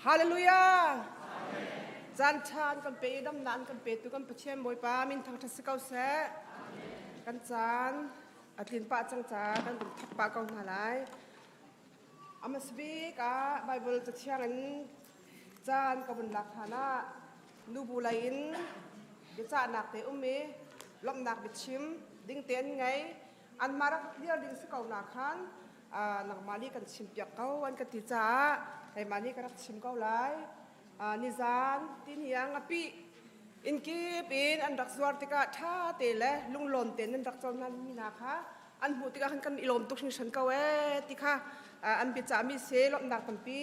Hallelujah! Caan ṭha an kan pe i damnak an kan petu kan Pathian Bawipa min thangṭhat si ko seh. Kan caan a tlin pah cang caah kan vun thawk pah ko hna lai. A hmasa bik ah Baibal cathiang in caan ka vun lak hlan ah nubu lei in biacahnak te um i lawmhnak biachim ding te an ngei. Anmah rak clear ding si ko na khan nangmah nih kan chimpiak ko an ka ti caah keimah nih ka rak chim ko lai. Nizan tihni ah ngapih inn kip in an rak zuar tikah ṭha te le lunglawm tein nan rak cohlan mi hna kha an hmuh tikah khan kan i lawm tuk hringhran ko ee ti kha an biacahmi si lawmhnak tampi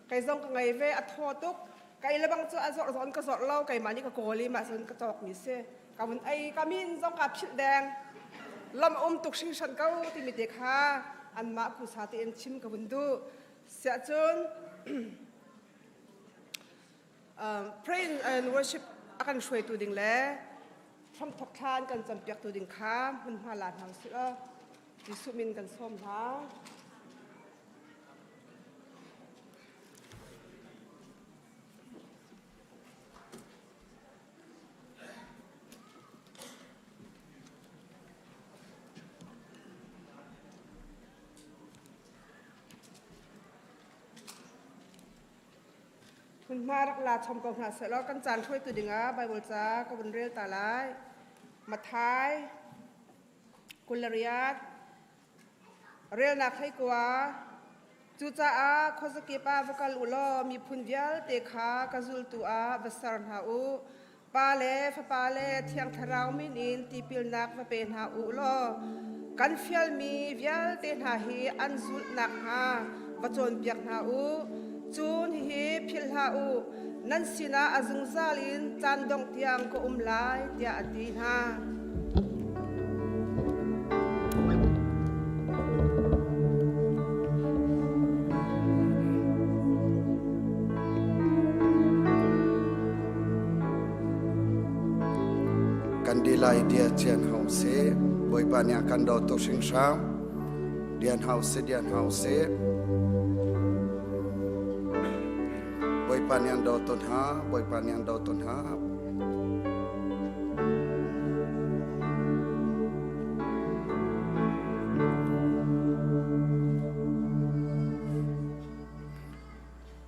kei zong ka ngei ve. A thaw tuk ka ei lebang cu a zawrh zawn ka zawrh lo, keimah nih ka kawl i mah cun ka cawkmi si. Ka vun ei, ka min zong kaa philh deng. Lawmh a um tuk hringhran ko timi te kha anmah phusa tein chim ka vun duh. Siahcun pray and worship a kan hruaitu ding le hramthok thla an kan campiaktu ding kha hmunhma la hna usih law Jesuh min kan sawm hna. Hmunhma rak la chom ko hna sehlaw kan caan hruaitu dingah Baibal ca ka vun rel ta lai. Matthai 28 relnak 19. Cucaah khuazakip ah va kal u law miphun vialte kha ka zultu ah va ser hna u. Pa le Fapa le Thiang Thlarau min in tipilnak va pe hna u law kan fialmi vialte hna hi an zulh nakhnga va cawnpiak hna u. Cun hihi philh hlah u, nan sinah a zungzal in caan dongh tiang ka um lai, tiah a ti hna. Kan dilai dia cian hau se Bawipa nih a kan daw tuk hringhran. Dian hau se, dian hau se. Bawipa nih an daw ton ha, Bawipa nih an daw ton ha.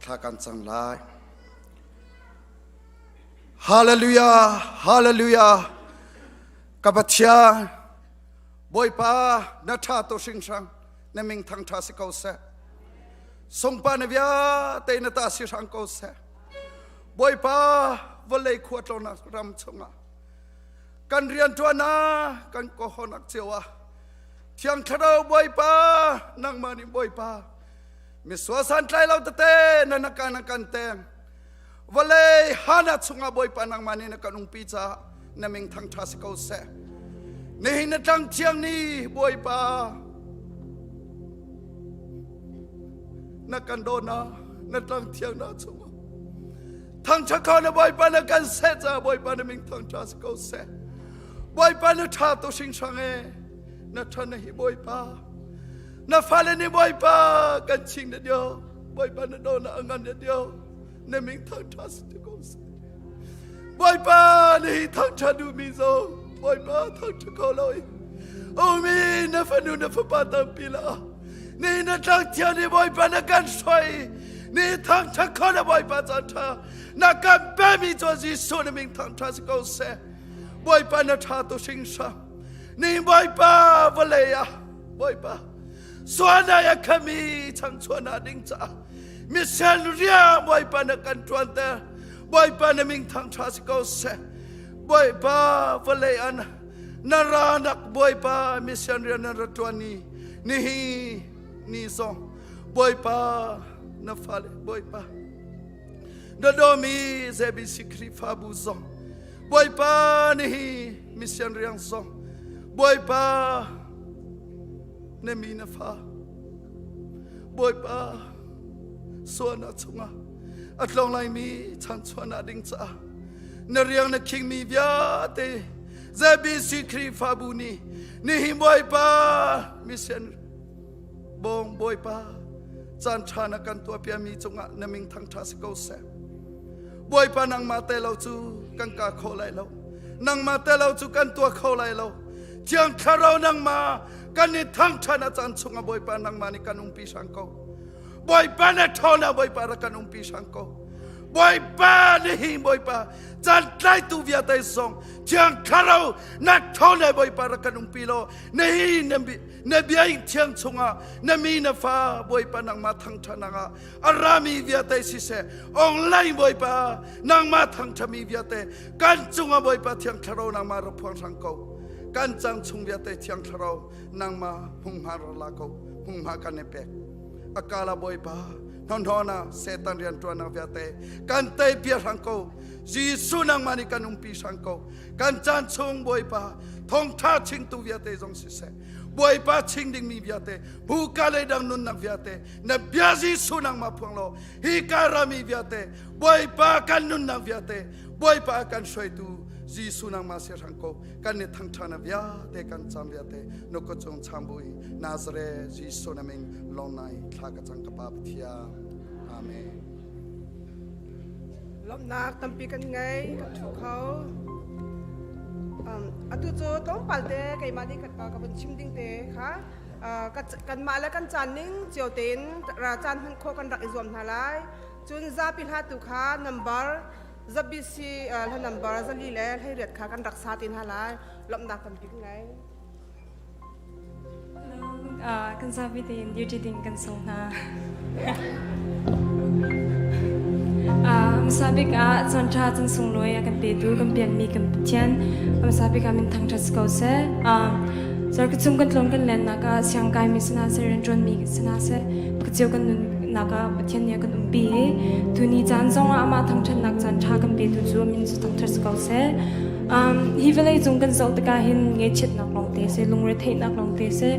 Thla kan cang lai. Hallelujah, hallelujah. Ka Pathian, Bawipa na ṭha to hringhran, na ming thang ṭha si ko seh. Sungpa na vialte na ta si hrang ko seh. Bawipa vawlei khua tlonak ram chungah kan rianṭuannak kan kawhawnak cio ah Thiang Thlarau Bawipa nangmah nih Bawipa misual santlai lo tete na na kan kan teng vawlei hana chungah Bawipa nangmah nih na kan ungpi caah na ming thangṭha si ko seh. Nihin na tlang thiang ni Bawipa na kan dawna na tlang thiang na chungah thangṭha kho na Bawipa na kan seh caah Bawipa na ming thangṭha si ko seh. Bawipa na ṭha to hringhrang e na ṭha na hi Bawipa na fale nih Bawipa kan ching na dio Bawipa na do na angan na dio na ming thangṭha si ti ko seh. Bawipa na hi thangṭha duhmi zong Bawipa thangṭha ko lo i umi na fanu na fapa tampi la ni na tlangthia ni Bawipa na kan hruai ni thangṭha kho na Bawipa caan ṭha na kan pemi cu Jesuh na ming thangṭha si ko seh. Bawipa na ṭha tu hringhran ni Bawipa vawlei ah Bawipa suana ya khami changchuana ding caah misen ria Bawipa na kan ṭuanter. Bawipa na ming thangṭha si ko seh. Bawipa vawlei an na ranak Bawipa mission rian na ra ṭuan ni nihi ni zong Bawipa na fale Bawipa na dawmi ZBC Khrihfabu zong Bawipa nihi mission riang zong Bawipa na mi na fa Bawipa sualnak chungah a tlawng laimi chanchuahnak ding caah na riang na khingmi vialte ZBC Khrihfabu nih nihin Bawipa mission bawng Bawipa. Caan ṭha na kan tuahpiami cungah na min thangṭha si ko seh. Bawipa nangmah te lo cu kan ka kho lai lo. Nangmah te lo cu kan tuah kho lai lo. Thiang Thlarau nangmah kan i thangṭhan a caan chungah Bawipa nangmah nih kan umpi hrang ko. Bawipa na ṭhawn Bawipa rak kan umpi hrang ko. Bawipa nihin Bawipa caan tlaitu vialte zong Thiang Thlarau na ṭhawn le Bawipa rak kan umpi law nihin na bia thiang chungah na mi na fa Bawipa nangmah thangṭhatnak ah a rami vialte siseh online Bawipa nangmah thangṭhami vialte kan cungah Bawipa Thiang Thlarau nangmah rak phuang hrang ko kan cang chung vialte Thiang Thlarau nangmah hmunghma ra la ko hmunghma kan i pek akala Bawipa hnohno Satan rian ṭuannak vialte kan tei bia hrang ko Jesuh nangmah nih kan umpi hrang ko kan caan chung Bawipa thawngṭha chingtu vialte zong siseh Bawipa ching dingmi vialte buka le dang nunnak vialte na bia Jesuh nangmah phuang law hi ka rami vialte Bawipa kan nunnak vialte Bawipa kan hruaitu Jesuh nangmah si hrang ko kan ni thangṭha na vialte kan cam vialte na kut cung chambui Nazareth Jesuh na min long nai thla ka cang ka pa Pathian Amen. Lawmhnak tampi kan ngei kan ṭhu kho. Atu cu tlawmpal te keimah nih ka vun chim ding te kha kanmah le kan caan ning cio tein caan hman khawh kan rak i zuam hna lai. Cun zapi hla tu kha number zabisi hla number zali le 18 kha kan rak sa te hna lai. Lawmhnak tampi kan ngei. Kan zapi tein duty ding kan sung hna. Hmasa bik ah caan ṭha caan sunglawi a kan petu kan biakmi kan Pathian hmasa bik ah min thangṭhat si ko seh. Zarh chung kan tlawn kan lennak ah siangkaimi si hna seh, rianṭuanmi si hna seh, pakhat cio kan nunnak ah Pathian nih a kan umpi i tuni caan zongah amah thangṭhatnak caan ṭha kan petu cu a min cu thangṭhat si ko seh. Hi vawlei cung kan zoh tikah hin ngaihchiatnak lawngte si, lungretheihnak lawngte si,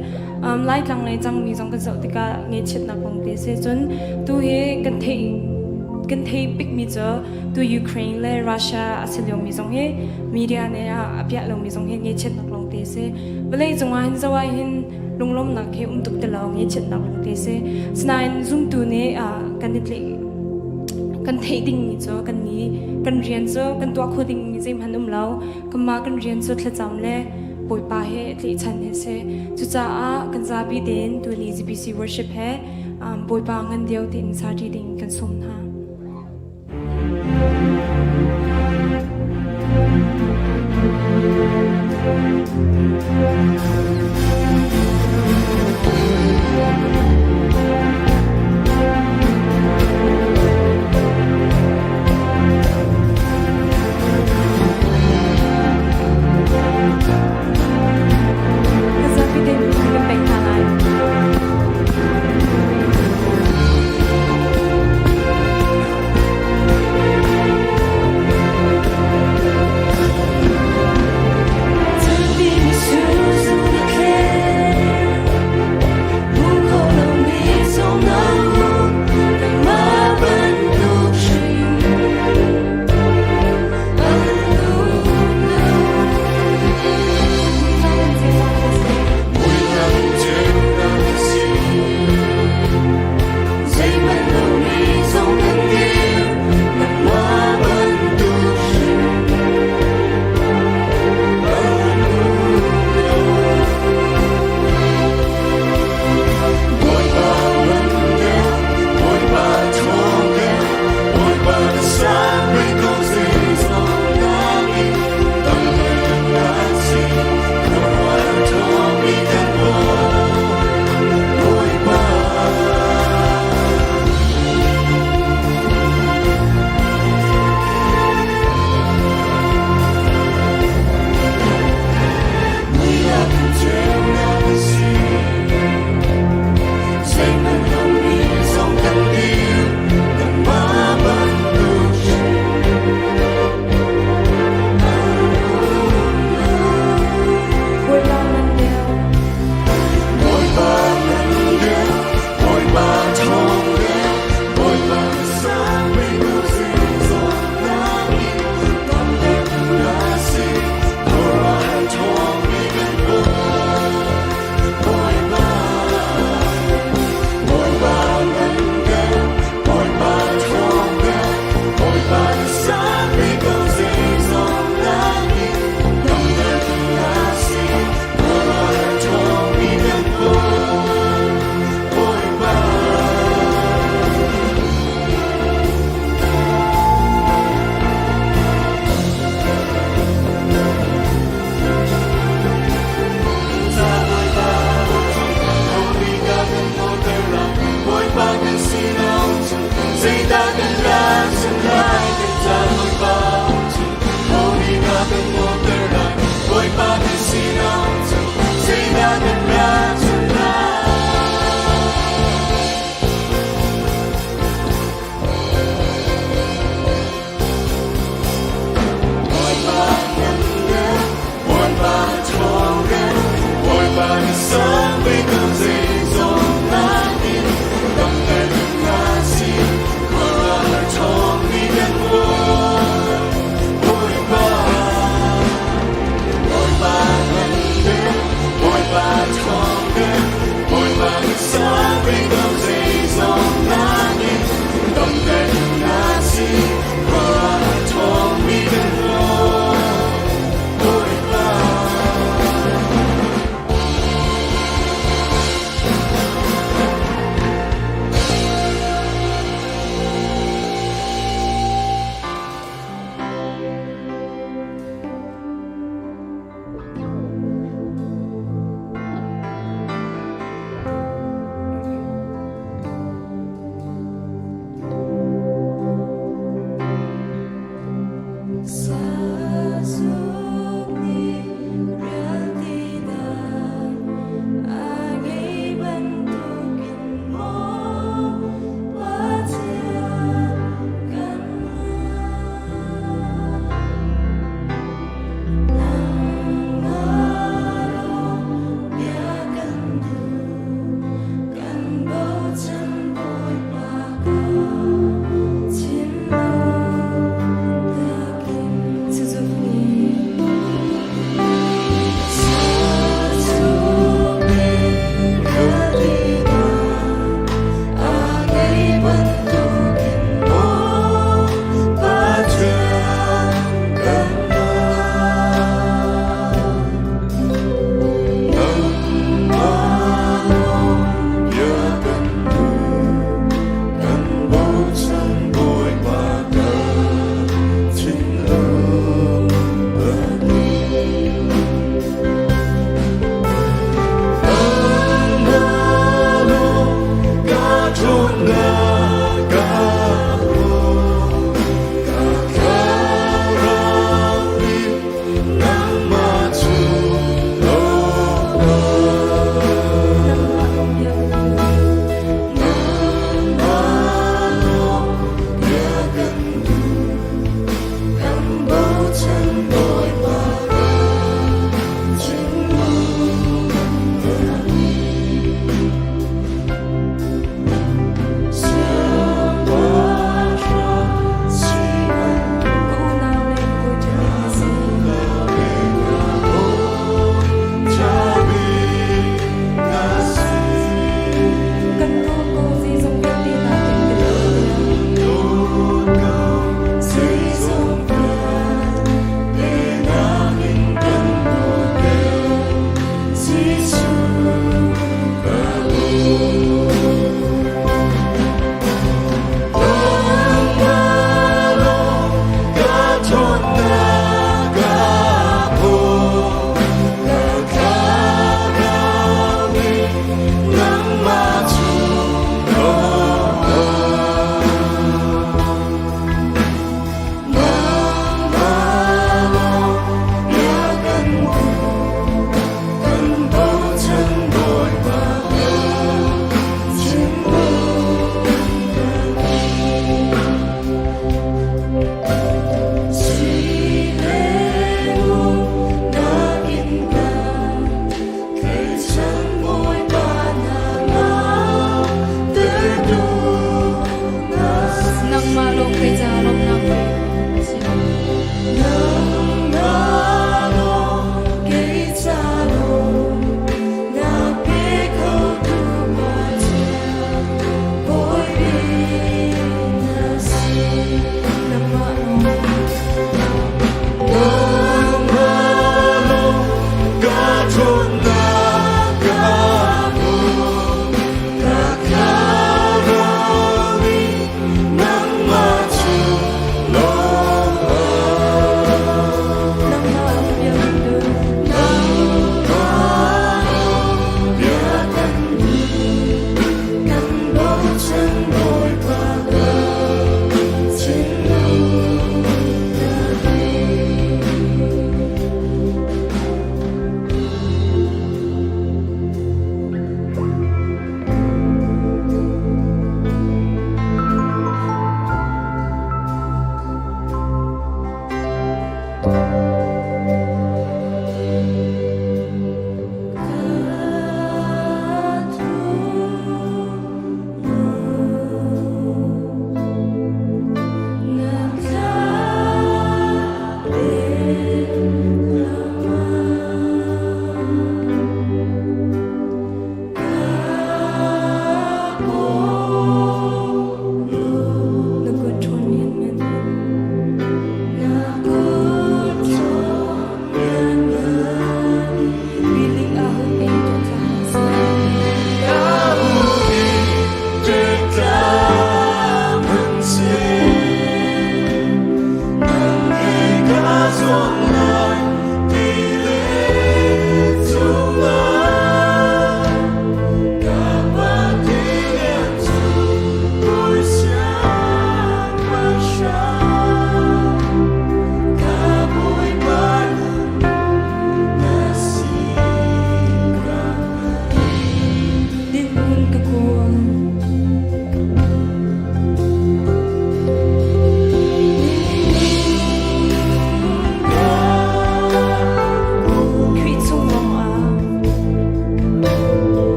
Laitlang lei cangmi zong kan zoh tikah ngaihchiatnak lawngte si. Cun tu hi kan theih kan theih bikmi cu tu Ukraine le Russia a si liomi zong hi media nih a piah lomi zong hi ngaihchiatnak lawngte si. Vawlei cungah hin zoh ah hin lunglawmnak hi um tuk ti lo ngaihchiatnak lawngte si. Sinain zumtu nih kan i tlaih kan theih dingmi cu kan ni kan rian cu kan tuah kho dingmi zeihmanh um lo kanmah kan rian cu thlacam le Bawipa he tlaihchan he si cucaah kan zapi tein tuni GBC worship he Bawipa ngan deuh tein sa ṭi ding kan sawm hna. Kan zapi tein kan pek hna lai.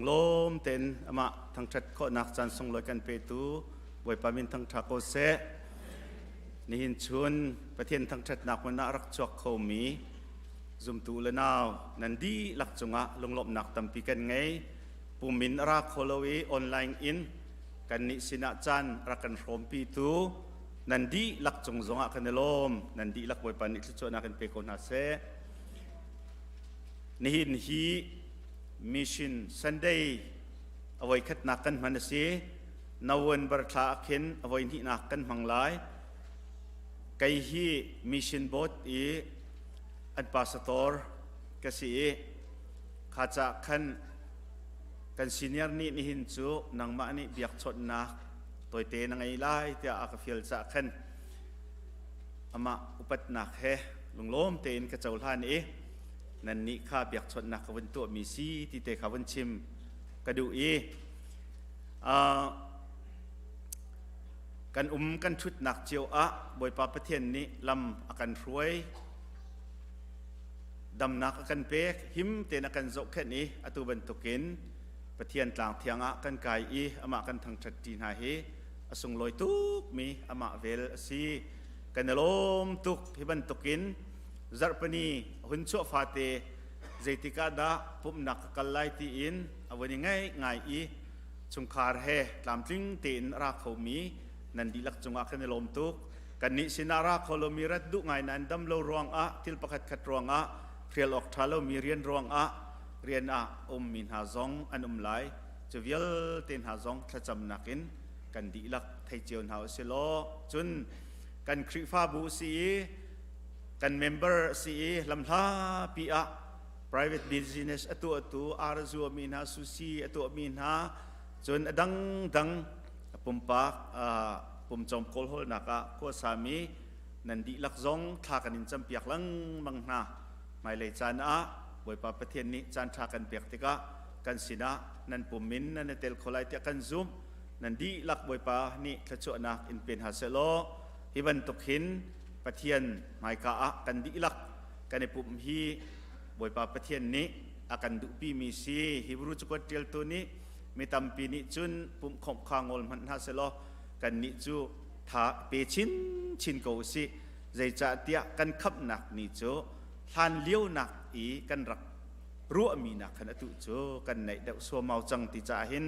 Lunglawm tein amah thangṭhat khawhnak caan sunglawi kan petu Bawipa min thangṭha ko seh. Nihin chun Pathian thangṭhatnak hmun ah rak chuak khomi zumtu le nau nan dihlak cungah lunglawmhnak tampi kan ngei. Pum in a ra kho lo i online in kannih sinah caan rak kan hrawmpitu nan dihlak cung zongah kan i lawm. Nan dihlak Bawipa nih thluachuahnak in pe ko hna seh. Nihin hi Mission Sunday a voikhatnak kan hman a si. November thla ah khin a voihnihnak kan hmang lai. Kei hi Mission Board i an pastor ka si i kha ca khan kan senior nih nihin cu nangmah nih biakchawnhnak tawite na ngei lai tiah a ka fial cah khan amah upatnak he lunglawm tein ka cohlan i nannih kha biakchawnhnak ka vun tuahmi si ti te kha vun chim ka duh i kan um kan ṭhutnak cio ah Bawipa Pathian nih lam a kan hruai damnak a kan pek him tein a kan zohkhenh i atu bantukin Pathian tlang thiang ah kan kai i amah kan thangṭhat ṭi hna hi a sunglawi tukmi amah vel a si kan i lawm tuk hi bantukin zarhpini hun chuah fate zeitik ah dah pumhnak ka kal lai tiin a vun i ngaih ngai i chungkhar he tlamtling tein a ra khomi nan dihlak cungah kan i lawm tuk. Kannih sinah ra kho lomi rat duh ngai nain dam lo ruangah thil pakhat khat ruangah hrial awk ṭha lomi rian ruangah rian ah ummi hna zong an um lai. Cu vialte hna zong thlacamnak in kan dihlak thei cio hna u si law cun kan Khrihfabu si i kan member a si i lamhlapi ah private business a tuahtu arzuami hna sushi a tuahmi hna cun a dangdang pumpak pumcawm kawlhawlnak ah khuasami nan dihlak zong thla kan in campiak lengmang hna. Hmailei caan ah Bawipa Pathian nih caan ṭha kan pek tikah kan sinah nan pum in nan i tel kho lai tiah kan zumh. Nan dihlak Bawipa nih thluachuahnak in pe hna seh law hi bantuk hin Pathian hmaika ah kan dihlak kan i pumh hi Bawipa Pathian nih a kan duhpimi si. Hebrew cakuat ṭialtu nih mi tampi nih cun pumhkhawmh kha ngol hmanh hna selaw kannih cu tha pe chinchin ko usih. Zeicahtiah kan khamhnak ni cu hlan lionak i kan rak ruahmi nak khan atu cu kan naih deuh suamau cang ti caah hin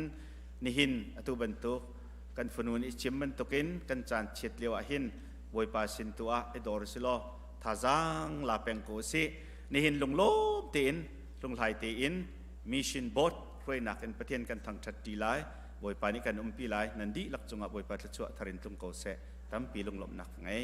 nihin atu bantuk kan fanu nih chim bantukin kan caan chiat lio ah hin Bawipa sin tu ah i dor si law thazaang la peng ko usih. Nihin lunglawm tein hlunghlai tein mission board hruainak in Pathian kan thangṭhat ṭi lai. Bawipa nih kan umpi lai. Nan dihlak cungah Bawipa thluachuah thar in tlung ko seh. Tampi lunglawmhnak ka ngei.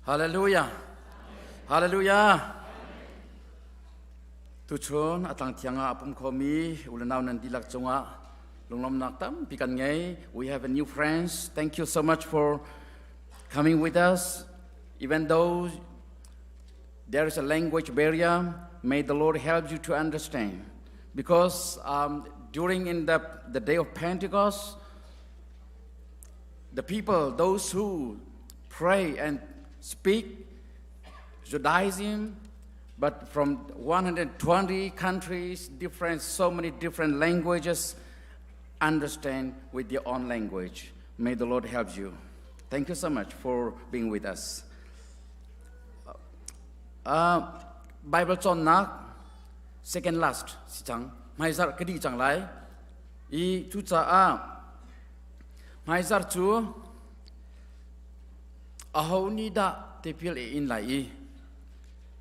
Hallelujah. Hallelujah. Tuchun a tlang thiang ah a pum khomi ulanau nan dihlak cungah lunglawmnak tampi kan ngei. We have a new friends. Thank you so much for coming with us. Even though there is a language barrier, may the Lord help you to understand. Because during in the day of Pentecost, the people, those who pray and speak Judaism, but from 120 countries, different, so many different languages, understand with their own language. May the Lord help you. Thank you so much for being with us. Bible cawnnak second last si cang hmaizarh ka dih cang lai i cucaah hmaizarh cu aho nih dah tipil a in lai i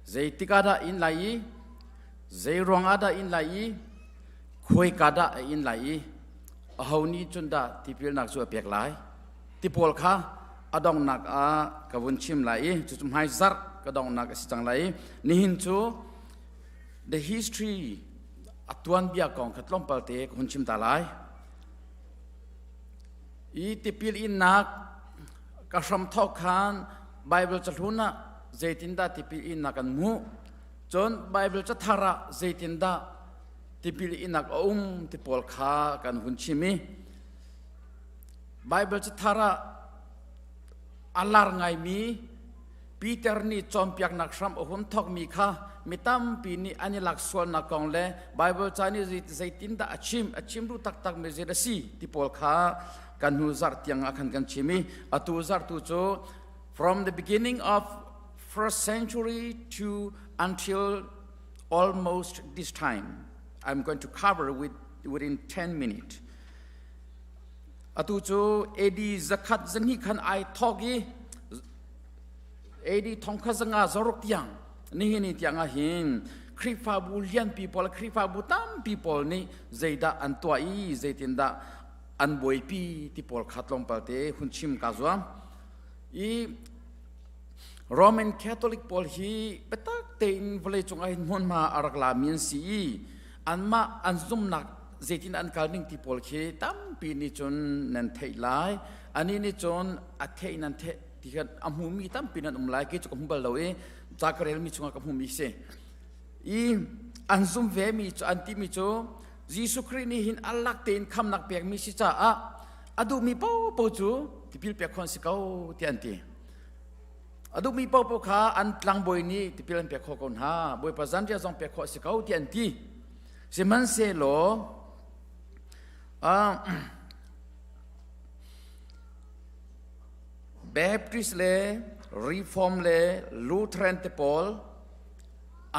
zeitik ah dah in lai i zei ruang ah dah in lai i khuaika dah a in lai i aho nih cun dah tipilnak cu a pek lai ti pawl kha a donghnak ah ka vun chim lai i cucu hmaizarh ka donghnak a si cang lai i nihin cu the history a tuanbia kong kha tlawmpal te ka hun chim ta lai i tipil innak ka hram thawk khan Bible cahlun ah zeitindah tipil innak kan hmuh cun Bible cathar ah zeitindah. tipil innak a um ti pawl kha kan hun chim i Bible cathar ah a lar ngaimi Peter nih cawnpiaknak hram a hun thawkmi kha mi tampi nih an i lak sualnak kong le Bible ca nih zeitindah a chim a chim duh taktak mi zei a si ti pawl kha kan hnu zarh tiang ah khan kan chim i atu zarh tu cu from the beginning of first century to until almost this time I'm going to cover with within 10 minutes. Atu cu AD zakhat zahnih khan ai thawk i AD thongkhat zanga zaruk tiang nihin ni tiang ah hin Khrihfabu lianpi pawl Khrihfabu tampi pawl nih zeidah an tuah i zeitindah an buaipi ti pawl kha tlawmpal te hun chim ka zuam. I Roman Catholic pawl hi biatak tein vawleicung ah hin hmunhma a rak lami an si i anmah an zumnak zeitin an kal ning ti pawl khi tampi nih cun nan theih lai. Anih nih cun a theih nan theih ti khan a hmumi tampi nan um lai. Kei cu ka hmu bal lo i ca ka relmi chungah ka hmumi si. I an zum vemi cu an timi cu Jesuh Khrih nih hin a lak tein khamnak pekmi si caah a duhmi paohpaoh cu tipil pek khawh an si ko tiah an ti. A duhmi paohpaoh kha an tlangbawi nih tipil an pek khawh ko hna. Bawipa zanriah zong pek khawh a si ko tiah an ti. Sihmanhsehlaw uh, Baptist le Reform le Lutheran te pawl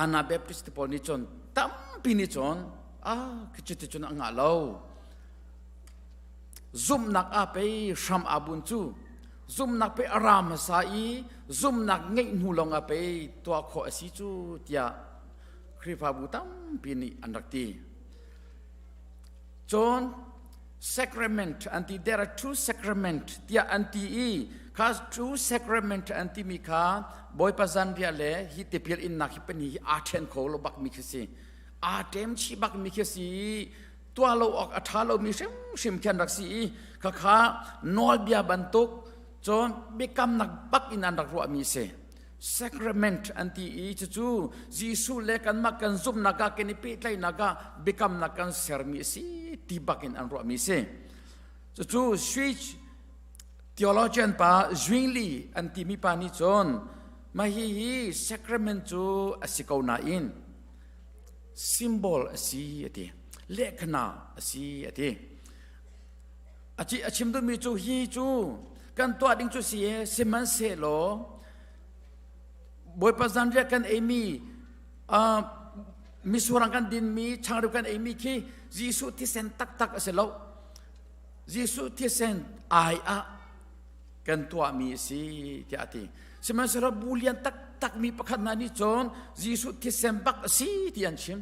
Anabaptist te pawl nih cun tampi nih cun ah khi cun a ngah lo. Zumhnak ah pei hram aa bun cu zumhnak pei a ra hmasa i zumhnak ngeih hnu lawng ah pei tuah khawh a si cu tiah Khrihfabu tampi nih an rak ti. Cun sacrament an ti there are two sacrament tiah an ti i kha two sacrament an timi kha Bawipa zanriah le hi tipil innak hi pahnih hi aa ṭhen kho lo bakmi khi si. Aa ṭem chih bakmi khi si i tuah lo awk a ṭha lomi hrimhrim khi an rak si i khakha nawlbia bantuk cun biakamnak bak in an rak ruahmi a si. Sacrament an ti i cucu Jesuh le kanmah kan zumhnak ah kan i pehtlaihnak ah biakamnak kan sermi a si ti bak in an ruahmi a si. Cucu Swiss theologian pa Zwingli an timi pa nih cun mah hihi sacrament cu a si ko nain symbol a si a ti lehkhana a si a ti a chim duhmi cu hi cu kan tuah ding cu si e sihmanhsehlaw Bawipa zanriah kan eimi misurang kan dinmi changreu kan eimi khi Jesuh thisen taktak a si lo Jesuh thisen ai ah kan tuahmi a si tiah a ti. Sihmanhsehlaw bu lian taktakmi pakhat hna nih cun Jesuh thisen bak a si ti an chim.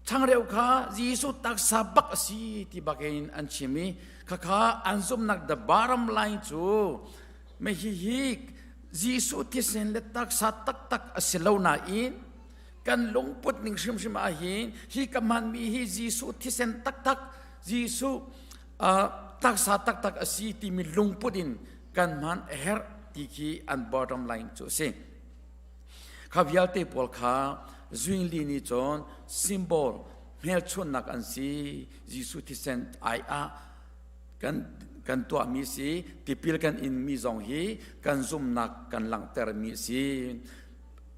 Changreu kha Jesuh taksa bak a si ti bakin an chim i khakha an zumhnak the bottom line cu me hihi Jesuh thisen le taksa taktak a si lo nain kan lungput ning hrimhrim ah hin hi ka hmanmi hi Jesuh thisen taktak Jesuh taksa taktak a si timi lungput in kan hman a herh ti khi an bottom line cu a si. Kha vialte pawl kha Zwingli nih cun symbol hmelchunhnak an si Jesuh thisen ai ah kan kan tuahmi si tipil kan inmi zong hi kan zumhnak kan langhtermi a si.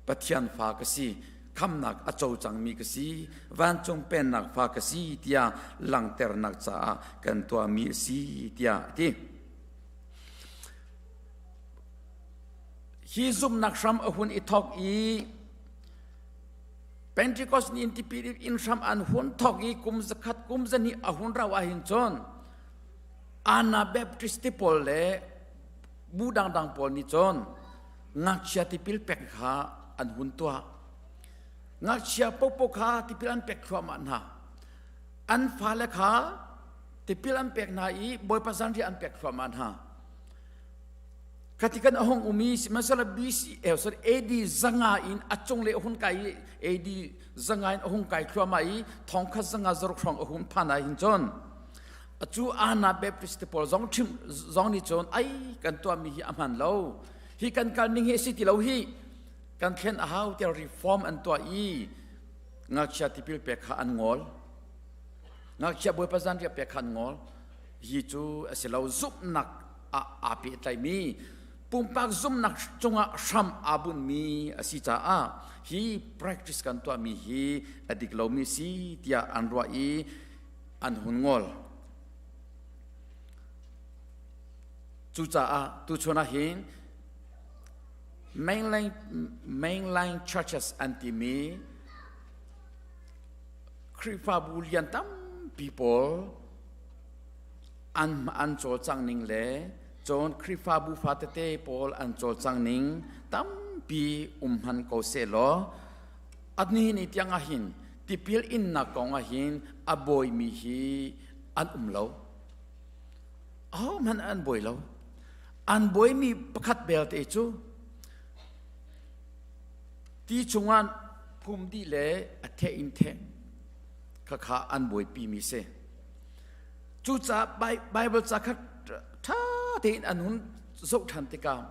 Pathian fa ka si, khamnak a co cangmi ka si, vancung pennak fa ka si tiah langhternak caah kan tuahmi a si tiah a ti. Hi zumhnak hram a hun i thawk i Pentecost ni in tipil in hram an hun thawk i kum zakhat kum zahnih a hun rau ahhin cun Anabaptist ti pawl le bu dangdang pawl nih cun ngakchia tipil pek kha an hun tuah. Ngakchia popo kha tipil an pek thluahmah hna. An fale kha tipil an pek hna i Bawipa zanriah an pek thluahmah hna. Khati kan a hung um i sihmanhsehlaw BC eh, sorry, AD zanga in a cung le a hun kai i AD zanga in a hung kai thluahmah i thongkhat zanga zaruk hrawng a hun phan ah hin cun cu Anna Baptist te pawl zong ṭhim zong nih cun ai kan tuahmi hi a hman lo hi kan kal ning hi a si ti lo hi kan thlen a hau tiah reform an tuah i. Ngakchia tipil pek kha an ngol. Ngakchia Bawipa zanriah pek kha an ngol. Hi cu a si lo zumhnak ah aa pehtlaimi pumpak zumhnak cungah hram aa bunhmi a si caah hi practice kan tuahmi hi a dik lomi si tiah an ruah i an hun ngol. Cucaah tuchun ah hin mainline, mainline churches an timi Khrihfabu lian tampi pawl an an cawlcang ning le cun Khrihfabu fatete pawl an cawlcang ning tampi um hman ko sehlaw ani ni tiang ah hin tipil innak kong ah hin a bawimi hi an um lo. Ahohmanh an bawi lo. An bawimi pakhat belte cu ti chungah phum dih le a theh in theh khakha an buaipimi si. Cucaah Bible ca kha ṭha tein an hun zoh ṭhan tikah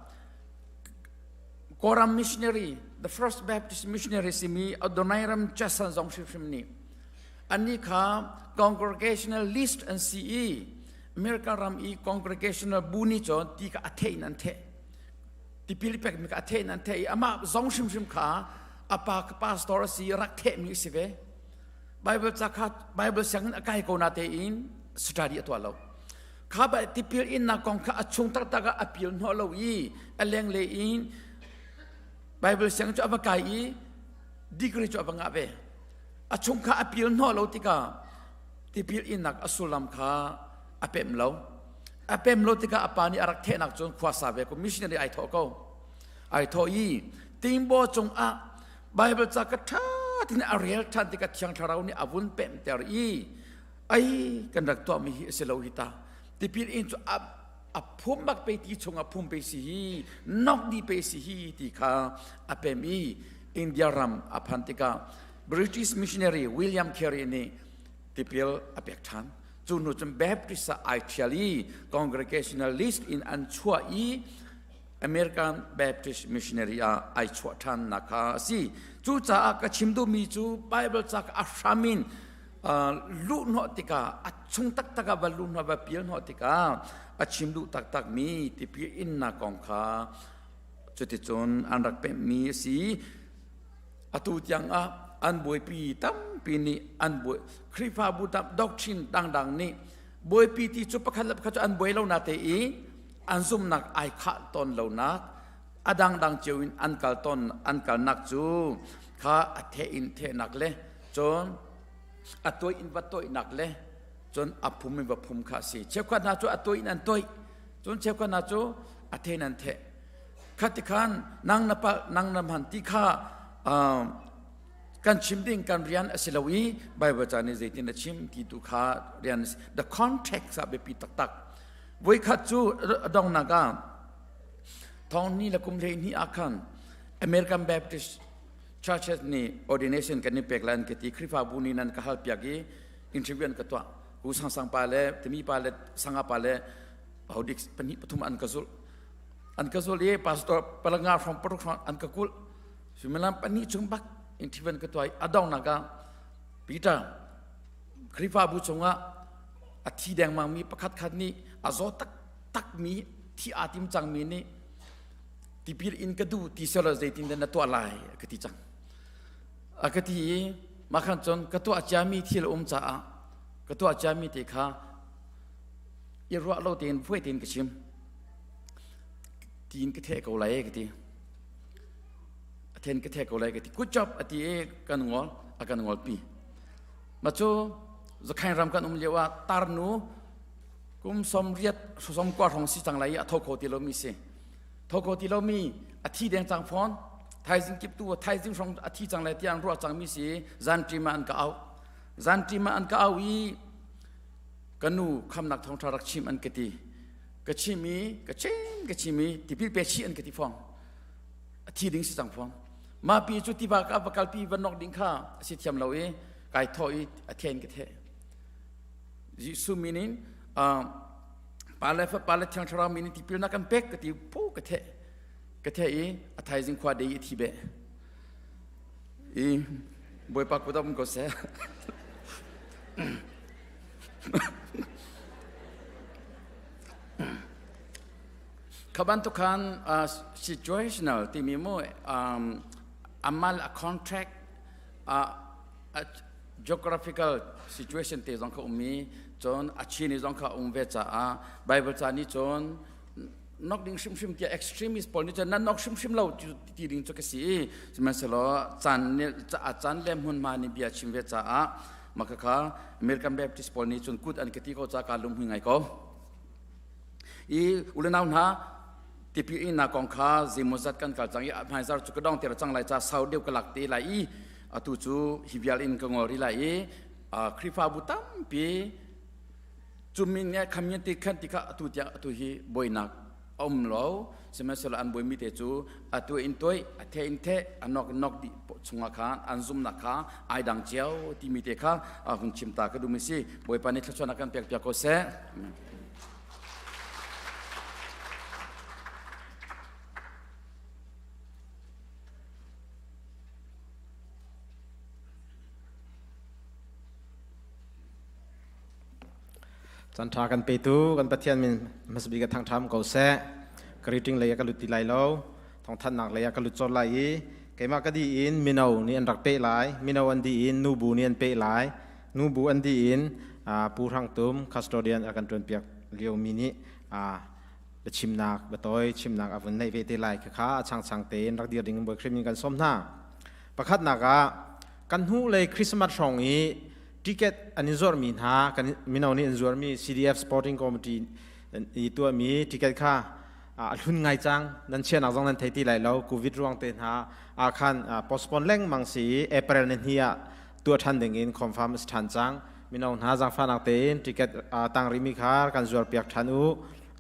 Kawlram missionary, the first Baptist missionary simi Adoniram Judson zong hrimhrim nih annih kha congregational list an si i America ram i congregational bu nih cun ti kha a theh in an theh. Tipil pekmi kha a theh in an theh i amah zong hrimhrim kha a pa ka pastor a si rak thehmi a si ve. Bible ca kha Bible sianginn a kai ko na tein study a tuah lo. Kha ba tipil innak kong kha a chung taktak ah a pil hnawh lo i a lengle in Bible sianginn cu a va kai i degree cu a va ngah ve. A chung kha a pil hnawh lo tikah tipil innak a sullam kha a pem lo. A pem lo tikah a pa nih a rak thehnak cun khua sa ve ko missionary ai thawh ko. Ai thawh i tingbaw cungah Bible ca ka ṭha tin a rel ṭhan tikah Thiang Thlarau nih a vun pemhter i ai kan rak tuahmi hi a si lo hi ta tipil in cu a a phum bak pe ti chungah phum pe si hi nok di pe si hi ti kha a pem i India ram a phan tikah British missionary William Carey nih tipil a pek ṭhan cu hnu cun Baptist ah ai ṭhial i Congregationalist in an chuah i American Baptist missionary ah ai chuah ṭhannak kha a si. Cucaah ka chim duhmi cu Bible ca a hram in luhhnawh tikah a chung taktak ah va luhhnawh va pial hnawh tikah a chim duh taktakmi tipil innak kong kha cuticun an rak pemhmi a si. Atu tiang ah an buaipi tampi nih an buai Khrihfabu tam doctrine dangdang nih buaipi ti cu pakhat le pakhat cu an buai lo na te i an zumhnak ai khah tawn lonak a dangdang cio in an kal tawn an kalnak cu kha a theh in thehnak le cun a toih in va toihnak le cun a phum in va phum kha a si cheukhat hna cu a toih in an toih cun cheukhat hna cu a the in an theh khati khan nang na palh nang na hman ti kha kan chim ding kan rian a si lo i Bible ca nih zeitin a chim ti tu kha rian the context ah biapi taktak Voikhat cu donghnak ah thong ni le kum 12 ah khan American Baptist Churches nih ordination kan i pek lai an ka ti Khrihfabu nih nan ka hal piak i interview an ka tuah hu sang sang pa le timi pa le sanga pa le hodik pahnih pathum an ka zulh an ka zulh i pastor palanga hrawng paruk hrawng an ka kulh suimilam pahnih chung bak interview an ka tuah i a donghnak ah Peter Khrihfabu chungah a thi dengmangmi pakhatkhat nih a zaw taktakmi thi aa tim cangmi nih tipil in ka duh ti selaw zeitin dah na tuah lai a ka ti cang. A ka ti i mah khan cun ka tuah ciami thil a um caah ka tuah ciami te kha i ruah lo tein vuai tein ka chim. Tiin ka theh ko lai ka ti. A then ka theh ko lai ka ti. Good job a ti i kan ngol a kan ngolpi. Mah cu Zakhain ram kan um lio ah tarnu kum 80 90 hrawng si cang lai i a tho kho ti lomi si. Tho kho ti lomi a thi deng cang fawn. Thaizing kip tu thaizing hrawng a thi cang lai tiah an ruah cangmi si zanṭim ah an ka auh. Zanṭim ah an ka auh i ka nu khamnak thawngṭha rak chim an ka ti. Ka chim i ka chim ka chim i tipil pe chih an ka ti fawn. A thi ding si cang fawn. Mah pi cu tiva ka va kalpi va nok ding kha a si thiam lo i kai thawh i a then ka theh. Jesuh min in pa le fapa le thiang thlarau min in tipil na kan pek ka ti phu ka theh. Ka theh i a thaizing khua dei i thi beh. I. Bawipa kut um ko seh. Kha bantuk khan situational timi mu amal a contract geographical situation te zong kha um i cun a chin zong kha um ve caah Bible ca nih cun nok ding hrimhrim tiah extremist pawl nih cun nan nok hrimhrim lo ti ding cu ka si i sihmanhsehlaw caan a caan le hmunhma nih bia chim ve caah mah khakha American Baptist pawl nih cun kut an ka ti ko ca kaa lunghmui ngai ko. I ulenau hna tipil innak kong kha zeimawzat kan kal cang i hmaizar cu ka dong ter cang lai ca sau deuh ka lak te lai i atu cu hi vial in ka ngol rih lai i Khrihfabu tampi cumin nge kham nge ti khan ti kha atu tiang atu hi buainak a um lo. Sihmanhsehlaw an buaimi te cu atu in tuai a the in the a nok in nok dih chungah khan an zumnak kha ai dang cio timi te kha hun chim ta ka duhmi si. Bawipa nih thluachuahnak kan pek piak ko seh. Caan ṭha kan petu kan Pathian min hmasabik ah thangṭha ko seh. Greeting lei ah ka lut ti lai lo. Thawngthanhnak lei ah ka lut colh lai i keimah ka dih in mino nih an rak peh lai. Mino an dih in nubu nih an peh lai. Nubu an dih in Pu Hrang Tum custodian a kan ṭuanpiak liomi nih biachimnak biatawi chimnak a vun neih ve te lai. Khakha a changchang tein rak dir ding in Bawi Khrih min kan sawm hna. Pakhatnak ah kan hnulei Christmas hrawng i ticket an in zuarmi hna kan mino nih an zuarmi CDF Sporting Committee i tuahmi ticket kha a hlun ngai cang. Nan chiahnak zong nan thei ti lai lo. Covid ruang te hna ah khan postpone lengmang si i April ni hnih ah tuah ṭhan ding in confirm a si ṭhan cang. Mino hna zaangfahnak tein ticket tang rihmi kha kan zuar piak ṭhan u.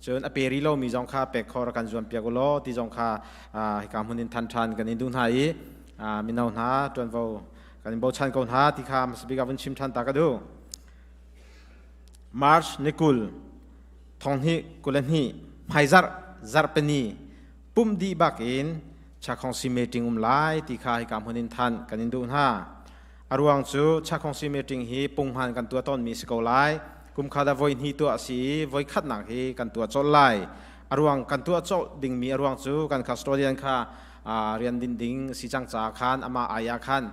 Cun a pe rih lomi zong kha pek kho rak kan zuam piak u law ti zong kha hika hmun in than ṭhan kan in duh hna i mino hna ṭuanvo kan in bochan ko hna ti kha hmasabik ah vun chim ṭhan ta ka duh. March ni 20 2022 hmaizarh zarhpini pumh dih bak in Chakhongsi meeting um lai ti kha hika hmun in thanh kan in duh hna. A ruang cu Chakhongsi meeting hi punghman kan tuah tawnmi si ko lai. Kum khat ah voi hnih tuah a si i voi khatnak hi kan tuah colh lai. A ruang kan tuah colh dingmi a ruang cu kan custodian kha rian din ding si cang caah khan amah ai ah khan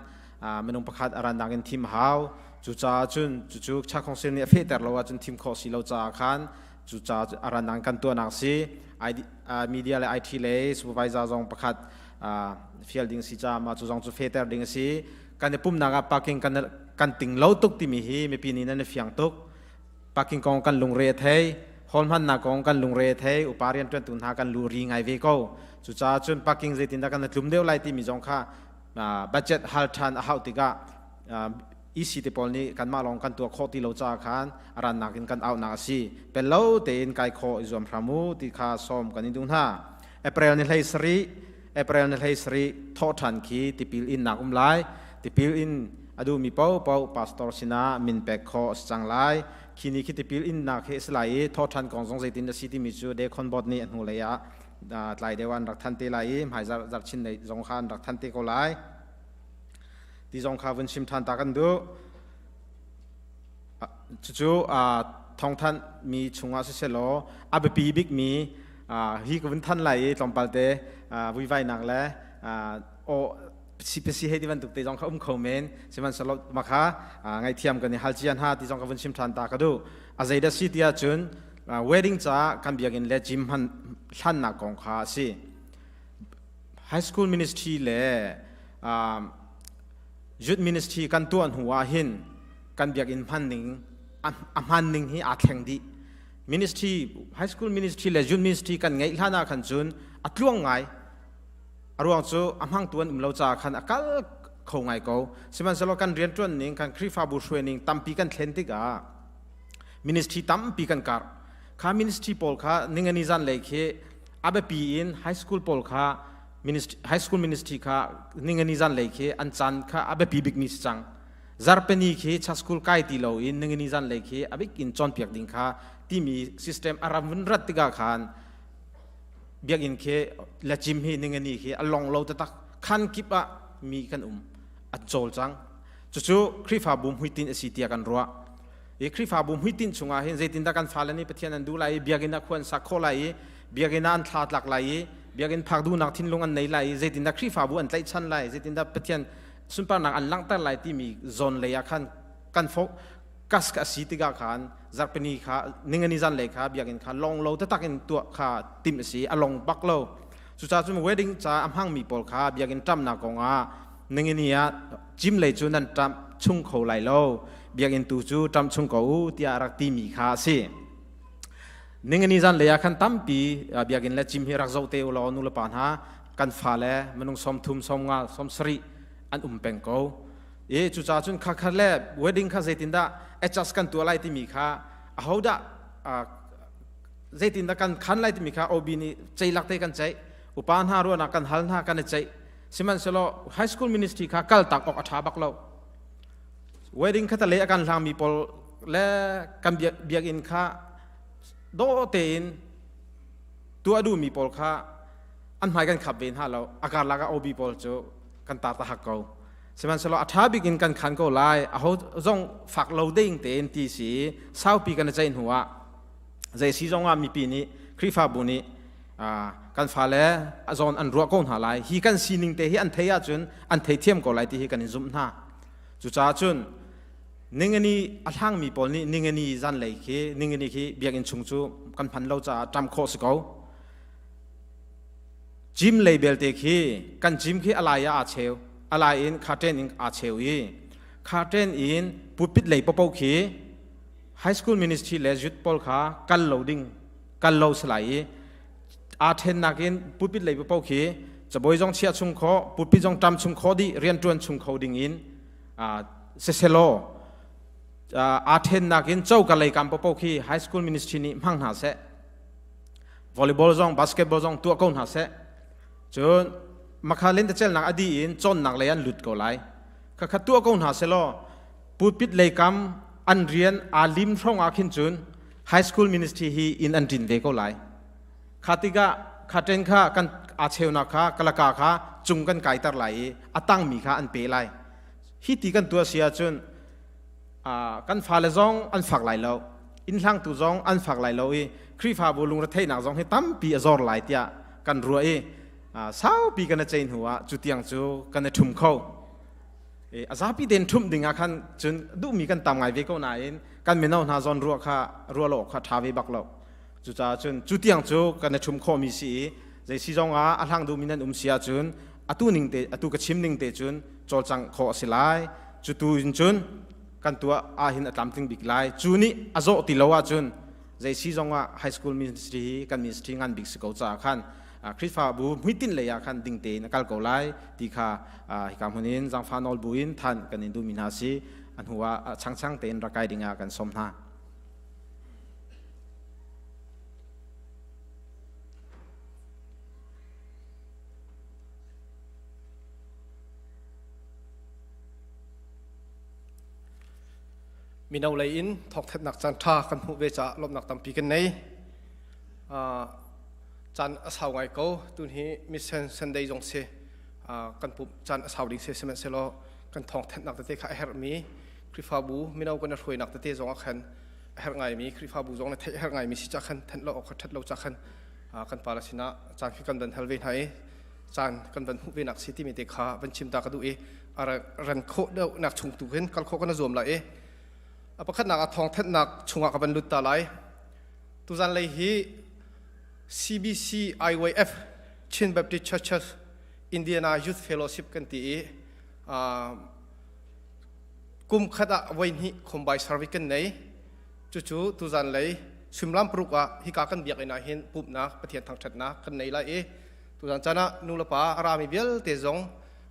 minung pakhat a randang in thim hau. Cucaah cun cucu Chakhongsi nih a fehter lo ahcun thim khawh si lo caah khan cucaah a randang kan tuahnak si. Media le IT lei supervisor zong pakhat fial ding si caah mah cu zong cu fehter ding a si. Kan i pumnak ah parking kan ting lo tuk timi hi mipi nih nan i fiang tuk. Parking kong kan lungre a thei, hall hmannak kong kan lungre a thei, upa rianṭuantu hna kan lu ri ngai ve ko. Cucaah cun parking zeitindah kan tlum deuh lai timi zong kha budget hal ṭhan a hauh tikah EC te pawl nih kanmah lawng kan tuah khawh ti lo caah khan a rannak in kan auhnak a si. Pel lo tein kai khawh i zuam hram u ti kha sawm kan in duh hna. April ni 17 April ni 17 thawh ṭhan khi tipil innak um lai. Tipil in a duhmi paohpaoh pastor sinah min pek khawh a si cang lai. Khi ni khi tipil innak hi a si lai i thawh ṭhan kong zong zeitin a si timi cu Deacon Board nih a hnulei ah tlai deuh an rak than te lai i hmai zarh chin lei zong kha an rak than te ko lai. Ti zong kha vun chim ṭhan ta kan duh. Cucu thawngthanh mi chungah sisehlaw a biapi bikmi hi ka vun than lai i tlawmpal te vuivainak le aw pasi hei ti bantuk te zong kha um kho men. Sihmanhsehlaw mah kha ngaihthiam kan i hal cia hna ti zong ka vun chim ṭhan ta ka duh. A zeidah si ti ahcun wedding caah kan biakinn le gym hman hlannak kong kha a si. High school ministry le youth ministry kan tuah hnu ah hin kan biakinn hman ning a hman ning hi aa thleng dih. Ministry high school ministry le youth ministry kan ngeih hlan ah khan cun a tluang ngai. A ruang cu a hmangtu an um lo caah khan a kal kho ngai ko. Sihmanhsehlaw kan rianṭuan ning kan Khrihfabu hruai ning tampi kan thlen tikah ministry tampi kan karh. Kha ministry pawl kha ningani zan lei khi a biapi in high school pawl kha high school ministry kha ningani zan lei khi an caan kha a biapi bikmi si cang. Zarhpini khi cha school kai ti lo in ningani zan lei khi a bik in cawnpiak ding kha timi system a ram vun rat tikah khan biakinn khi lacim hi ningani khi a long lo taktak. Khan kip ah mi kan um a cawl cang. Cucu Khrihfabu hmuitinh a si tiah kan ruah. Hi Khrihfabu hmuitinh chungah hin zeitindah kan fale nih Pathian an duh lai i biakinn ah khua an sak khawh lai i biakinn ah an thla tlak lai i biakinn phak duhnak thinlung an nei lai i zeitindah Khrihfabu an tlaihchan lai, zeitindah Pathian sunparnak an langhter lai timi zawn lei ah khan kan fo kas a si tikah khan zarhpini kha ningani zanlei kha biakinn kha long lo taktak in tuah kha timh a si a long bak lo. Cucaah cun wedding ca a hmangmi pawl kha biakinn ṭamnak kongah ningani ah cim lei cu nan ṭamh chung kho lai lo, biakinn tu cu ṭamh chung ko u tiah a rak timi kha a si. Ningani zanlei ah khan tampi biakinn le cim hi rak zoh te u law nu le pa hna kan fale minung 30 50 70 an um peng ko. E cucaah cun kha kha le wedding kha zeitindah adjust kan tuah lai timi kha ahodah zeitindah kan khan lai timi kha OB nih ceilak te kan ceih, upa hna ruahnak kan hal hna, kan i ceih. Sihmanhsehlaw high school ministry kha kal tak awk a ṭha bak lo. Wedding kha tale a kan hlangmi pawl le kan biakinn kha dawh tein tuah duhmi pawl kha an hmai kan khap ve hna lo. A karlak ah OB pawl cu kan tar ta hak ko. Sihmanhsehlaw a ṭha bik in kan khan ko lai, aho zong fak lo ding tein ti si saupi kan i ceih hnu ah zei si zong ah mipi nih Khrihfabu nih kan fale a zawn an ruah ko hna lai, hi kan sining te hi an thei ahcun an theithiam ko lai ti hi kan in zumh hna. Cucaah cun ningani a hlangmi pawl nih ningani zanlei khi ningani khi biakinn chung cu kan hman lo caah ṭam khawh si ko. Gym lei belte khi kan gym khi a lai ah aa cheu, a lai in curtain in aa cheu i curtain in pulpit lei popo khi high school ministry le youth pawl kha kal lo ding, kal lo si lai i aa ṭhennak in pulpit lei popo khi cabawi zong chiah chung khawh, pulpit zong ṭam chung khawh dih, rianṭuan chung kho ding in siselaw aa ṭhennak in coka lei kam popo khi high school ministry nih hmang hna seh, volleyball zong basketball zong tuah ko hna seh. Cun makha lentecelnak a dih in cawnnak lei an lut ko lai. Khakha tuah ko hna selaw pulpit lei kam an rian aa lim hrawng ah khin cun high school ministry hi inn an ṭin ve ko lai. Kha tikah kha ṭen kha kan aa cheunak kha kalaka kha cung kan kaiter lai i a tangmi kha an pe lai. Hi ti kan tuah si ahcun kan fale zong an fak lai lo, innhlangtu zong an fak lai lo i Khrihfabu lungretheihnak zong hi tampi a zor lai tiah kan ruah i saupi kan i ceih hnu ah cu tiang cu kan i ṭhum kho. A zapi tein ṭhumh ding ah khan cun duhmi kan tam ngai ve ko nain kan mino hna zawn ruah kha ruah lo kha ṭha ve bak lo. Cucaah cun cu tiang cu kan i ṭhum khawhmi si i zei si zong ah a hlang duhmi nan um si ahcun atu ning te atu ka chim ning te cun cawlcangh khawh a si lai. Cu tu in cun kan tuah ahhin a tlamtling bik lai. Cu nih a zawh ti lo ahcun zei si zong ah high school ministry hi kan ministry ngan bik si ko caah khan Khrihfabu hmuitinh lei ah khan ding tein a kal ko lai ti kha hika hmun in zaangfah nawl bu in than kan in duhmi hna si. A hnu ah changchang tein rak kai ding ah kan sawm hna. Mino lei in thawngthanhnak caan ṭha kan hmuh ve caah lawmhnak tampi kan nei. Caan a sau ngai ko. Tun hi Mission Sunday zong si. Kan pumh caan a sau ding si sihmanhsehlaw kan thawngthanhnak tete kha a herhmi Khrihfabu mino kan i hruainak tete zong ah khan a herh ngaimi Khrihfabu zong le theih a herh ngaimi si cah khan thanh lo awk kha ṭhat lo cah khan kan pa le sinah caan khi kan van hal ve hna i caan kan van hmuh ve nak si timi te kha van chim ta ka duh i a ran khawh deuh nak chung tu hin kal khawh kan zuam lai i a pakhatnak ah thawngthanhnak chungah ka van lut ta lai. Tuzan lei hi CBC IYF Chin Baptist Churches Indiana Youth Fellowship kan ti i kum khat ah voi hnih khombai service kan nei. Cucu tuzan lei suimilam paruk ah hika kan biakinn ah hin pumhnak Pathian thangṭhatnak kan nei lai i tuzan caan ah nu le pa a rami vialte zong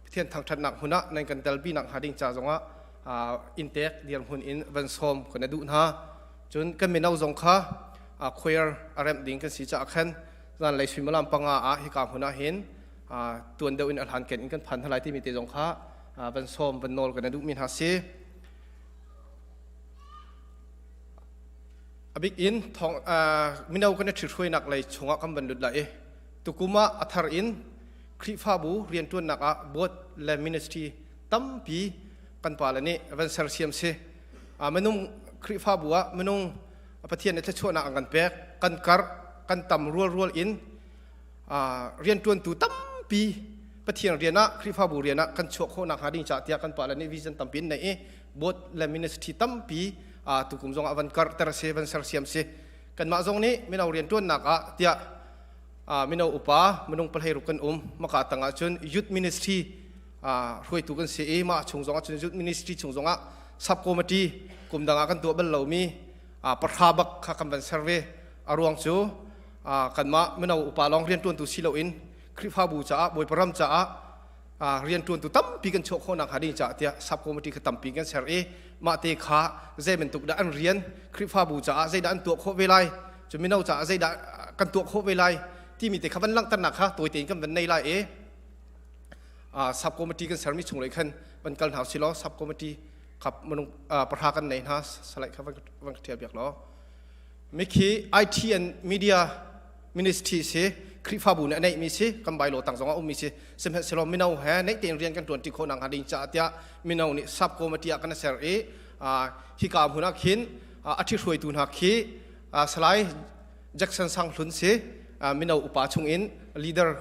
Pathian thangṭhatnak hmun ah nan kan telpi nak hnga ding ca zongah inntek dirhmun in van sawm kan duh hna. Cun kan mino zong kha choir a remh ding kan si caah khan zanlei suimilam 5 ah hika hmun ah hin tuan deuh in a hlan ken in kan phan hna lai timi te zong kha van sawm van nawl kan duhmi hna si. A bik in thong mino kan i ṭhithruainak lei chungah kan van lut lai i tukum ah a thar in Khrihfabu rianṭuannak ah board le ministry tampi. Kan pa le nih van sersiam si. Minung Khrihfabu ah minung Pathian nih thluachuahnak an kan pek, kan karh, kan tam rualrual in rianṭuantu tampi Pathian rian ah Khrihfabu rian ah kan chuah khawh nakhnga ding caah tiah kan pale nih vision tampi an nei i board le ministry tampi tukum zong ah van karhter si van sersiam si. Kanmah zong nih mino rianṭuannak ah tiah mino upa minung 16 kan um. Maka tang ah cun youth ministry hruaitu kan si i mah chung zong ah cun youth ministry chung zong ah sub committee kum dang ah kan tuah bal lomi 10 bak kha kan van ser ve. A ruang cu kanmah mino upa lawng rianṭuantu si loin Khrihfabu caah Bawipa ram caah rianṭuantu tampi kan chuah khawh nakhnga ding caah tiah sub committee kha tampi kan ser i mah te kha zei bantuk dah an rian, Khrihfabu caah zeidah an tuah khawh ve lai, cu mino caah zeidah kan tuah khawh ve lai timi te kha van langhternak kha tawi tein kan van nei lai i sub committee kan sermi chung lei khan van kal hna usih law sub committee kha minung 10 kan nei hna salai kha van ka ṭhial piak law. Mikhi IT and Media Ministry si, Khrihfabu nih a neihmi si, kan bylaw tang zongah ummi si. Sihmanhsehlaw mino he neih tein rian kan ṭuanṭi khawh nakhnga ding caah tiah mino nih sub committee ah kan ser i hika hmun ah khin a ṭhihruaitu hna khi Salai Jackson Sang Hlun si, mino upa chungin leader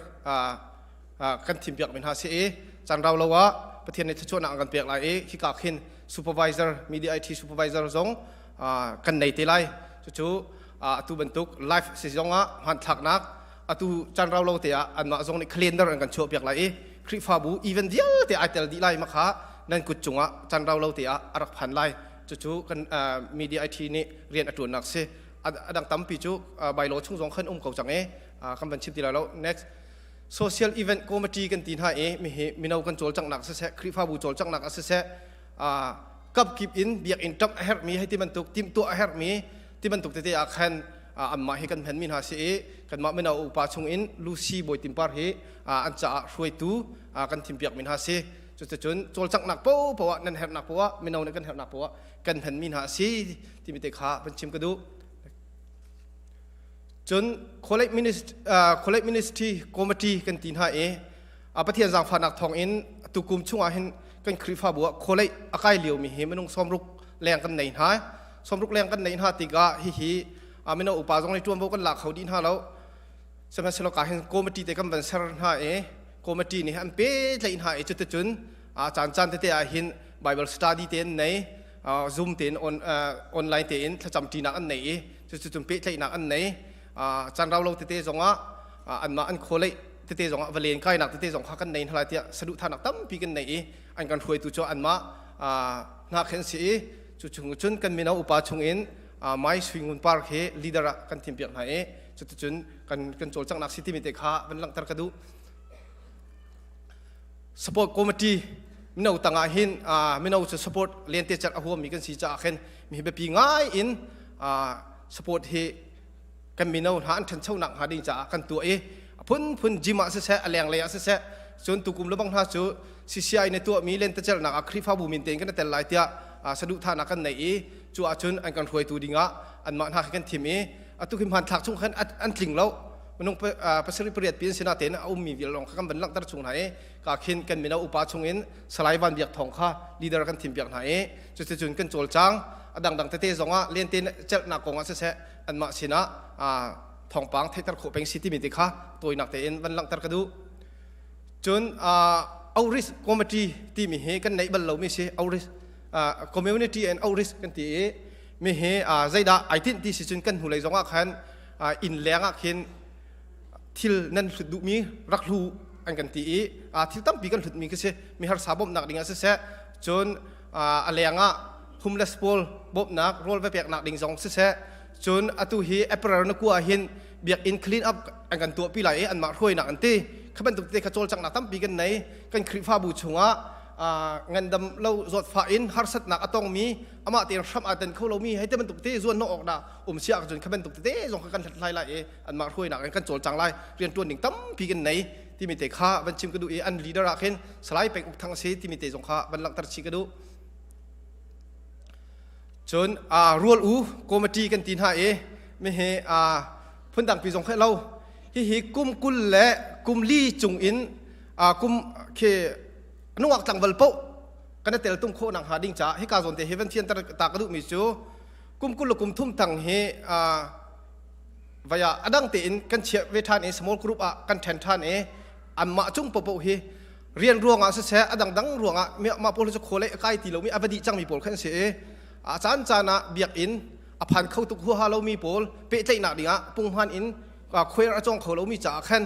kan thimpiak mi hna si i caan rau lo ah Pathian nih thluachuahnak an kan pek lai i hika khin supervisor, media IT supervisor zong kan nei te lai. Cucu atu bantuk live si zong ah hmanthlaknak atu caan rau lo te ah anmah zong nih calendar an kan chuahpiak lai i Khrihfabu event vialte ai tel dih lai. Makha nan kut cungah caan rau lo te ah a rak phan lai. Cucu kan media IT nih rian a ṭuannak si. A dang tampi cu bylaw chung zong khan um ko cang i kan van chim ti lai lo. Next. Social event committee kan ti hna i mihi mino kan cawlcanghnak siseh, Khrihfabu cawlcanghnak ah siseh, kapkip in biakinn ṭamh a herhmi hei ti bantuk, timhtuah a herhmi ti bantuk tete ah khan anmah hi kan hmanmi hna si i kanmah mino upa chungin Lucy Bawi Tin Par hi an caah hruaitu kan thimpiakmi hna si. Cuticun cawlcanghnak paohpaoh ah nan herhnak paoh ah, mino nih kan herhnak paoh ah kan hmanmi hna a si timi te kha van chim ka duh. Cun College Ministry Committee kan ti hna i Pathian zaangfahnak thawngin tukum chungah hin kan Khrihfabu ah college a kai liomi hi minung 60 leng kan nei hna. 60 leng kan nei hna tikah hihi mino upa zong nih ṭuanvo kan la kho dih hna lo. Sihmanhsehlaw ka hin committee te kan van ser hna i committee nih an pehtlaih hna i cuticun caan caan tete ah hin Bible study te an nei, Zoom tein online tein thlacam ṭinak an nei i cuticun pehtlaihnak an nei. Caan rau lo tete zongah anmah an khualeih tete zongah va len kainak tete zong kha kan nei hna lai tiah saduhthahnak tampi kan nei i an kan hruaitu cu anmah hna khin si i cu chung cun kan mino upa chungin Mai Sui Ngun Par khi leader ah kan thimpiak hna i cuticun kan kan cawlcanghnak si timi te kha van langhter ka duh. Support committee mino tangah hin mino cu support lente celh a huammi kan si caah khin mi biapi ngai in support hi kan mino hna an ṭhanchonak hnga ding caah kan tuah i a phunphun gym ah siseh, a lenglei ah siseh, cun tukum lebang hna cu CCI nih tuahmi lentecelhnak ah Khrihfabu min tein kan i tel lai tiah saduhthahnak kan nei i cu ahcun an kan hruaitu dingah anmah hna khi kan thim i atu khi hmanthlak chung khan an tling lo, minung 7 8 pin sina tein a ummi vial lawng kha kan van langhter chung hna i ka khin kan mino upa chungin Salai Van Biak Thawng kha leader kan thim piak hna i cuticun kan cawlcang. A dangdang tete zongah lente celhnak kong ah siseh, anmah sinah thawngpang theihter khawh peng si timi te kha tawinak tein van langhter ka duh. Cun outreach committee timi hi kan neih bal lomi si. Outreach, community and outreach kan ti i mi hi zeidah ai tinh ti si cun kan hnulei zongah khan inn leng ah khin thil nan hlut duhmi rak hlu an kan ti i thil tampi kan hlutmi khi si. Mi harsa bawmhnak ding ah siseh, cun a leng ah homeless pawl bawmhnak rawl va peknak ding zong siseh, cun atu hi April na kua hin biakinn clean up an kan tuahpi lai i anmah hruainak an ti kha bantuk te kha cawlcanghnak tampi kan nei. Kan Khrihfabu chungah ngandam lo zawtfah in harsatnak a tongmi, amah tein hram aa ten kho lomi hei te bantuk te zuan hnawh awk dah um sia ahcun kha bantuk tete zong kha kan hlathlai lai i anmah hruainak in kan cawlcang lai. Riantuan ding tampi kan nei timi te kha van chim ka duh i an leader ah khin Salai Peng Uk Thang a si timi te zong kha van langhter chih ka duh. Cun rual u committee kan ti hna i mi hi phundang pi zong kha lo, hihi kum 20 le kum 4 cung in kum khi nungak tlangval poh. Kan tel tum khawh nak hnga ding caah hika zawn te hi van fianter ta ka duhmi cu kum 20 le kum thum tang hi vaya adang tein kan chiah ve ṭhan i small group ah kan ṭhen ṭhan i anmah cung popo hi rian ruangah siseh a dangdang ruangah mah pawl cu khawlei a kai ti lomi a va dih cangmi pawl khan si i a caan caan ah biakinn a phan kho tuk huaha lomi pawl pehtlaihnak dingah punghman in khuair a cawng kho lomi caah khan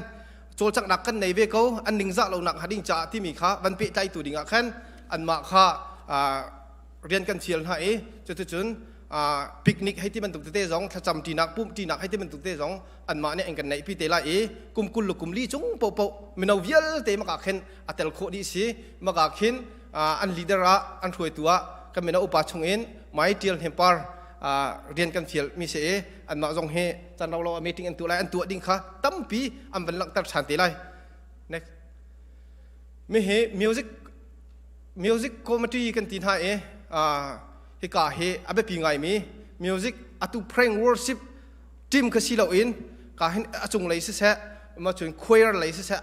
cawlcanghnak kan nei ve ko an ningzah lonak hnga ding caah timi kha van pehtlaitu dingah khan anmah kha rian kan fial hna i cuticun picnic hei ti bantuk tete zong thlacam ṭinak pumh ṭinak hei ti bantuk tete zong anmah nih an kan neihpi te lai i kum 20 le kum li chung paohpaoh mino vialte maka khin a tel khawh dih si. Maka khin an leader ah an hruaitu ah kan mino upa chungin Mai Tial Hnem Par rian kan fial mi si i anmah zong hi can lo lo meeting an tuah lai, an tuah ding kha tampi an van langhter ṭhan te lai. Next. Mi hi music committee kan ti hna i hika hi a biapi ngaimi music atu praying worship team kha si loin ka hin a cung lei siseh ma cun choir lei siseh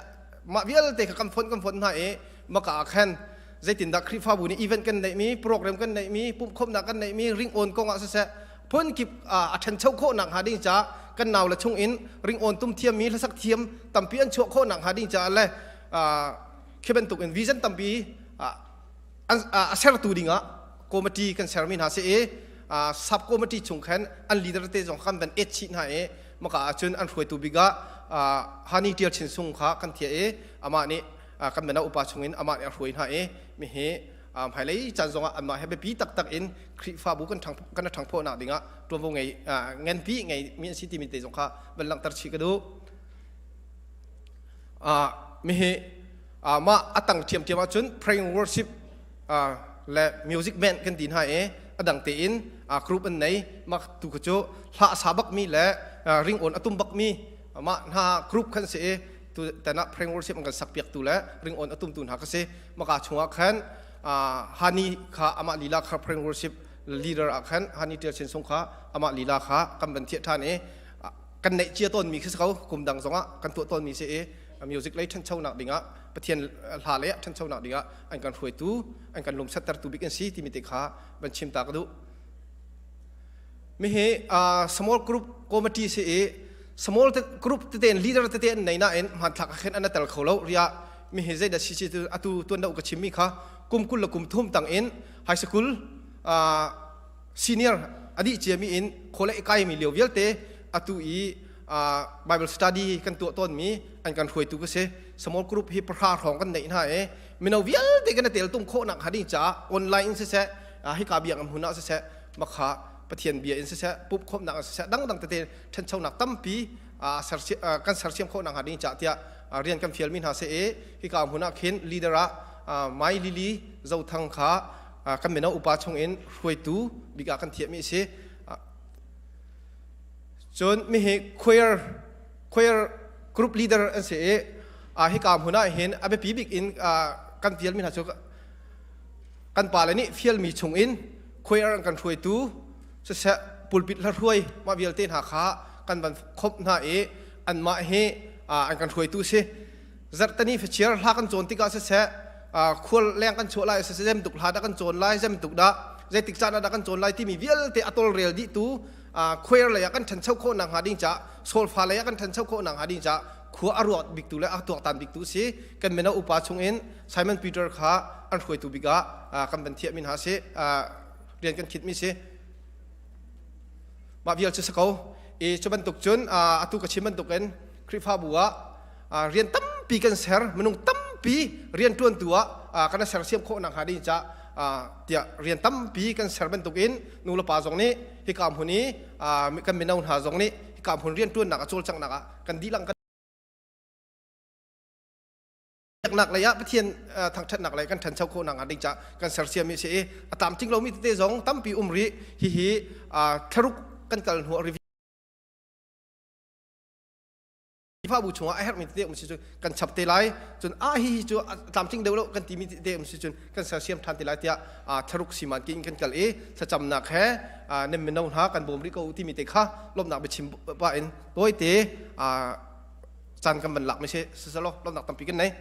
mah vialte kha kan fonh hna i maka ah khan zeitindah Khrihfabu nih event kan neihmi, program kan neihmi, pumhkhawmhnak kan neihmi, ringawn kong ah siseh phun kip a ṭhancho khawh nak hnga ding caah kan nau le chung in ringawn tum thiammi, hlasak thiam tampi an chuah khawh nak hnga ding caah le khi bantuk in vision tampi a sertu dingah committee kan sermi hna si i sub committee chung khan an leader te zong kan van et chih hna i maka ahcun an hruaitu bik ah Hani Tial Chin Sung kha kan thiah i amah nih kan mino upa chungin amah nih a hruai hna i mi hi hmailei caan zongah anmah he biapi taktak in Khrihfabu kan ṭhang kan ṭhangphawhnak dingah ṭuanvo ngei nganpi ngei mi an si timi te zong kha van langhter chih ka duh. Mi hi mah a tang ṭhiamṭhiam ahcun praying worship le music band kan ti hna i a dang tein group an nei. Mah tu kha cu hla a sa bakmi le ringawn a tum bakmi mah hna group khan si i tu tan ah praying worship an kan sak piak tu le ringawn a tumtu hna ka si. Maka chungah khan Hani kha amah lila kha praying worship leader ah khan Hani Tial Chin Sung kha amah lila kha kan van thiah ṭhan i kan neih cia tawnmi khi si ko. Kum dang zongah kan tuah tawnmi si i music lei ṭhanchonak dingah, Pathian hla lei ah ṭhanchonak dingah an kan hruaitu, an kan lumsattertu bik an si timi te kha van chim ta ka duh. Mi hi small group committee si i small group tete in leader tete an nei nain hmanthlak ah khin an tel kho lo ria. Mi hi zeidah si si atu tuan deuh ka chimmi kha kum 20 le kum thum tang in high school senior adih ciami in khawle kai mi lio vialte atu i Bible study kan tuah tawnmi an kan hruaitu ka si. Small group hi 10 hrawng kan neih hna i mino vialte kan tel tum khawh nak hnga ding caah online in siseh, hika biakinn hmun ah siseh, makha Pathian bia in siseh, pumh khawmnak in siseh, dangdang tete ṭhanchonak tampi kan sersiam khawh nak hnga ding caah tiah rian kan fialmi hna si i hika hmun ah khin leader ah Mai Lili Zothang kha kan mino upa chung in hruaitu bik ah kan thiahmi a si. Cun mihi choir group leader an si i hika hmun ah hin a biapi bik in kan fialmi hna cu kan pale nih fialmi chung in choir an kan hruaitu siseh, pulpit hla hruai mah vialte hna kha kan van khomh hna i anmah hi an kan hruaitu si. Zarhteni fachiar hla kan cawn tikah siseh, khual leng kan chuah lai siseh, zemtuk hla dah kan cawn lai, zemtuk dah zeitik caan ah dah kan cawn lai timi vialte a tawlrel dih tu, choir lei ah kan ṭhancho khawh nak hnga ding caah, solfa lei ah kan ṭhancho khawh nak hnga ding caah khua a ruat biktu le a tuaktan biktu si. Kan mino upa chungin Simon Peter kha an hruaitu bik ah kan van thiahmi hna si, rian kan khitmi si. Mah vial cu si ko i cu bantuk cun atu ka chim bantukin Khrihfabu ah rian tampi kan ser, minung tampi rian ṭuantu ah kan sersiam khawh nak hnga ding caah tiah rian tampi kan ser bantukin nu le pa zong nih hika hmun i kan mino hna zong nih hika hmun rian ṭuannak a cawlcanghnak ah kan dihlak kan biaknak lei ah Pathian thangṭhatnak lei kan ṭhancho khawh nak hnga ding caah kan sersiam mi si i a tlamtling lomi tete zong tampi um rih. Hihi thlaruk kan kal hnu ah Khrihfabu chungah a herhmi tete um si cun kan chap te lai, cun a hi hi cu tlamtling deuh lo kan timi tete um si cun kan sersiam ṭhan te lai tiah thlaruk siman kin kan kal i thlacamnak he nan mino hna kan bawm rih ko timi te kha lawmhnak biachim pah in tawite caan kan van lak mi si siselaw lawmhnak tampi kan nei.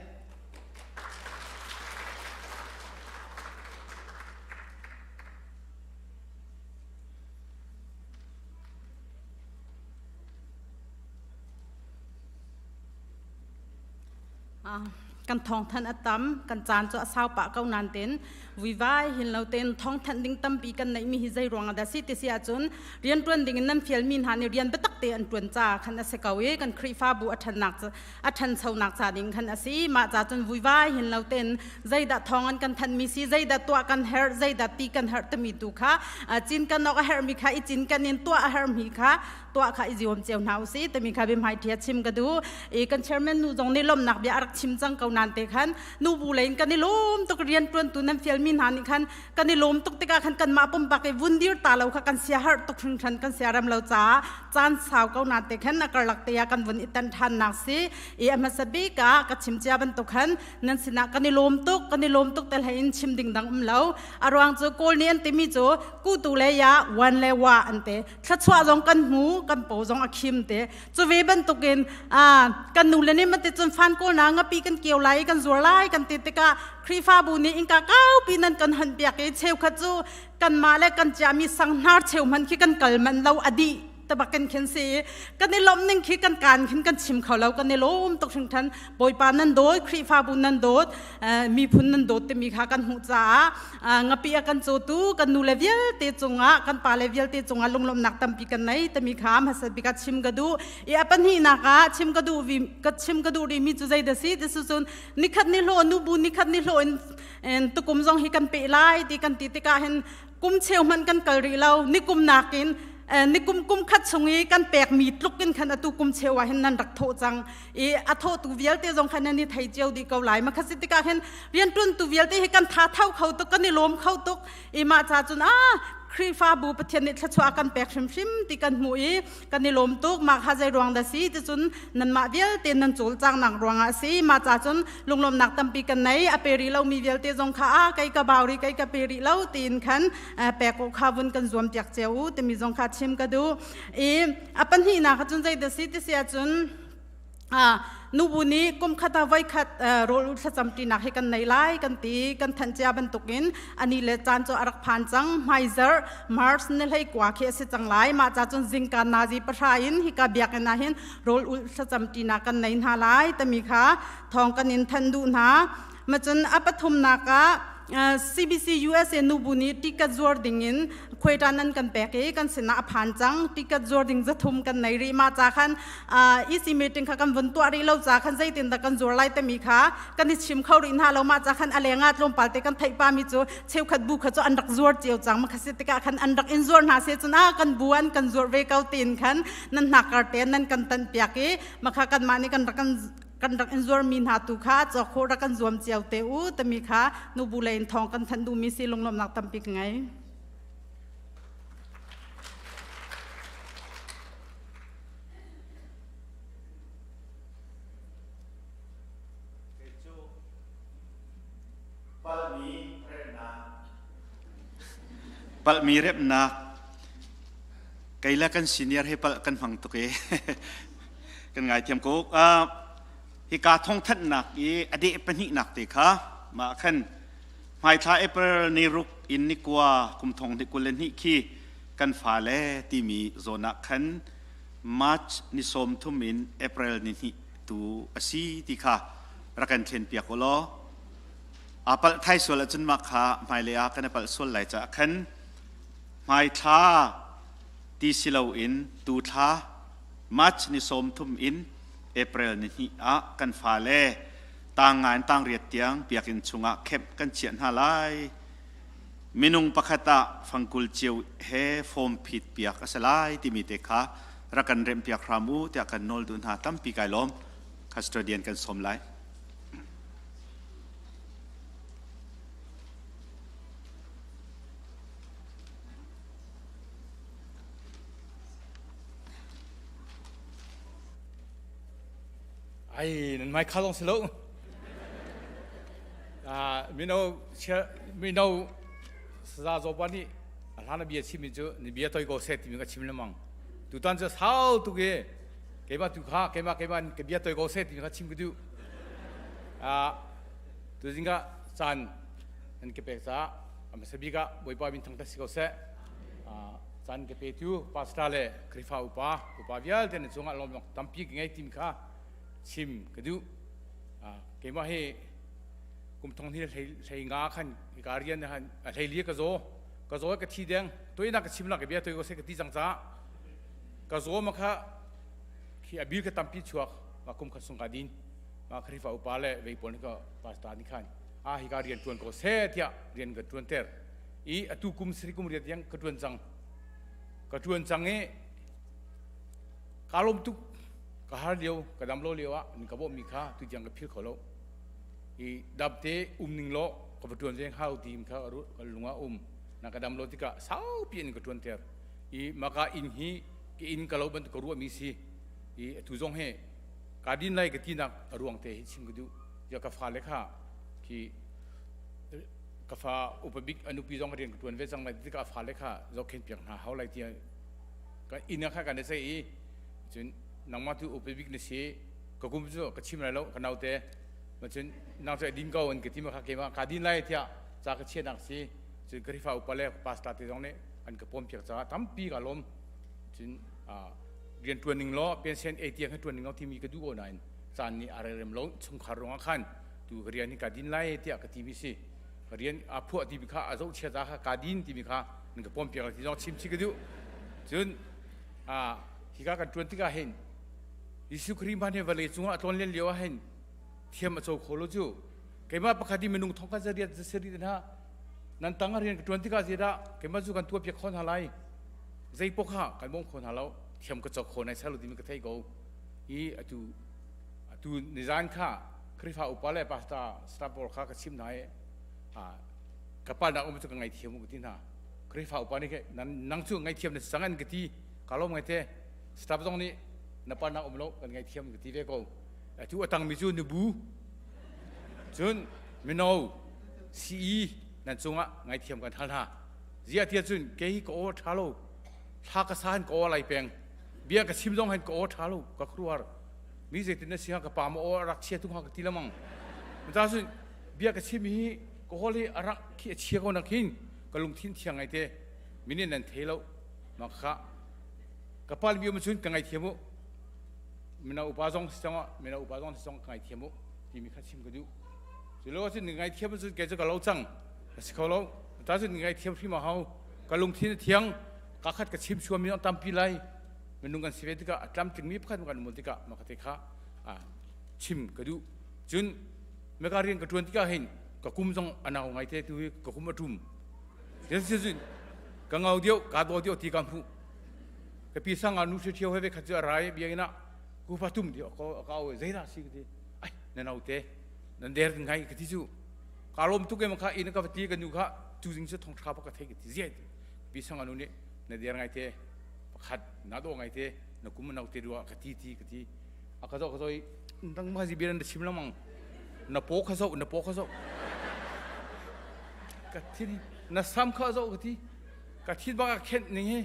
Kan thawngthanh a tam, kan caan cu a sau pah ko nain ten vuivai hin lo ten thawngthanh ding tampi kan neihmi hi zei ruang ah dah si ti si ahcun rianṭuan ding in nan fialmi hna nih rian biatak te an ṭuan ca khan a si ko i kan Khrihfabu a ṭhannak a ṭhanchonak ca ding khan a si. Mah ca cun vuivai hin lo ten zeidah thawng an kan thanhmi si, zeidah tuah kan herh, zeidah ti kan herh timi tu kha cinken awk a herhmi kha i cinken in tuah a herhmi kha tuah kha i ziom cio hna usih timi kha biahmai ṭhia chim ka duh. I kan chairman nu zong nih lawmhnak bia a rak chim cang ko nain te khan nu bu lei in kan i lawm tuk. Rian ṭuantu nan fialmi hna nih khan kan i lawm tuk tikah khan kanmah pumpak i vun dir ta lo kha kan sia harh tuk hringhran, kan sia rem lo caah caan sau ko nain te khan a karlak te ah kan vun i tan ṭhan nak si. I a hmasa bik ah ka chim cia bantuk khan nan sinah kan i lawm tuk, kan i lawm tuk tel he in chim ding dang um lo. A ruang cu Kawl nih an timi cu kutu le ya wan le wa an te, thluachuah zong kan hmu, kan paw zong a khim te. Cu ve bantukin kan nu le nih mate cun fan kawl na ngapi kan kio lai, kan zuar lai kan ti tikah Khrihfabu nih innka kaupi nan kan hon piak i cheukhat cu kanmah le kan ciami sanghnar cheu hman khi kan kal man lo, a dih tabakin khin si. Kan i lawmh ning khi kan kaan khin kan chim kho lo, kan i lawm tuk hringhran. Bawipa nan dawt, Khrihfabu nan dawt, miphun nan dawt timi kha kan hmuh caah ngapi a kan cawtu kan nu le vialte cungah, kan pa le vialte cungah lunglawmhnak tampi kan nei timi kha hmasa bik ah chim ka duh. I a pahnihnak ah chim ka duh ka chim ka duh rihmi cu zei dah si ti cun nikhat ni hlawh nubu nikhat ni hlawh in tukum zong hi kan peh lai ti kan ti tikah hin kum cheu hmanh kan kal rih lo. Nikum nakin nikum kum khat chung i kan pekmi tluk in khan atu kum cheu ah hin nan rak thawh cang i a thawhtu vialte zong khan nan i thei cio dih ko lai. Makhat si tikah hin rianṭuantu vialte hi kan tha tho kho tuk, kan i lawm kho tuk i mah ca cun a Khrihfabu Pathian nih thluachuah kan pek hrimhrim ti kan hmuh i kan i lawm tuk. Mah kha zei ruang dah si ti cun nanmah vialte nan cawlcanghnak ruangah a si. Mah ca cun lunglawmhnak tampi kan nei. A pe rih lomi vialte zong kha a kei ka bau rih, kei ka pe rih lo tiin khan pek awk kha vun kan zuam piak cio u timi zong kha chim ka duh. I a pahnihnak cun zei dah si ti si ahcun nubu nih kum khat ah voikhat rawl thlacam ṭinak hi kan nei lai kan ti. Kan thanh cia bantukin ani le caan cu a rak phan cang. Hmaizarh March ni 19 khi a si cang lai. Mah ca cun zingka nazi 10 in hika biakinn ah hin rawl ulh thlacam ṭinak kan nei hna lai timi kha thawng kan in thanh duh hna. Macun a pathumnak ah CBC USA nubu nih ticket zuar ding in khuaiṭan an kan pek i kan sinah a phan cang. Ticket zuar ding 300 kan nei rih. Mah ca khan EC meeting kha kan vun tuah rih lo ca khan zeitin dah kan zuar lai timi kha kan i chim kho rih hna lo. Mah ca khan a leng ah tlawmpal te kan theih pami cu cheukhat bu kha cu an rak zuar cio cang. Makha si tikah khan an rak in zuar hna se cun a kan bu an kan zuar ve ko tiin khan nan hnakar te nan kan tan piak i makha kanmah nih kan rak kan kan rak in zuarmi hna tu kha cawk khawh rak kan zuam cio te u timi kha nubu lei in thawng kan thanh duhmi si. Lunglawmhnak tampi ka ngei. Palhmi remhnak. Kei le kan senior he palh kan hmang tuk i kan ngaithiam ko. Hika thawngthanhnak i a deh pahnihnak te kha mah khan hmaithla April ni 6 in ni 9 kum 2022 khi kan fale timi zawn ah khan March ni 30 in April ni 2 tu a si ti kha rak kan thlen piak u law aa palh thai sual ahcun mah kha hmailei ah kan i palh sual lai caah khan hmaithla ti si loin tu thla March ni 30 in April ni 2 ah kan fale tang nga in tang riat tiang biakinn chungah khemh kan chiah hna lai. Minung pakhat ah fangkul cio he form phit piak a si lai timi te kha rak kan remh piak hram u tiah kan nawl duh hna. Tampi kai lawm. Custodian kan sawm lai. Ai nan mai kha long si lo. Mino mino saza zopa nih a hlan a bia chim mi cu ni bia toi ko se timi ka chim lemang. Tutan cu sau tuk i keimah tu kha keimah keimah ka bia toi ko se timi kha chim ka duh. Tuzing ah caan nan ka pek caah a hmasa bik ah Bawipa min thangṭhat si ko seh. Caan ka petu pastor le Khrihfa upa upa vialte na cungah lawmnak tampi ka ngei tim kha chim ka duh. Keimah hi kum thong hi hlei nga khan ka rian han hlei li ka zaw ka zaw ka thi deng toinak ka chim nak bia toi ko se ka ti cang ca ka zaw ma kha khi a bil ka tampi chuak ma kum khat sung ka din ma khrifa upa le vei pawl ka pastor ni khan a hi ka rian tuan ko se tiah rian ka tuan ter i atu kum sri kum riat yang ka tuan cang ka tuan cang i ka lom tuk ka har lio ka dam lo lio ah ka bawh mi kha tu tiang ka phil kho lo i dapte um ning lo ka va tuan veng hau ti kha ka lung ah um na ka dam lo tikah saupi in ka tuan ter i maka inn hi ka inn ka lo bantuk ka ruah mi si i atu zong he ka din lai ka tinak a ruang te hi chim ka duh ya ka fa le kha khi ka fa upa bik a nupi zong rian ka tuan ve cang lai tikah a fa le kha zohkhenh piak hna hau lai tiah ka inn ah kha kan i ceih i cun nangmah tu upa bik na si ka kum cu ka chim lai lo ka naute ma cun nang cu din ko an ka ti ma kha keimah ka din lai tiah ca ka chiahnak si cun Khrihfa upa le pastor te zong nih an ka pawm piak caah tampi ka lawm cun rian ṭuan ning law pension ei tiang hi ṭuan ning law timi ka duh ko nain caan nih a rem lo chungkhar ruangah khan tu ka rian hi ka din lai tiah ka timi si ka rian a phuah timi kha a zohchia ca kha ka din timi kha nan ka pawm piak ti zong chim chi ka duh cun hika kan ṭuan tikah hin Jesuh Khrih hmanh hi vawlei cungah a tlawn len lio ah hin thiam a co kho lo cu keimah pakhat i minung thong kan zariat zasari hna nan tang ah rian ka ṭuan tikah zeidah keimah cu kan tuah piak kho hna lai zei poh kha kan bawm kho hna lo thiam ka cawk kho nai salo timi ka thei ko i atu atu nizan kha Khrihfa upa le pastor staff pawl kha ka chim hna i ka palnak um cu ka ngaithiam ka ti hna Khrihfa upa nih nang cu ngaithiam na si cang an ka ti ka lawm ngai te staff zong nih na palnak um lo kan ngaithiam ka ti ve ko atu a tangmi cu nubu cun mino CE nan cungah ngaithiam kan hal hna ziah tiah cun kei hi ka aw ṭha lo thla ka sa hin ka aw lai peng bia ka chim zong hin ka aw ṭha lo ka khuaruahar mi zeitin na si ha ka pa ma aw rak chia tu ha ka ti lamang ta cun bia ka chim hi ka hol hi a rak khi a chia ko nak hin ka lungthin thiang ngai te minin nan thei lo ma kha ka pal mi um cun ka ngaithiam u mina upa zong si cang mina upa zong si zong ka ngaithiam u timi kha chim ka duh cu lo cun ngaithiam cun kei cu ka lo cang a si kho lo ta cun ngaithiam hrim a hau ka lungthin a thiang ka khat ka chim suam mi tampi lai minung kan si ve tikah a tlamtling mi pakhat kan um tikah mah te kha chim ka duh cun meka rian ka tuan tikah hin ka kum zong a nau ngai te tu hi ka kum a tum cun ka ngau deuh ka daw deuh ti ka hmuh ka pi sang ah nu thio he ve khat cu a rai biakinn ah ku fa tum ti ka ka au zeidah si ka ti ai na nau te nan der ngai ka ti cu ka lawm tuk em kha inn ka va ti ka nu kha tu zing cu thong tha pa ka thei ka ti ziai ti pi sang anu nih na der ngai te pakhat na do ngai te na kum nau te rua ka ti ti ka ti a ka zo ka zo i nang ma zi bian na chim lamang na po kha zo na po kha zo ka thin na sam kha zo ka ti ka thin bak a khenh ning hi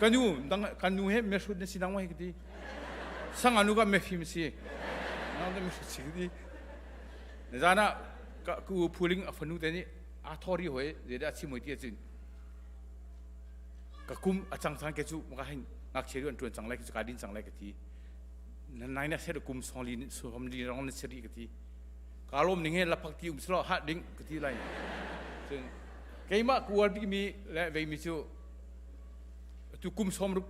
ka nu dang ka nu he me hrut na si nang ma hi ka ti sang anu ka me fim si nang te me hrut si ka ti Zan ah ka u phuling a fanu te nih aa thawri hoi zeidah a chim hoi ti ahcun ka kum a cang cang ke cu maka hin ngakchia du an tuan cang lai ka din cang lai ka ti nai na ser kum songli somli rong na seri ka ti ka lom ning he lapak ti um selo ha ding ka ti lai cun keimah ku uar bik mi le vei mi cu tu kum som ruk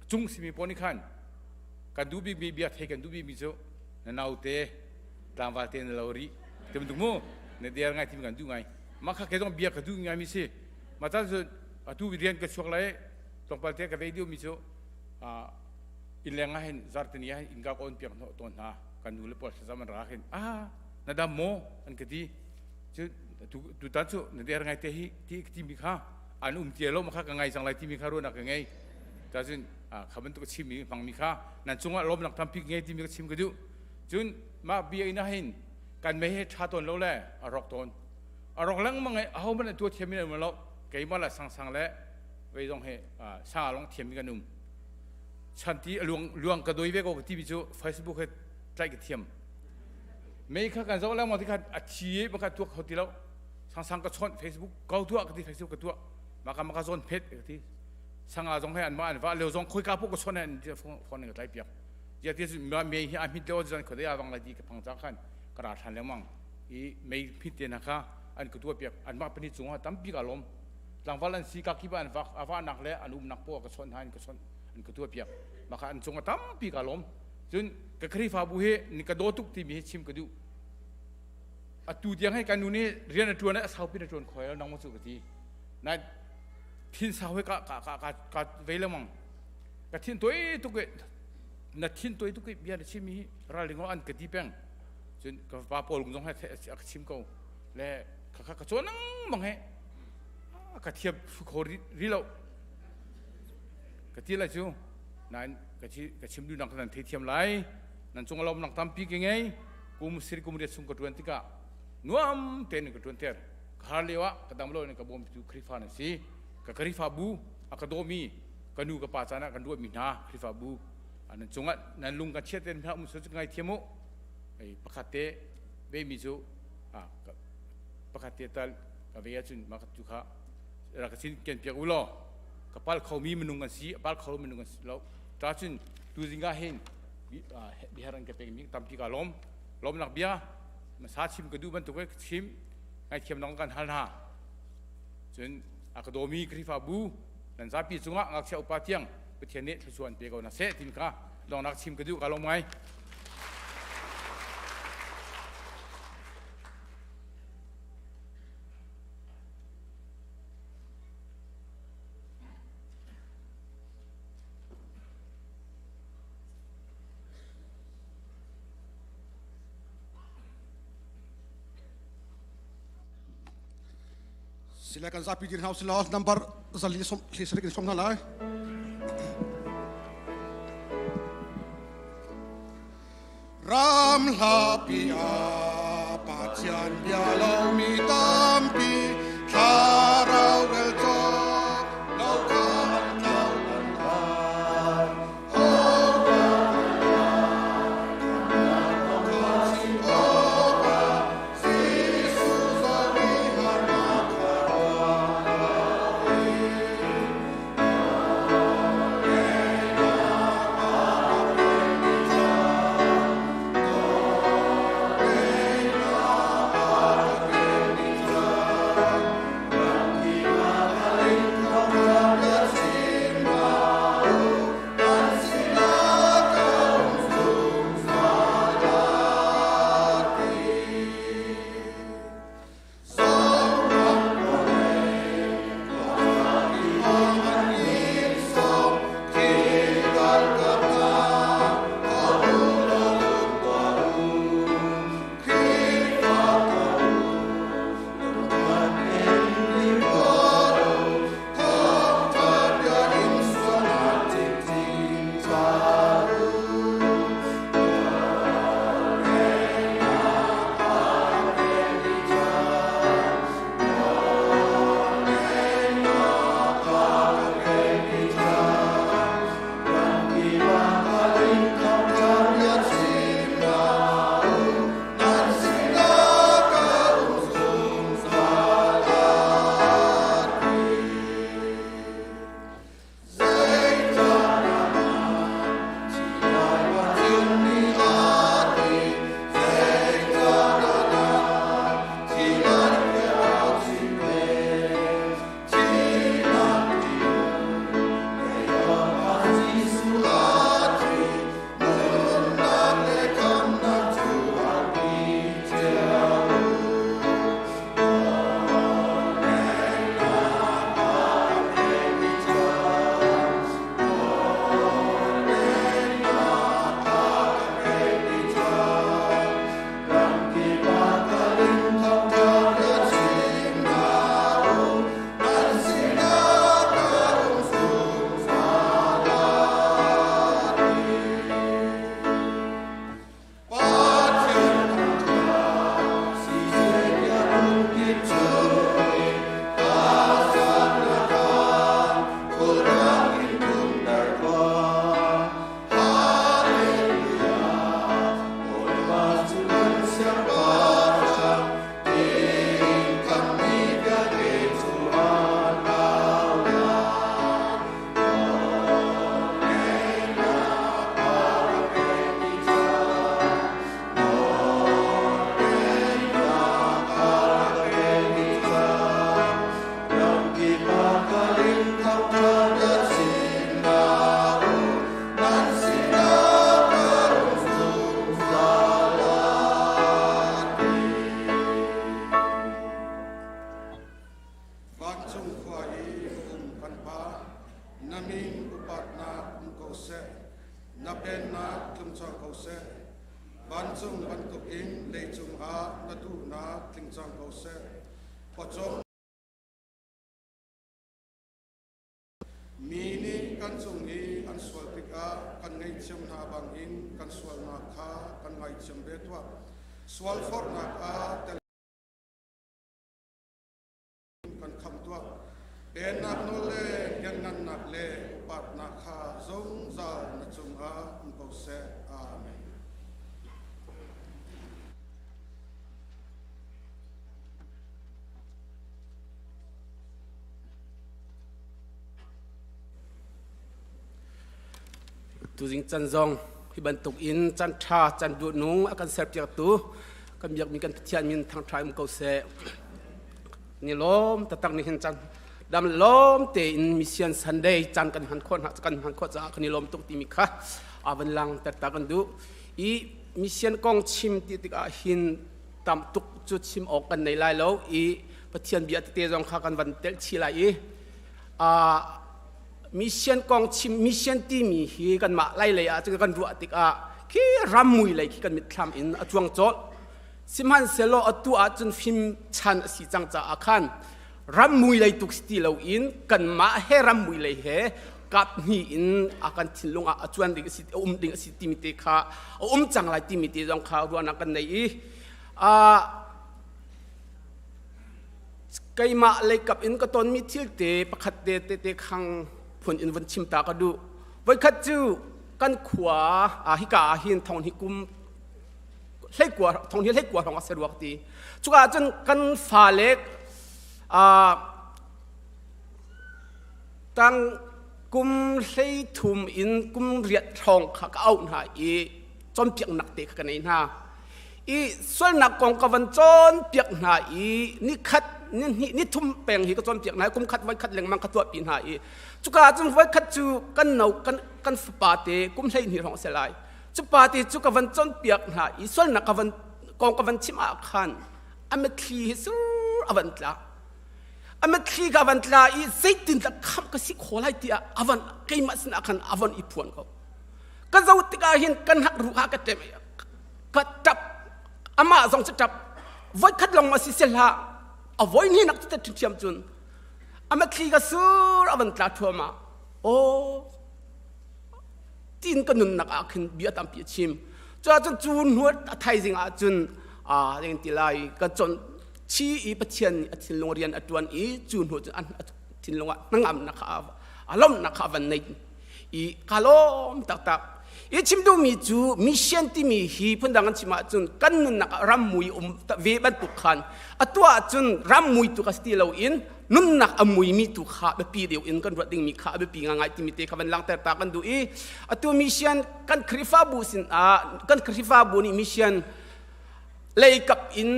cung simi pon khan kan duh bik mi bia thei kan duh bik mi cu na naute tlangval te na lo rih ti bantuk mu na der ngai ti kan duh ngai mah kha kei zong bia ka duh ngai mi si mah caan cu atu rian ka chuak lai tlawmpal te ka vei deuh mi cu inn leng ah hin zartini ah hin innka ka on piak hnawh tawn hna kan nu le pawl thlacam an ra hin ah na dam maw an ka ti cu tutan cu na der ngai te hi ti ka ti mi kha an um ti lo ma kha ka ngai cang lai ti mi kha ruahnak ka ngei ta cun kha bantuk a chimmi hmangmi kha nan cungah lawmnak tampi ngei timi ka chim ka duh cun mah bia in ahhin kan mei he ṭha tawn lo le a rawk tawn a rawk lengmang i aho hmanh tuah thiam in an um lo keimah le sangsang le vei zong he sanga lawng thiam in kan um chanti a luang luang ka doi ve ko ka timi cu Facebook he tlaih ka thiam mei kha kan zoh lengmang tikhan a thi i baka tuak kho ti lo sangsang ka chawnh Facebook kau tuah ka ti Facebook ka tuah maka maka zawn phet ka ti sanga zong he an mah an va leo zong khoika poh ka chawnh he an phone in ka tlai piak. Zia ti mei hi a hmit lio zan khuadei a wang lai ti ka phang cang khan ka ra ṭhan lengmang i mei hmit te hna kha an ka tuah piak. Anmah pahnih cungah tampi ka lawm. Tlangval an si ka kip an vak a vahnak le an umnak poah ka chawnh hna in ka chawnh an ka tuah piak. Mah kha an cungah tampi ka lawm. Cun ka Khrihfabu hi ni ka daw tuk timi hi chim ka duh. Atu tiang hi kan nu nih rian a ṭuan i a saupi a ṭuan khoi lo nang maw cu ka ti. Na thin sau hi ka ka ka ka ka vei lengmang. Ka thin toi tuk i na thin toi tuk i bia na chim hi ralring an ka ti peng. Cun ka pa Paul zong he a ka chim ko. Le ka ka ka cawn lengmang he ka thiam kho ri lo. Ka ti lai cu nain ka chim duhnak nan theithiam lai. Nan cung a lawmnak tampi ka ngei. Kum siri kum riat chung ka ṭuan tikah nuam tein ka ṭuan ter. Ka har lio ah ka dam lo in ka bawmtu Khrihfa nan si. Ka Khrihfabu a ka dawmi ka nu ka pa caan ah kan ruahmi hna Khrihfabu nan cungah nan lung kan chiat ten hna um su ngai thiam u. Ei pakhat te ve mi cu pakhat te tal ka ve ahcun mah tu kha rak ka sin ken piak u law ka pal khomi minung kan si a pal kho minung kan si lo ta cun tu zingah hin bihar an ka pekmi tampi ka lawm lawmnak bia sa chim ka duh bantuk chim ngaithiam nong kan hal hna cun a ka dawmi Khrihfabu nan zapi cungah ngakchia upa tiang Pathian nih thluachuah an pe ko na seh tin kha dongnak chim ka duh ka lawm ngai. Sila kan zapi dir hna usih law number zali som thli sarik in som hna lai. Ram hlapi ah Pathian bia lomi tampi thlarau rel cawk lo kha an tlau an lai. Na min upatnak um ko seh. Na pennak tlung cang ko seh. Vancung bantukin leicung ah na duhnak tling cang ko seh. Pawcawm Mi nih kan cung i an sual tikah kan ngaihthiam hna bangin kan sualnak kha kan ngaithiam ve tuah. Sualforhnak ah tel kan khamh tuah. Pennak nawl le lianngannak le upatnak kha zungzal na cungah um ko seh. Amen. Tuzing can zong hi bantuk in can ṭha can duh nung a kan serpiaktu kan biakmi kan Pathian min thangṭha um ko seh. Ni lawm taktak ni hin can dam lawm tein mission Sunday can kan hman khawh hna kan hman khawh caah kan i lawm tuk timi kha a van lang taktak kan duh. I mission kong chim ti tikah hin tam tuk cu chim awk kan nei lai lo i Pathian bia tete zong kha kan van telh chih lai i mission kong chim mission timi hi kanmah lai lei ah cun kan ruah tikah khi rammui lei khi kan mitthlam in a cuang cawlh sihmanhsehlaw atu ahcun fim chan a si cang caah khan rammui lei tuk si ti loin kanmah he rammui lei he kap hnih in a kan thinlung ah a cuan ding a si a um ding a si timi te kha a um cang lai timi te zong kha ruahnak kan nei i keimah leikap in ka tonmi thil te pakhat te te te khang phun in vun chim ta ka duh. Voikhat cu kan khua hika ah hin thong hi kum hleikua thong hi hleikua hrawng a si ruak ti. Cuka ah cun kan fale tang kum 13 in kum riat hrawng kha ka auh hna i cawnpiaknak te kha ka nei hna. I sualnak kong ka van cawnpiak hna i nikhat nihnih nithum peng hi ka cawnpiak hna i kum khat voi khat lengmang ka tuahpi hna i cuka ah cun voi khat cu kan no kan kan fapa te kum 12 hrawng a si lai. Cu pa te cu ka van cawnpiak hna i sualnak ka van kong ka van chim ah khan a mitthli hi sur a van tla. A mitthli ka van tla i zeitindah khamh ka si kho lai tiah a van keimah sinah khan a van i phuan ko. Ka zoh tikah hin kan hak ruh ah ka ṭem ka ṭap amah zong cu ṭap voikhat lawng ma si si hlah a voi hnih nak cu ṭhiam cun a mitthli ka sur a van tla thuama aw tin ka nunnak ah khin bia tampi a chim cu ahcun cu hnu a thaizing ah cun a ding ti lai ka chon chi i Pathian nih a thinlung rian a ṭuan i cu hnu cun a thinlung ah hnangamnak kha a lawmhnak kha a van nei i ka lawm taktak i chim duhmi cu mission timi hi phundang an chim ahcun kan nunnak ah rammui um ve bantuk khan atu ahcun rammui tu ka si ti loin nunnak a muimi tu kha biapi deuh in kan ruat dingmi kha a biapi ngai timi te kha van langhter ta kan duh i atu mission kan Khrihfabu sin ah kan Khrihfabu nih mission leikap in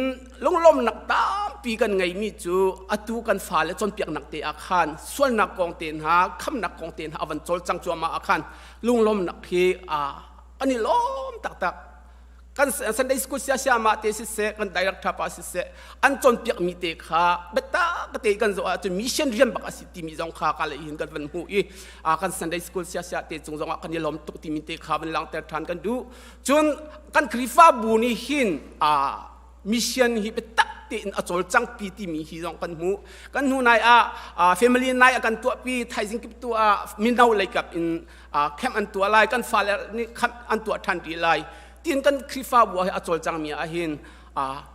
lunglawmnak tampi kan ngeimi cu atu kan fale cawnpiaknak te ah khan sualnak kong te hna khamnak kong te hna a van cawlcang cuahmah ah khan lunglawmnak hi an i lawm taktak. Kan Sunday school siasiama te siseh kan director pa siseh an cawnpiakmi te kha biatak te kan zoh ahcun mission rian bak a si timi zong kha ka lei hin kan van hmuh i kan Sunday school siasia te cung zong ah kan i lawm tuk timi te kha van langhter ṭhan kan duh. Cun kan Khrihfabu nih hin mission hi biatak tein a cawlcangpi timi hi zong kan hmuh. Kan hnu nai ah family nai a kan tuahpi thaizing kip tu ah mino leikap in camp an tuah lai kan fale nih camp an tuah ṭhan rih lai tiin kan Khrihfabu ah a cawlcangmi ah hin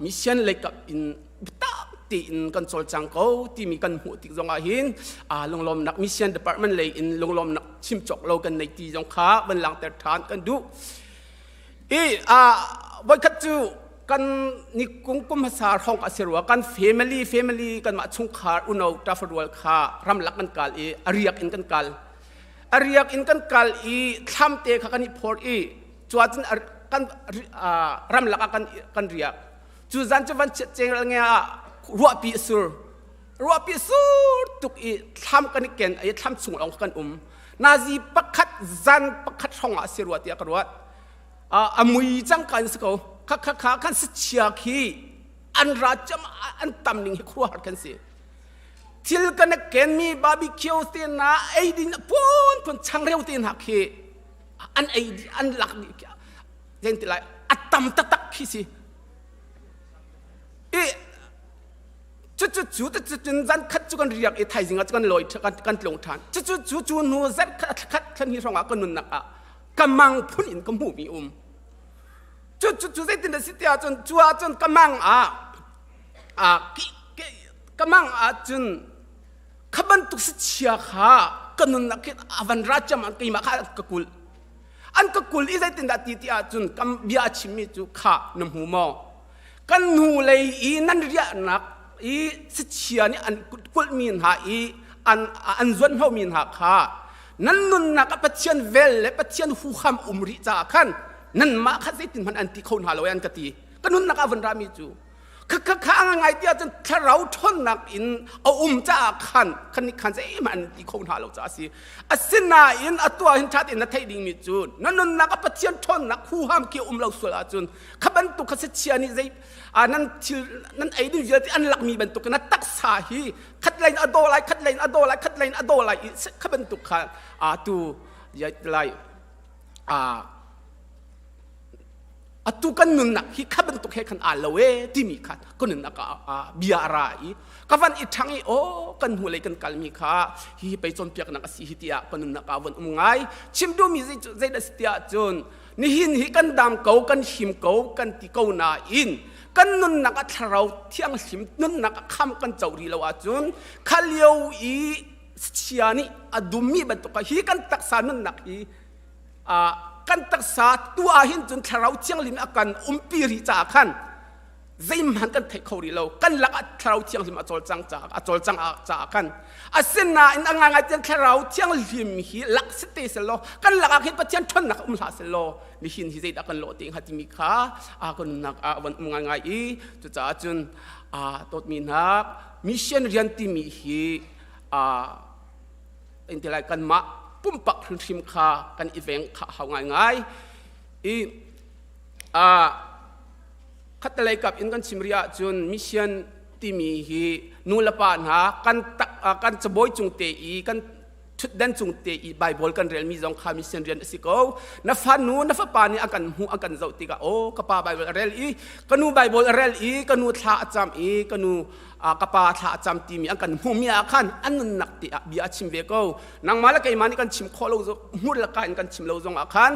mission leikap in biatak tein kan cawlcang ko timi kan hmuh tik zong ah hin lunglawmnak mission department lei in lunglawmnak chim cawk lo kan nei ti zong kha van langhter ṭhan kan duh. I voikhat cu kan ni kum kum hmasa hrawng a si rua kan family family kanmah chungkhar uno ṭafarual kha ramlak kan kal i a riak in kan kal a riak in kan kal i thlam te kha kan i phor i cuahcun kan ramlak ah kan kan riak. Cu zan cu van chiat ceng nge ah ruahpi a sur ruahpi a sur tuk i thlam kan i ken i thlam chung lawng kan um. Nazi pakhat zan pakhat hrawng ah a si rua tiah ka ruat. A mui cang kan si ko kha kha kha kan si chia khi an ra cham an tam ning hi khuaruahhar kan si. Thil kan ken mi barbecue te na ei ding pum. phun changreu te hna khi an ei an lak dih zen ti lai a tam taktak khi si i cu cu cu cu cun zan khat cu kan riak i thaizing ah cu kan lawi kan tlung ṭhan cu cu cu cu hnu zarh khat khat thlan hi hrawng ah ka nunnak ah ka mang phun in ka hmuhmi um cu cu cu zeitin dah si tiah cun cu ah cun ka mang ah ka mang ah cun kha bantuk si chia kha ka nunnak khi a van ra cam ah keimah kha ka kulh an ka kul i zeitindah ti ti ahcun kam bia a chimmi cu kha na hmu maw kan hnu lei i nan riahnak i sachia nih an kulhmi hna i an an zuanhnomi hna kha nan nunnak ah Pathian vel le Pathian huham um rih caah khan nanmah kha zeitin hmanh an ti kho hna lo an ka ti ka nunnak ah van rami cu kha kha kha a ngai tiah cun thlarau ṭhawnnak in a um caah khan khan nih khan zeihmanh an ti kho hna lo caah a si asinain a tuah hin ṭha tein na theih dingmi cu na nunnak ah Pathian ṭhawnnak huham khi um lo sual ahcun kha bantuk kha sachia nih zei nan thil nan ei ding vialte an lakmi bantuk na taksa hi khat lei in a daw lai khat lei in a daw lai khat lei in a daw lai i kha bantuk kha tu lai atu kan nunnak hi kha bantuk he khan aa lo e timi kha ka nunnak ah bia a ra i ka van i ṭhang i aw kan hnulei kan kalmi kha hi pei cawnpiaknak a si hi tiah ka nunnak ah von um ngai chim duhmi zei dah si tiah cun nihin hi kan dam ko kan him ko kan ti ko nain kan nunnak ah thlarau thianghlim nunnak ah kham kan co rih lo ahcun kha lio i chia nih a dummi bantuk hi kan taksa nunnak hi kan taksa tu ah hin cun thlarau thianghlim a kan umpi rih caah khan zeihmanh kan theih kho rih lo kan lakah thlarau thianghlim a cawlcang caah a cawlcang caah khan asinain a ngaingai tian thlarau thianghlim hi lak si te selaw kan lakah khin Pathian ṭhawnnak um hlah selaw nihin hi zeidah kan lawh te hnga timi kha a kan nunnak ah a von um ngaingai i cucaah cun a dawtmi hna mission rian timi hi in ti lai kanmah pumpak hrimhrim kha kan i veng kha hau ngaingai i khattelei kap in kan chim rih ahcun mission timi hi nu le pa hna kan tak kan cabawi cung te i kan thutden cung te i Bible kan relmi zong kha mission rian a si ko na fanu na fapa nih a kan hmuh a kan zoh tikah aw ka pa Bible a rel i ka nu Bible a rel i ka nu thla a cam i ka nu ka pa thla a cam timi an kan hmuhmi ah khan an nunnak te ah bia a chim ve ko nangmah le keimah nih kan chim khawh lo hmur le ka in kan chim lo zong ah khan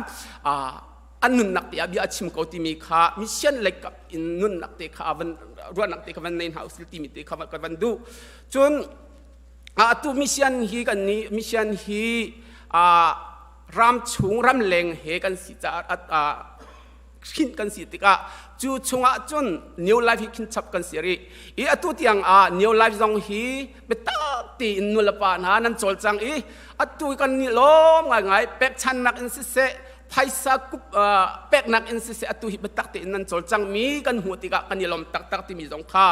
an nunnak te ah bia a chim ko timi kha mission lei kap in nunnak te kha van ruahnak te kha van nei hna usil timi te kha kan van duh cun atu mission hi kan ni mission hi ram chung ram leng he kan si caah khin kan si tikah cu chungah cun New Life hi khin chap kan si rih i atu tiang ah New Life zong hi biatak tiin nulepa hna nan cawlcang i atu kan ni lawm ngaingai pekchannak in siseh phaisa kup peknak in siseh atu hi biatak tein nan cawlcang mi kan hmuh tikah kan i lawm taktak timi zong kha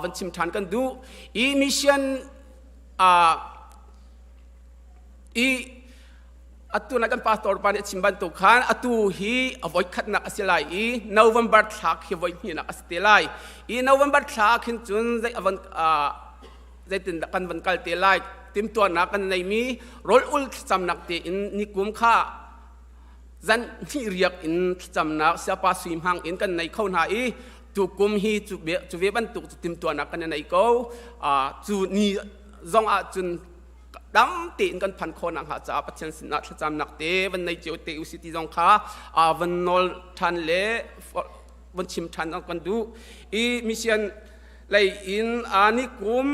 van chim ṭhan kan duh i mission i Atu na kan pastor pa nih a chim bantuk khan atu hi a voikhatnak a si lai i November thla khi voi hnihnak a si te lai. I November thla khin cun zei a van zeitin dah kan van kal te lai timtuahnak kan neimi rawl ul thlacamnak tein nikum kha zan hnih riak in thlacamnak siapa sui hmang in kan nei kho hna i tukum hi cu ve bantuk cu timtuahnak kan nei ko cu ni zong ah cun dam tein kan phan khawh nakhnga caah Pathian sinah thlacamnak te van nei cio te usi ti zong kha van nawl ṭhan le van chim ṭhan kan duh i mission lei in ni kum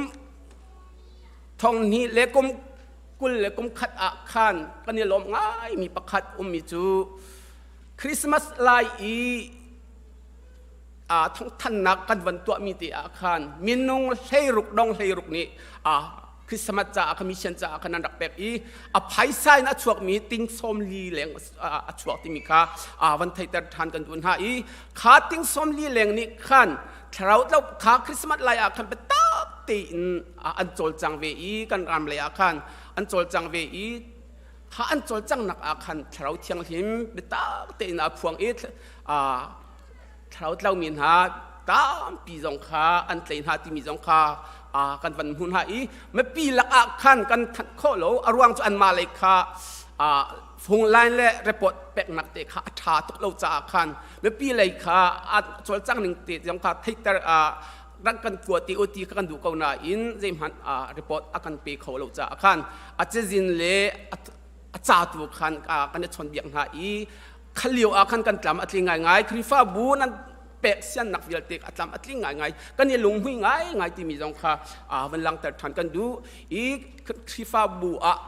thong hnih le kum 21 ah khan kan i lawm ngai mi pakhat ummi cu Christmas lai i thongthannak kan van tuahmi te ah khan minung 16 dong 16 nih Christmas caah kha mission caah khan an rak pek i a phaisa in a chuakmi ting 40 leng a chuak timi kha van theiter ṭhan kan duh hna i kha ting 40 leng nih khan thlarau tlo kha Christmas lai ah khan biatak tein an cawlcang ve i kan ram lei ah khan an cawlcang ve i kha an cawlcanghnak ah khan thlarau thianghlim biatak tein a phuang i thlarau tlaumi hna tampi zong kha an tlei hna timi zong kha kan van hmuh hna i mipi lakah khan kan thanh khawh lo. A ruang cu anmah lei kha phone line le report peknak te kha a ṭha tuk lo caah khan mipi lei kha a cawlcang ning te zong kha theihter rak kan kua te u ti kha kan duh ko nain zeihmanh report a kan pe kho lo caah khan a cazin le a ca tu khan kan i chawnhbiak hna i kha lio ah khan kan tlam a tling ngaingai. Khrihfabu nan pek siannak vialte a tlam a tling ngaingai, kan i lunghmui ngaingai timi zong kha van langhter ṭhan kan duh i Khrihfabu ah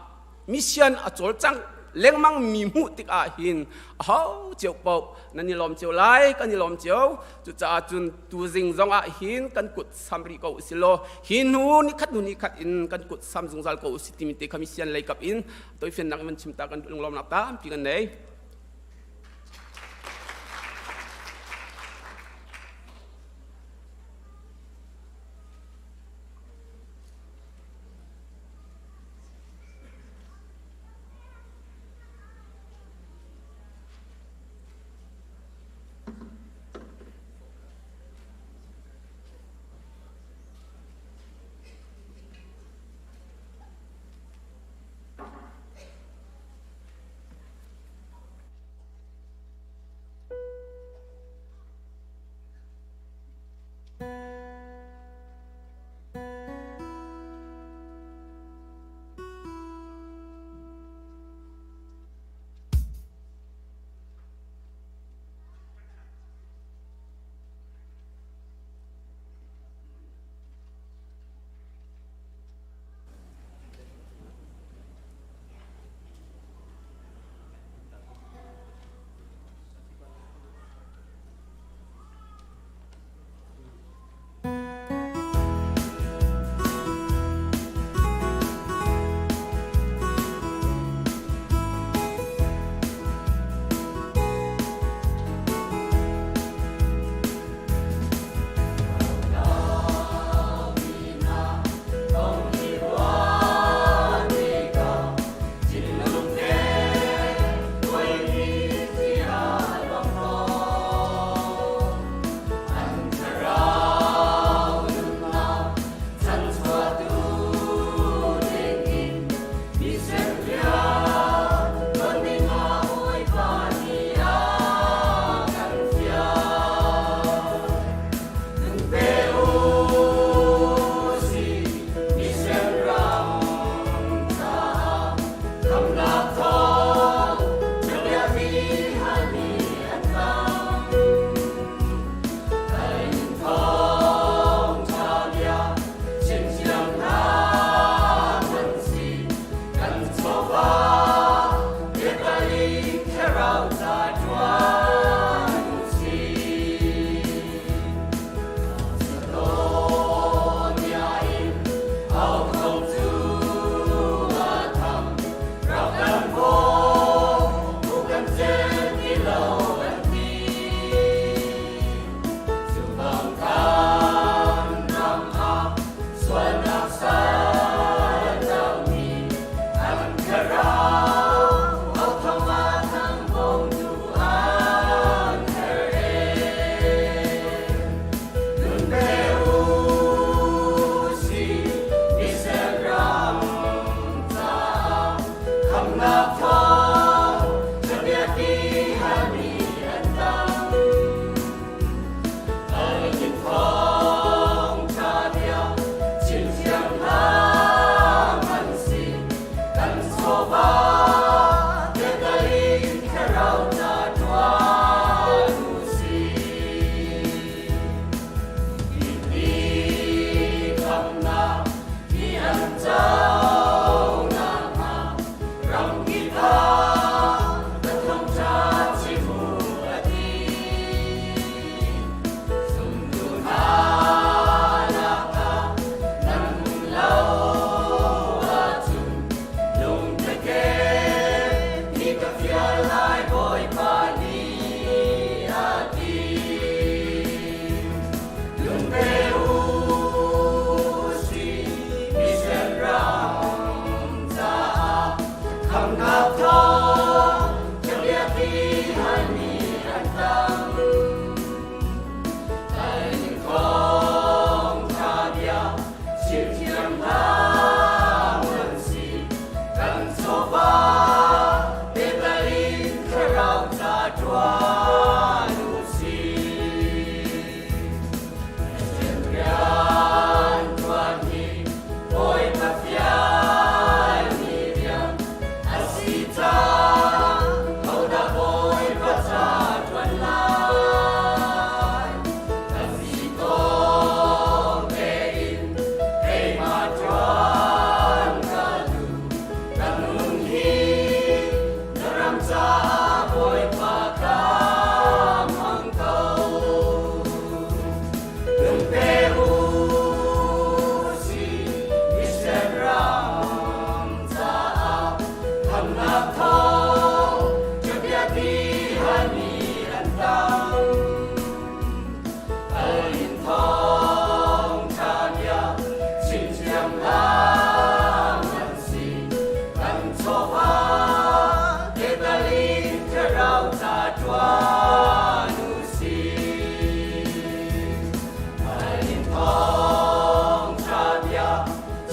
mission a cawlcang lengmang mi hmuh tikah hin aho cio paoh nan i lawm cio lai, kan i lawm cio. Cucaah cun tuzing zong ah hin kan kut sam rih ko usih law hi hnu nikhat hnu nikhat in kan kut sam zungzal ko usih timi te kha mission lei kap in toifiannak in van chim ta kan lunglawmnak tampi kan nei.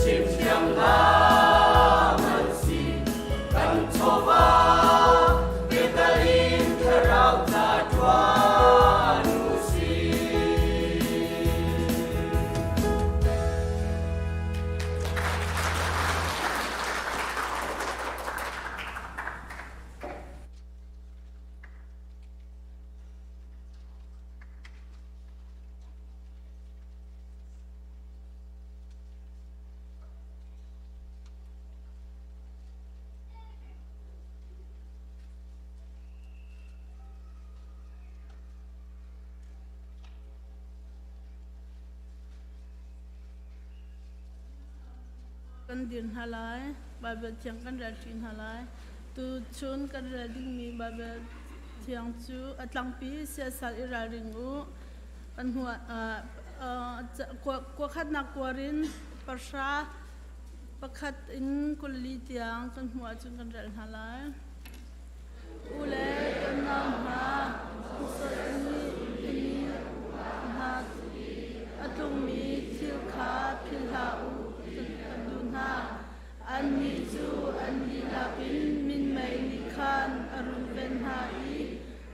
Chim thiam hlah hmanh si kan chawva biatal in thlarau ca ṭuan u sih. Kan dir hna lai. Baibal thiang kan rel ṭi hna lai. Tuchun kan rel dingmi Baibal thiang cu a tlangpi siasal i ralring u. Kan hnu kuakhatnak kuarin pahra pakhat in 24 tiang kan hmuh ahcun kan rel hna lai. U le kan nau hna, hna a tlungmi thil kha philh hlah u kan duh hna. Annih cu an dihlak in minmei nih khan a runven hna i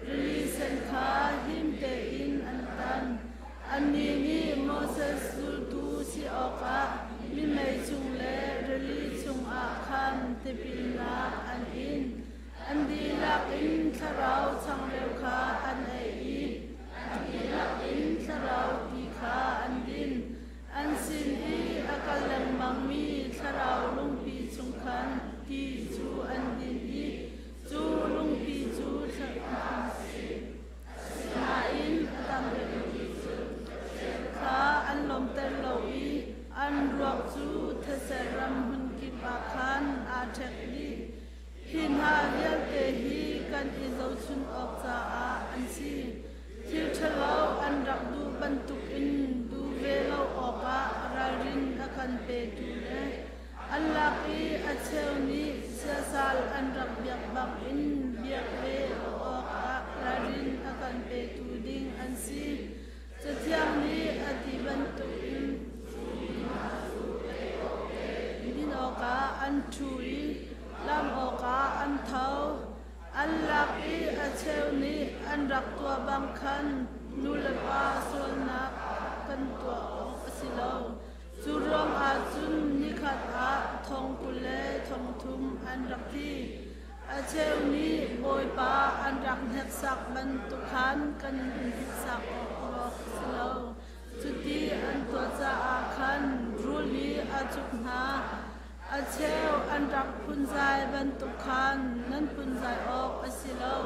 rili sen kha him tein an tan. Annih nih Moses zultu si awkah minmei cung le rili chungah khan tipilnak an in. An dihlak in thlarau changreu kha an ei i an dihlak in thlarau ti kha an din. An sin i a kal lengmangmi thlarau lungpi chung khan ti cu an din i cu lungpi cu Asinain a dang kha an lawmter lo i an ruak cu thetse ram hmunkip ah khan aa ṭhek dih. Hi hna vialte hi kan i zohchun awk caah an si. Thil ṭhalo an rak duh bantukin duh ve lo awkah ralrin a kan petu le an lak i a cheu nih siasal an rak biak bangin biak ve lo awkah ralrin a kan petu ding an si. Cathiang nih a ti bantukin din awkah an ṭhu i lam awkah an tho. An lak i a cheu nih an rak tuah bang khan nu le pa sualnak kan tuah awk a si lo. Cu ruangah cun nikhat ah thong 20 le thong thum an rak thi. A cheu nih Bawipa an rak hneksak bantuk khan kan hneksak awk a si lo. Cuti an tuah caah khan rul nih a cuk hna. A cheu an rak phunzai bantuk khan nan phunzai awk a si lo.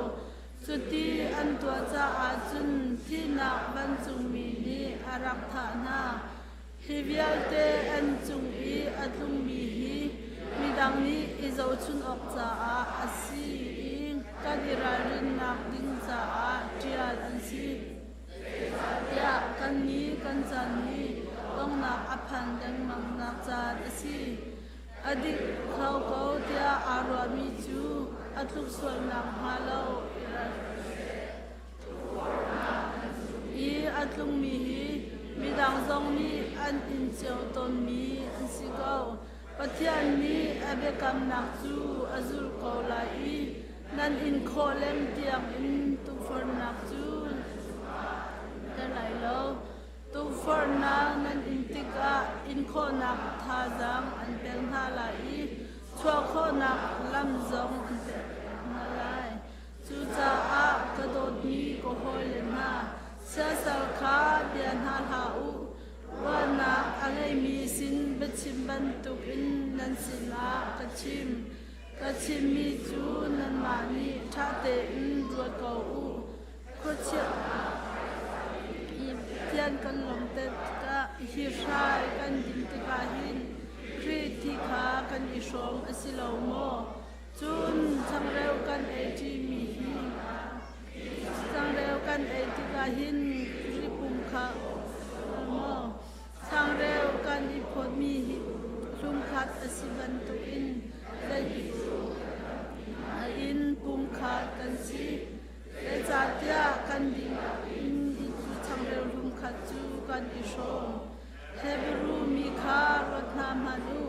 Cuti an tuah caah cun thihnak vancungmi nih a rak thah hna. Hi vialte an cung i a tlungmi hi midang nih i zohchun awk caah a si i kan i ralrinnak ding caah ṭial an si. Tiah kannih kan caan hi donghnak a phan lengmangnak caan a si. A dik kho ko tiah aa ruahmi cu a tluk sual nakhnga lo i a tlungmi hi midang zong nih an in cio tawnmi an si ko. Pathian nih a biakamnak cu a zulh ko lai i nan in khawh leng tiangin tukforhnak cu ter lai lo. Tukforhnak nan in tikah in khawhnak thazaang an pek hna lai i chuah khawhnak lam zong an pek hna lai. Cucaah ka dawtmi ka hawile hna, siasal kha bia hna hlah u. Ruahnak a ngeimi sin biachim bantukin nan sinah ka chim. Ka chimmi cu nanmah nih ṭha tein ruat ko u. Khuachia i Pathian kan lawmh tikah hi hrai kan din tikah hin Khrih thi kha kan i hrawm a si lo maw? Cun changreu kan ei ṭimi hi changreu kan ei tikah hin Khrih pum kha maw? Changreu kan i phawtmi hi hlumkhat a si bantukin in pumkhat kan si. Zeicahtiah kan dihlak in hi cu changreu hlumkhat cu kan i hrawm. Hebru mi kha ruat hna hmanh u.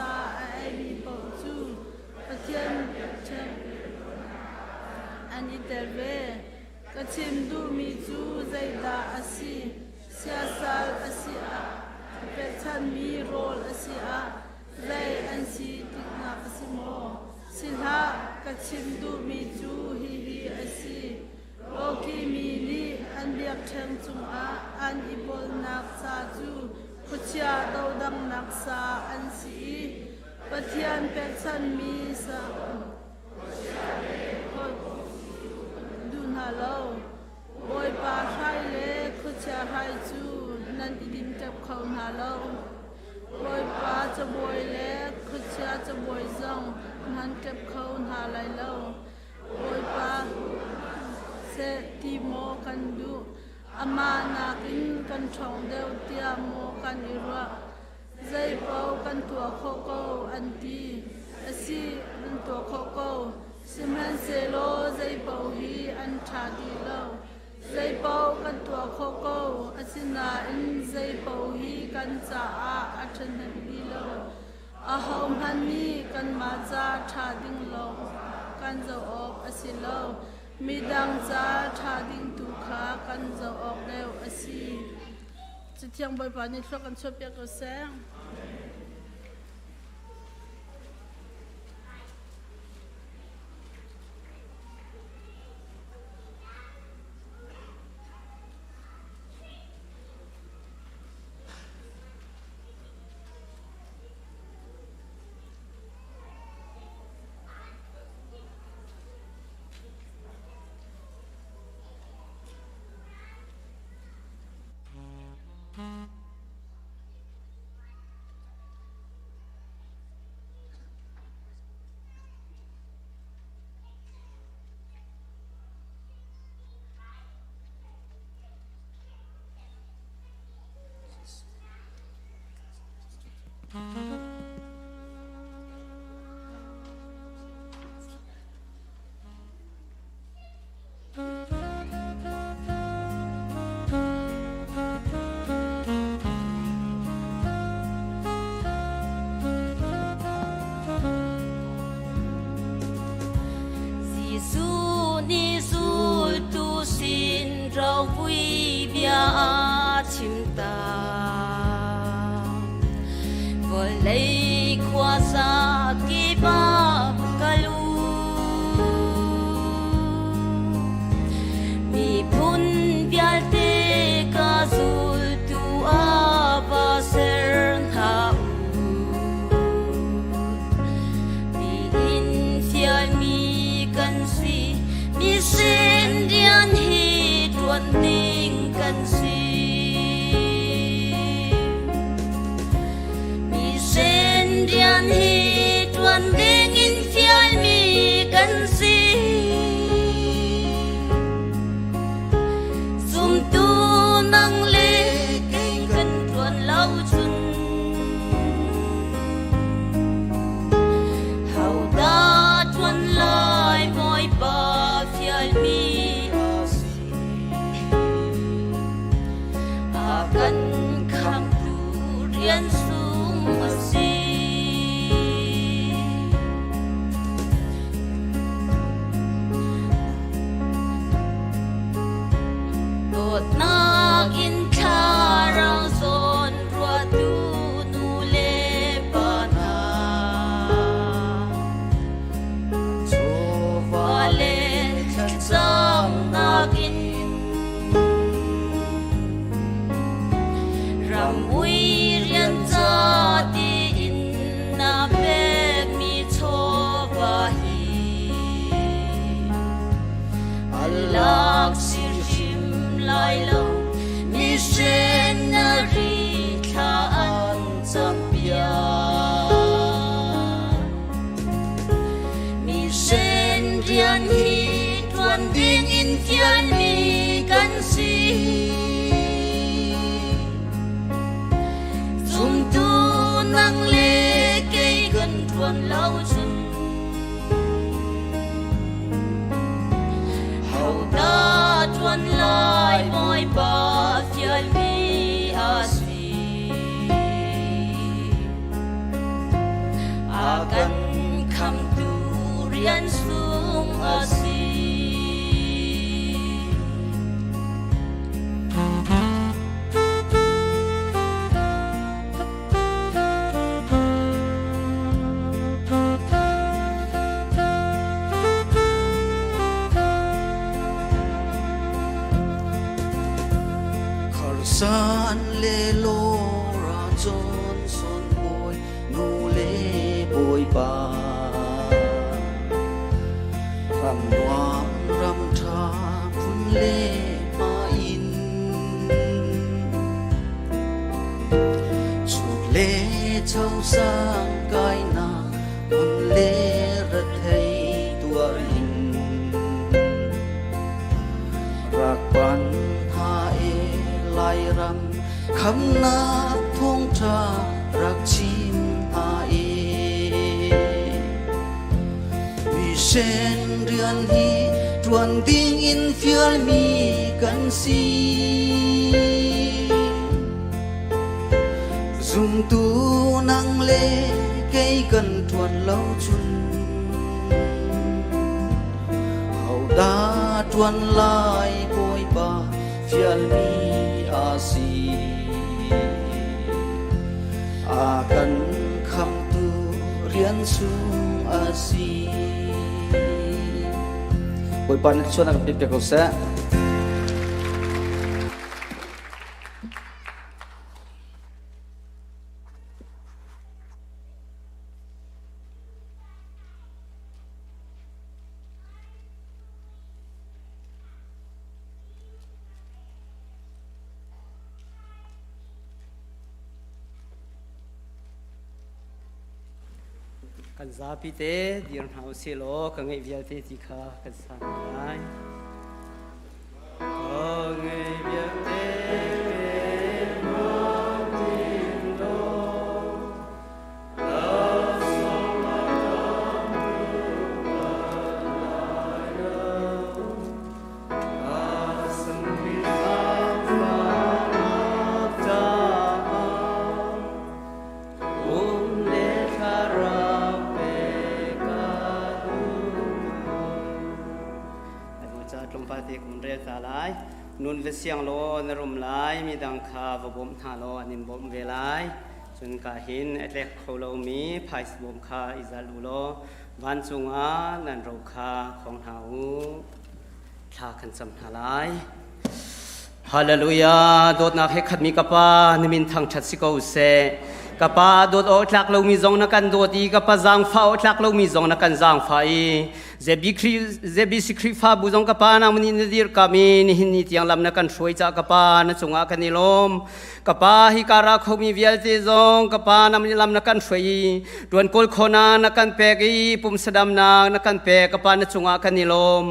sa a eimi paoh cu Pathian biakṭheng an i tel ve. Ka chim duhmi cu zeidah a si? Siasal a si ah, pekchanhmi rawl a si ah, zei an si tiknak a si maw? Si hlah, ka chim duhmi cu hihi a si. Awkimi nih an biakṭheng cungah an i bawlnak sa cu khuachia dodanghnak sa an si i Pathian pekchanhmi sa duh hna lo. Bawipa hrai le khuachia hrai cu nan i dimṭep kho hna lo. Bawipa cabuai le khuachia cabuai zong nan ṭep kho hna lai lo. Bawipa seh ti maw kan duh? Amah nakin kan ṭhawng deuh tiah maw kan i ruah? Zeipaoh kan tuah khawh ko, an ti. A si, an tuah khawh ko. Sihmanhsehlaw zeipaoh hi an ṭha dih lo. Zeipaoh kan tuah khawh ko, asinain zeipaoh hi kan caah a ṭhahnem dih lo. Ahohmanh nih kanmah ca ṭha ding lawng kan zoh awk a si lo. Midang ca ṭha ding tu kha kan zoh awk deuh a si. Cathiang Bawipa nih thluak kan chuahpiak ko seh. Jesuh nih zultu sin ropui bia a chim ta. Vawlei khuasa kip ah kal u. Miphun vialte ka zultu ah va ser hna u. Tiin fialmi kan si, mi sin rian hi ṭuan ding kan si. Mi sin rian hi ṭuan ding in fialmi kan si. Zumtu nang le kei kan ṭuan lo cun hodah ṭuan lai Bawipa fialmi a si. A kan khamtu rian sung a si. Dawtnak in thlarau zawn ruahtu nu le pa hna. Chawva le thlacamnak in ramui rian ca tiin na pekmi chawva hi a lak si hrim lai lo missionary thla an campiak mission rian hi tuan ding in fialmi kan si zumtu nang le kei kan tuan lo cun hodah tuan lai Bawipa fialmi a si. Johnson bawi nu le bawipa. Ram nuam ram ṭha phun le hma in chuk le cho sang kainak hmun le rethei tuar in rak pan hna e Lairam khamnak thawngṭha rak chim hna e. Mission rian hi ṭuan ding in fialmi kan si. Zumtu nang le kei kan ṭuan lo cun hodah ṭuan lai Bawipa fialmi a si. A kan khamtu rian sung a si. Bawipa nih thluachuah kan pe ko seh. Kan zapi te dir hna usih law ka ngeih vialte ti kha kan sa hna lai. Ka ngeih vialte Nun va siang law na rum lai, midang kha va bawmh hna law an in bawmh ve lai. Cun ka hin a tlek kho lomi phaisa bawm kha i zal u law vancung ah nan ro kha khong hna u. Thla kan cam hna lai. Hallelujah! Dawtnak he khatmi ka Pa, na min thangṭhat si ko seh. Ka Pa, dawt awk tlak lomi zong na kan dawt i ka Pa zaangfah awk tlak lomi zong na kan zaangfah i ZBC Khrihfabu zong ka Pa nangmah nih na dirkamh i nihin ni tiang lam na kan hruai caah ka Pa na cungah kan i lawm. Ka Pa hi ka ra khomi vialte zong ka Pa nangmah nih lam na kan hruai i ṭuan kawl khawhnak na kan pek i pumsa damnak na kan pek ka Pa na cungah kan i lawm.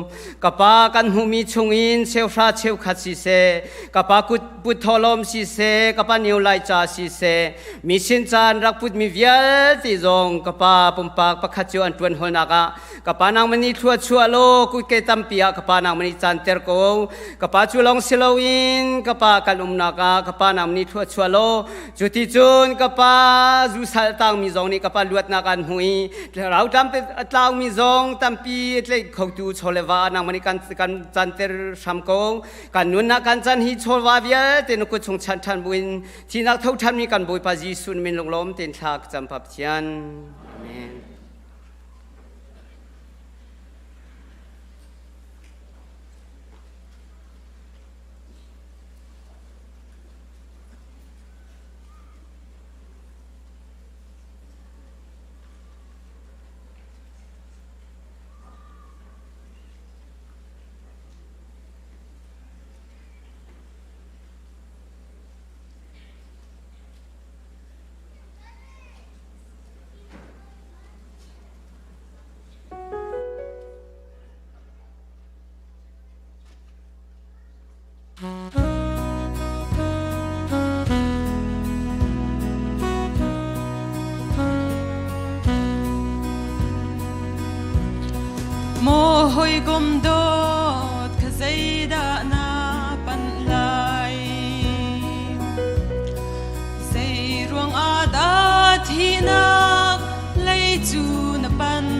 Ka pa kan hmuhmi chungin cheuhra cheukhat siseh, ka pa kut put thawhlawm siseh, ka pa niu lai ca siseh, mi sin caan rak putmi vialte zong ka pa pumpak pakhat cu an ṭuan hawlnak ah ka pa nangmah nih thlua chuah law kutke tampi ah ka pa nangmah nih caan ter ko. Ka pa cu lawng si loin ka pa kan umnak ah ka pa nangmah nih thlua chuah law cu ti cun ka pa zu sal tangmi zong nih ka pa luatnak an hmu i Thlarau a tlaumi zong tampi tlaih khotu chawleva nangmah nih kan canter hram ko. Kan nunnak kan can hi chawlva vialte na kut chung chanh ṭhan buin thihnak tho ṭhanmi kan Bawipa Jesuh min lunglawm tein thla ka cam Pathian. Amen. Maw hawikom dawt kha zeidah na panh lai? Zei ruangah dah thihnak lei cu na panh?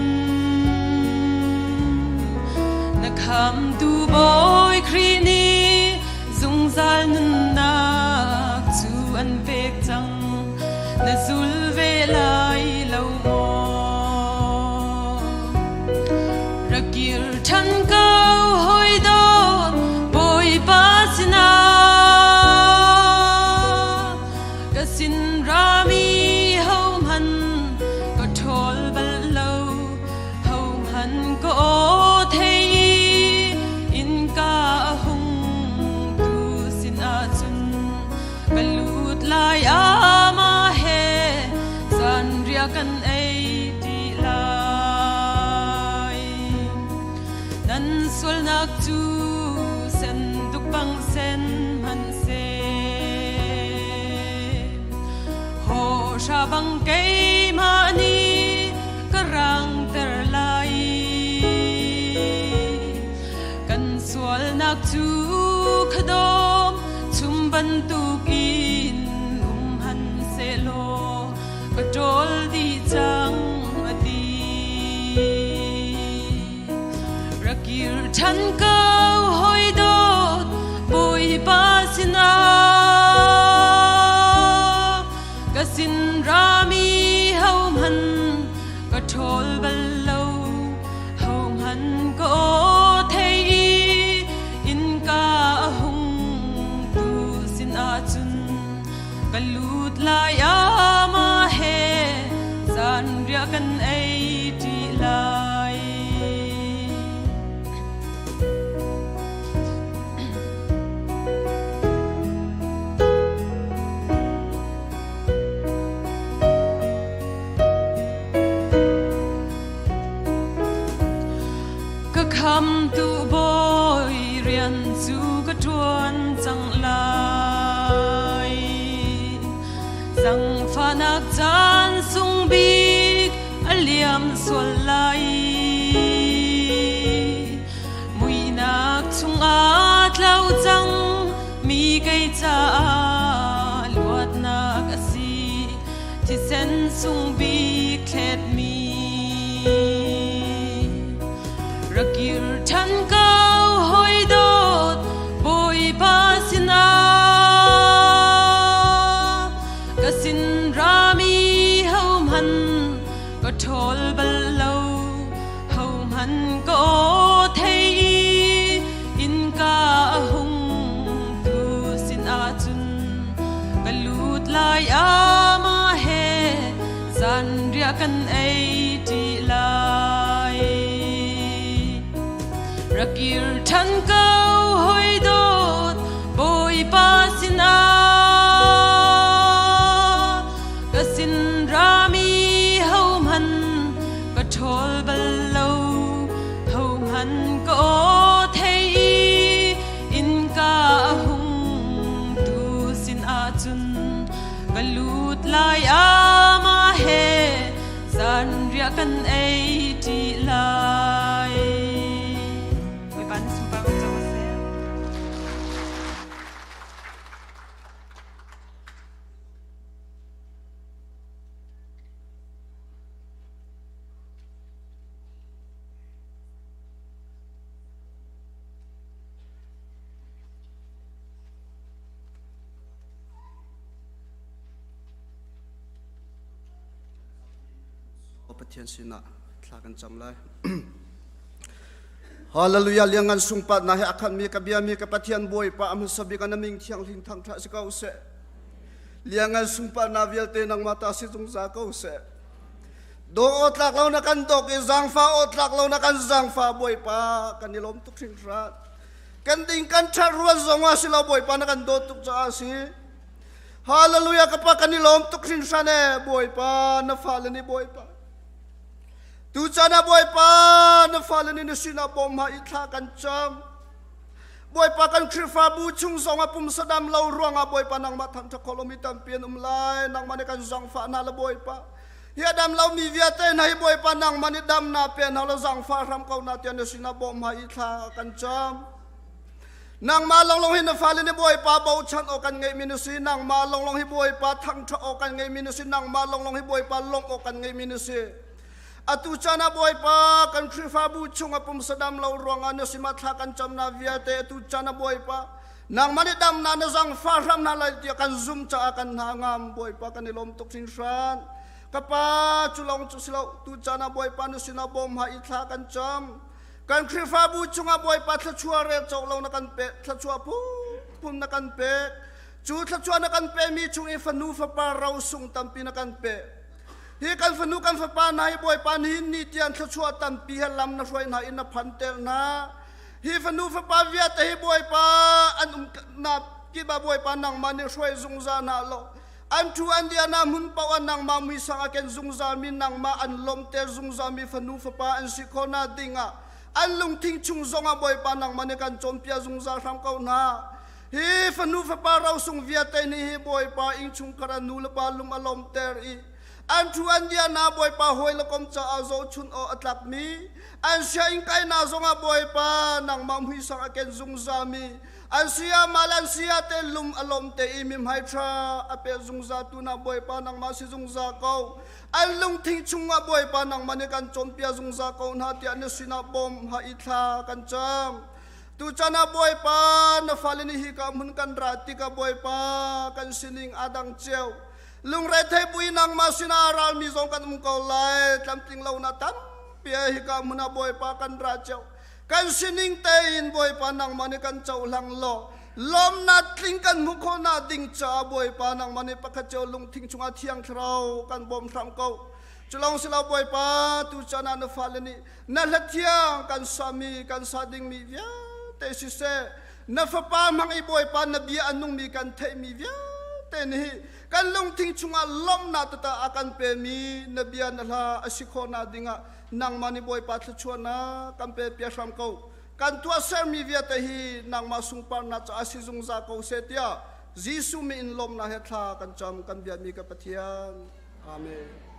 Na khamtu Bawi Khrih nih zungzal nunnak cu an pek cang. Na zul ve lai lo maw? Ra kir ṭhan ko hawi dawt Bawipa sinah. Ka sin. sin rami hohmanh ka ṭhawl bal lo, hohmanh ka aw thei i innka a hung tu sinah cun ka lut lai amah he zanriah kan ei ṭi lai. Nan sualnak cu senduk bang sen hmanhseh, hawhra bang keimah nih ka rangter lai. Kan sualnak cu khuadawm chum bantukin um hmanhsehlaw ka ṭawl dih cang a ti. Ra kir ṭhan ko hawi dawt Bawipa sinah, ka sin rami hohmanh ka ṭhawl bal lo, hohmanh ka aw thei i innka a hung tu sinah cun ka lut lai amah he zanriah kan ei ṭi lai. Ka khamtu bawi rian cu ka ṭuan cang lai. Zangfahnak caan sung bik a liam sual lai. Muihnak chungah tlau cang mi kei caah luatnak a si. Thisen sung bik thletmi. Ra kir ṭhan ko hawi dawt Bawipa sinah, ka sin rami hohmanh ka ṭhawl bal lo, hohmanh ka aw thei i innka a hung tu sinah cun ka lut lai amah he zanriah kan ei ṭi lai. Ra kir ṭhan ko hawi dawt Bawipa sinah, ka sin rami hohmanh ka ṭhawl bal lo, hohmanh ka aw thei i innka a hung tu sinah cun ka lut lai amah he zanriah kan ei ṭi lai. Bawipa nih sunpar kan co seh. Pathian sinah thla kan cam lai. Hallelujah liangan sungpat na he akhat mi ka bia mi ka Pathian Bawipa am sabik an ming thianghlim thangtha si ko seh. Liangan sungpat na vialte nangmah ta si zungzal ko seh. Do o tlak lo na kan dok i zangfa o tlak lo na kan zangfa Bawipa kan i lawm tuk hringhran. Kan ding kan ṭhat ruan zong ah si lo Bawipa na kan dawt tuk caah si. Hallelujah ka pa kan i lawm tuk hringhran e Bawipa na fale nih Bawipa. Tuchan ah Bawipa na fale nih na sinah bawm ha i thla kan cam. Bawipa kan Khrihfabu chung zong ah pumsa dam lo ruangah Bawipa nangmah thangṭhat khawh lomi tampi an um lai. Nangmah nih kan zangfah hna la Bawipa. Hi a dam lomi vialte hna hi Bawipa nangmah nih dam na pe hna la zangfah hram ko na tiah na sinah bawm ha i thla kan cam. Nangmah lawnglawng hi na fale nih Bawipa bochan awk kan ngeihmi na si. Nangmah lawnglawng hi Bawipa thangṭhat awk kan ngeihmi na si. Nangmah lawnglawng hi Bawipa lawmh awk kan ngeihmi na si. Atu caan ah Bawipa kan Khrihfabu chungah pumsa dam lo ruangah na simah thla kan camnak vialte atu caan ah Bawipa nangmah nih damnak na zangfah hram hna lai tiah kan zum caah kan hna ngam Bawipa kan i lawm tuk hringhran. Ka pa cu lawng cu si lo tu caan ah Bawipa na sinah bawm ha i thla kan cam. Kan Khrihfabu chungah Bawipa thluachuah rel cawk lo na kan pek, thluachuah phunphun na kan pek. Cu thluachuah na kan pemi chung i fanu fapa rosung tampi na kan pe. Hi kan fanu kan fapa hna hi Bawipa nihin ni tiang thluachuah tampi he lam na hruai hna i na phanter hna. Hi fanu fapa vialte hi Bawipa an um na kiba Bawipa nangmah nih hruai zungzal hna law an thu an dia na hmun paoh ah nangmah muisang a ken zungzal mi nangmah an lawmter zungzal mi fanu fapa an si khawh na ding ah an lungthin chung zong ah Bawipa nangmah nih kan cawnpiak zungzal hram ko hna. Hi fanu fapa rosung vialte nih hi Bawipa innchungkhar an nu le pa lung a lawmter i an thu an dia na Bawipa hawi le kom caah zohchun aw a tlakmi an sianginn kai na zongah Bawipa nangmah muisang a ken zungzal mi an siya mal an siya te lung a lawm te i mi hmai tha a pe zungzal tu na Bawipa nangmah si zungzal ko an lungthin chungah Bawipa nangmah nih kan cawnpiak zungzal ko hna tiah na sinah bawm ha i thla kan cam. Tuchan ah Bawipa na fale nih hika hmun kan ra tikah Bawipa kan sining aa dang cio. Lungrethei bui nangmah sinah ralmi zong kan um ko lai. Tlamtling lo na tampi ai hika hmun ah Bawipa kan ra cio. Kan sining tein Bawipa nangmah nih kan cohlang law lawmnak tling kan hmuh khawhnak ding caah Bawipa nangmah nih pakhat cio lungthin chungah Thiang Thlarau kan bawm hram ko. Culong silo Bawipa tuchan ah na fale nih na hlathiang kan sami kan sa dingmi vialte siseh na fapa hmang i Bawipa na bia a nungmi kan theihmi vialte nih kan lungthin chungah lawmhnak tata a kan pemi na bia na hla a si khawhnak dingah nangmah nih Bawipa thluachuahnak kan pe piak hram ko. Kan tuahsermi vialte hi nangmah sungparnak caah si zungzal ko seh tiah Jesuh min in lawmhnak he thla kan cam kan biakmi ka Pathian. Amen.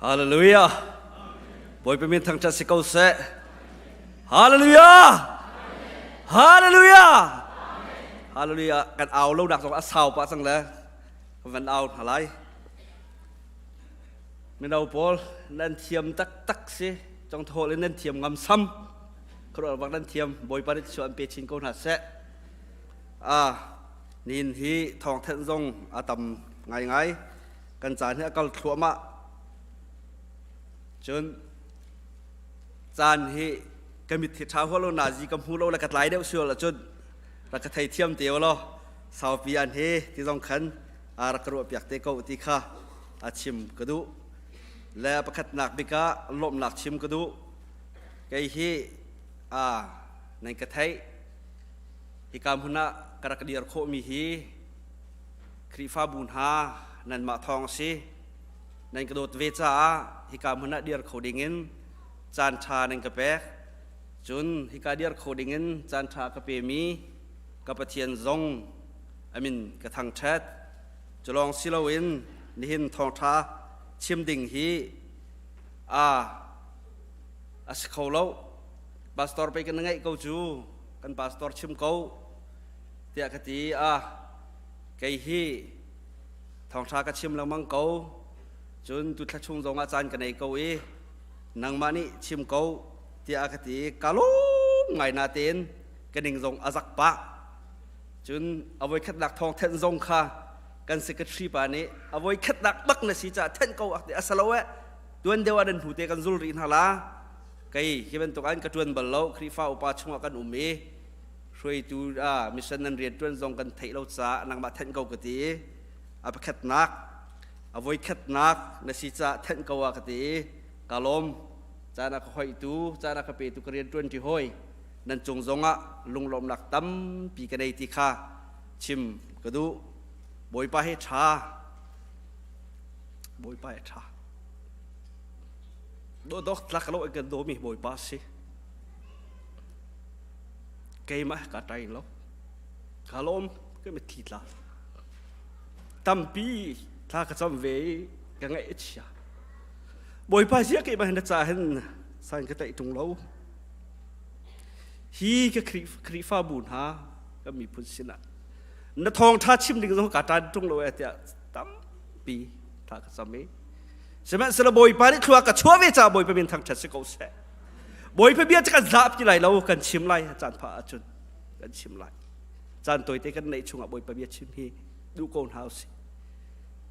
Hallelujah. Bawipa min thangṭhat si ko seh. Hallelujah. Hallelujah. Hallelujah. Kan au lo nak zong a sau pah cang le van au hna lai. Mino pawl nan thiam taktak si. Cong thawl in nan thiam ngam sam. Khuaruah bak nan thiam. Bawipa nih thluachuah an pe chin ko hna seh. Ah, nin hi thawngthen zong a tam ngaingai. Kan caan hi a kal thluahmah. Cun caan hi ka mit hi ṭha hua lo nazi ka hmu lo le ka tlai deuh sual ahcun rak ka thei thiam te law saupi an he ti zong khan a rak ka ruah piak te ko ti kha a chim ka duh. Le pakhatnak bik ah lawmhnak chim ka duh. Kei hi a nan ka theih. Hika hmun ah ka rak dir khawhmi hi Khrihfabu hna nanmah thawng a si. Nan ka dawt ve caah hika hmun ah dir kho dingin caan ṭha nan ka pek. Cun hika dir kho dingin caan ṭha ka pemi ka Pathian zong a min ka thangṭhat. Culawng si loin nihin thawngṭha chim ding hi a a si kho lo. Pastor pei kan ngeih ko cu, kan pastor chim ko tiah ka ti. A kei hi thawngṭha ka chim lengmang ko. Cun tuthla chung zongah caan ka nei ko i nangmah nih chim ko tiah a ka ti. Ka lawm ngai natein ka ning zong a zak pah. Cun a voikhatnak thawng thenh zong kha kan secretary pa nih a voikhatnak bak na si caah thenh ko a salo eh tuan deuh ah nan hnu te kan zul rih hna la. Kei hi bantuk an ka ṭuan bal lo. Khrihfa upa chungah kan um i Hruaitu mission nan rian ṭuan zong kan theih lo caah nangmah thenh ko ka ti i a pakhatnak a voikhatnak na si caah thenh ko ah ka ti i ka lawm. Caan a ka hoihtu, caan a ka petu ka rian ṭuan ṭi hawi nan cung zongah lunglawmhnak tampi ka nei ti kha chim ka duh. Bawipa hi ṭha. Bawipa hi ṭha. Dawdawk tlak lo kan dawmi Bawipa si. Keimah ka ṭai lo. Ka lawm ka mitthli tla. Tampi thla ka cam ve i ka ngaih a chia. Bawipa zia keimah hin na ca hin san ka tlaih ṭung lo. Hi ka Khrihfabu hna kan miphun sinah na thawngṭha chim ding zong ka ṭan ṭung lo e tiah tampi thla ka cam i sihmanhsehlaw Bawipa nih thlua ka chuah ve caah Bawipa min thangṭhat si ko seh. Bawipa bia cu kan zahpi lai lo, kan chim lai caan phah ahcun kan chim lai. Caan tawite kan neih chungah Bawipa bia chim hi duh ko hna usih.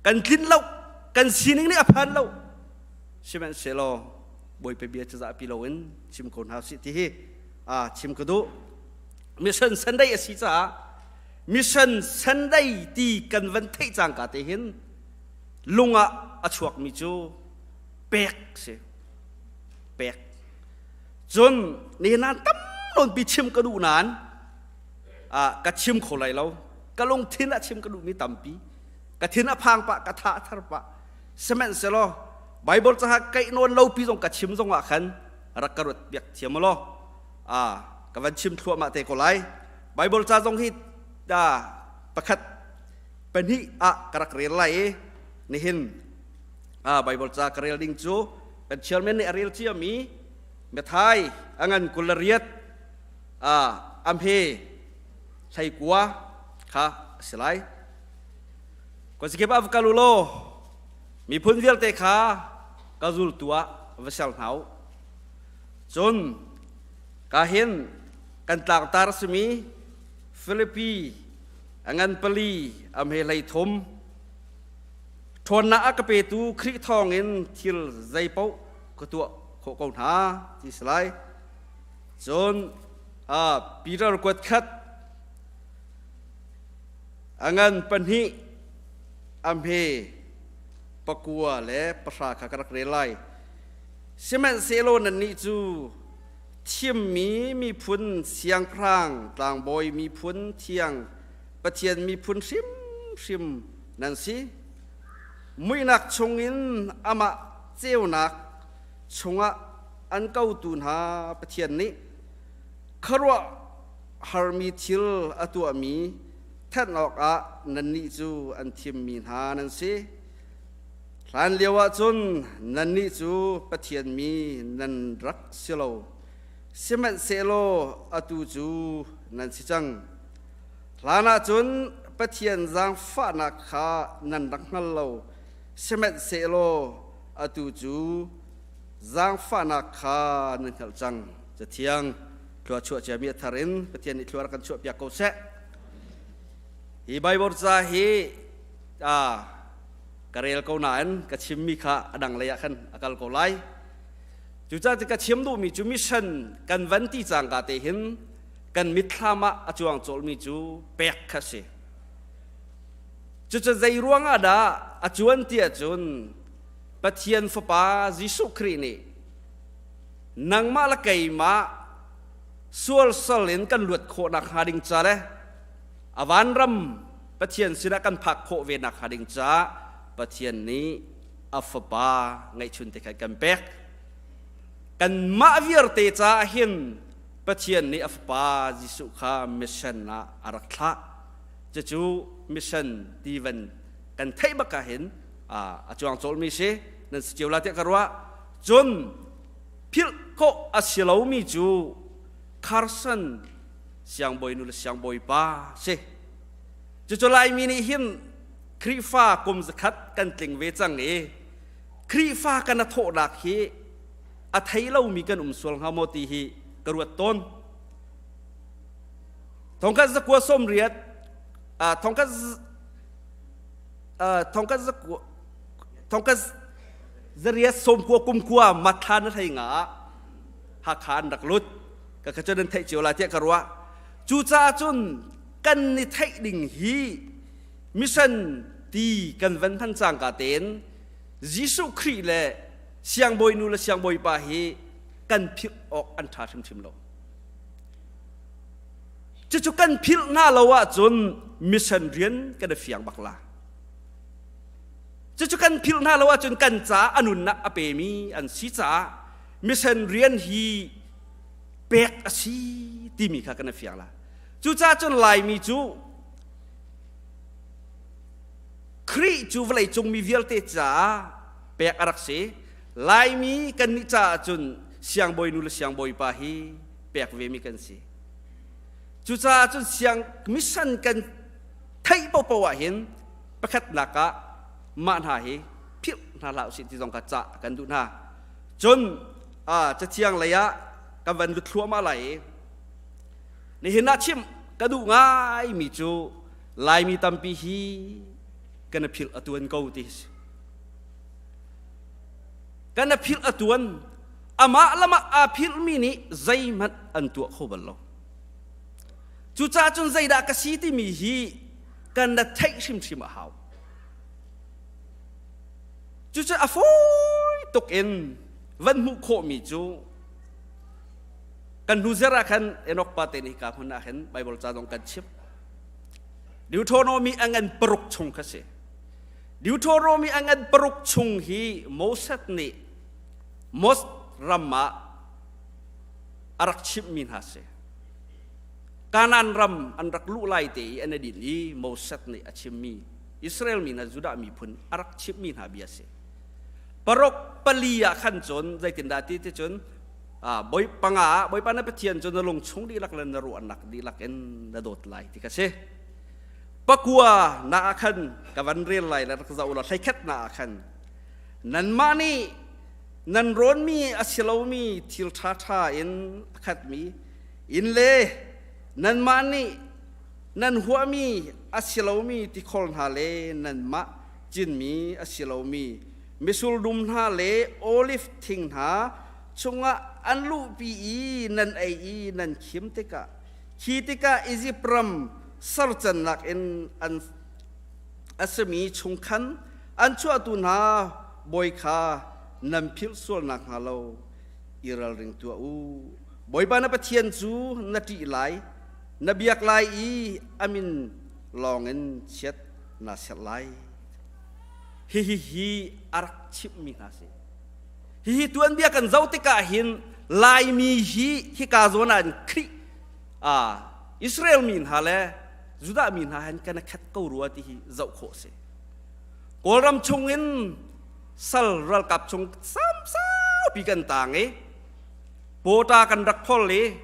Kan tlin lo, kan sining nih a phan lo. Sihmanhsehlaw Bawipa bia cu zahpi loin chim ko hna usih ti hi a chim ka duh. Mission Sunday a si caah Mission Sunday ti kan van theih cangka te hin lung ah a chuakmi cu pek si. Pek. Cun nihin ah tam nawnpi chim ka duh nain ka chim kho lai lo. Ka lungthin ah chim ka duhmi tampi. Ka thin a phang pah, ka tha a thar pah. Sihmanhsehlaw Bible caha kaih nawn lopi zong ka chim zong ah khan rak ka ruat piak thiam law ka van chim thluahmah te ko lai. Bible ca zong hi pakhat pahnih ah ka rak rel lai i nihin Bible ca ka rel ding cu kan chairman nih a rel ciami Matthai a ngan 28 amhe 19 kha a si lai. Khuazakip ah va kal u law miphun vialte kha ka zultu ah va ser hna u. Cun ka hin kan tlangtar a simi Filipi a ngan pali amhe 33 ṭhawnnak a ka petu Khrih thawngin thil zeipaoh ka tuah khawh ko hna ti si lai. Cun Peter kuat khat a ngan pahnih a hme pakua le pahra kha ka rak rel lai. Sihmanhsehlaw nannih cu thimmi miphun siangpahrang tlangbawi miphun thiang Pathian miphun hrimhrim nan si. Muihnak chungin amah ceunak chungah an kotu hna Pathian nih khuaruah harmi thil a tuahmi thanh awkah nannih cu an thimmi hna nan si. Hlan lio ah cun nannih cu Pathian mi nan rak si lo, sihmanhsehlaw atu cu nan si cang. Hlan ah cun Pathian zaangfahnak kha nan rak hngal lo, sihmanhsehlaw atu cu zaangfahnak kha nan hngalh cang. Cathiang thlua chuah ciami a thar in Pathian nih thlua rak kan chuahpiak ko seh. Hi Bible ca hi ka rel ko nain ka chimmi kha a dang lei ah khan a kal ko lai. Cucaah ka chim duhmi cu mission kan van ti cangka te hin kan mitthlam ah a cuang cawlmi cu pek kha si. Cucu zei ruang ah dah a cuan ti ahcun Pathian Fapa Jesuh Khrih nih nangmah le keimah sual sal in kan luat khawh nakhnga ding ca le a vanram Pathian sinah kan phak khawh ve nakhnga ding caah Pathian nih a Fapa ngeihchun te kha kan pek. Kanmah vialte caah hin Pathian nih a Fapa Jesuh kha mission ah a rak thlah. Cucu mission ti van kan theih bak ah hin a cuang cawlmi si nan si cio la tiah ka ruah. Cun philh khawh a si lomi cu Carson siangbawinu le siangbawipa si. Cucu Laimi nih hin Khrihfa kum zakhat kan tling ve cang i Khrihfa kan a thawhnak hi a thei lomi kan um sual hnga maw ti hi ka ruat tawn. Thongkhat zakua sawmriat thongkhat thongkhat zakua thongkhat zariat sawmkua kumkua matthla na hlei nga ah Hakha an rak lut ka ka cu nan theih cio la tiah ka ruah. Cucaah cun kan ni theih ding hi mission ti kan van hman cangka tein Jesuh Khrih le siangbawi nu le siangbawi pa hi kan philh awk an ṭha hrimhrim lo. Cucu kan philh hna lo ahcun mission rian kan i fiang bak la. Cucu kan philh hna lo ahcun kan caah a nunnak a pemi an si caah mission rian hi pek a si timi kha kan i fiang la. Cucaah cun Laimi cu Khrih cu vawleicung mi vialte caah pek a rak si. Laimi kannih caah cun siangbawi nu le siangbawi pa hi pek vemi kan si. Cucaah cun siang mission kan theih paohpaoh ah hin pakhatnak ah mah hna hi philh hna hlah usih ti zong kha cah kan duh hna. Cun cathiang lei ah kan van lut thluahmah lai i nihin ah chimh ka duh ngaimi cu Laimi tampi hi kan i philh a tuan ko ti si. Kan i philh a tuan amah lamah aa philhmi nih zeihmanh an tuah kho bal lo. Cucaah cun zeidah ka si timi hi kan na theih hrimhrim a hau. Cucu a fawi tuk in van hmuh khawhmi cu kan hnu zer ah khan Enoch pa te nih hika hmun ah khan Bible ca zong kan chim. Deuteronomy a ngan paruk chung kha si. Deuteronomy a ngan paruk chung hi Moses nih Mos ram ah a rak chimhmi hna si. Kanaan ram an rak luh lai te i an i din i Moses nih a chimmi Israel mi hna Judah miphun a rak chimhmi hna bia si. Paruk pali ah khan cun zeitindah ti ti cun boi panga ah Bawipa na Pathian cu na lung chung dihlak le na ruahnak dihlak in na dawt lai ti kha si. Pakua na ah khan ka van rel lai le rak zoh law hleikhat na ah khan nanmah nih nan rawnmi a si lomi thil ṭhaṭha in a khatmi inn le nanmah nih nan huahmi a si lomi tikhor hna le nanmah cinmi a si lomi mitsur dum hna le oliv thing hna chungah an luhpi i nan ei i nan khim tikah khi tikah Izipt ram sercannak in an a simi chungkhan an chuahtu hna bawi kha nan philh sual nakhnga lo i ralring tuah u. Bawipa na Pathian cu na ṭih lai, na biak lai i a min lawngin chiat naa serh lai. Hihi hi a rak chimhmi hna si. Hihi tuanbia kan zoh tikah hin Laimi hi hika zawn ah hin Khrih Israel mi hna le Judah mi hna hin kan i khat ko rua ti hi zoh khawh a si. Kawlram chungin sal ralkap chung samsaupi kan tang i pawta kan rak phol i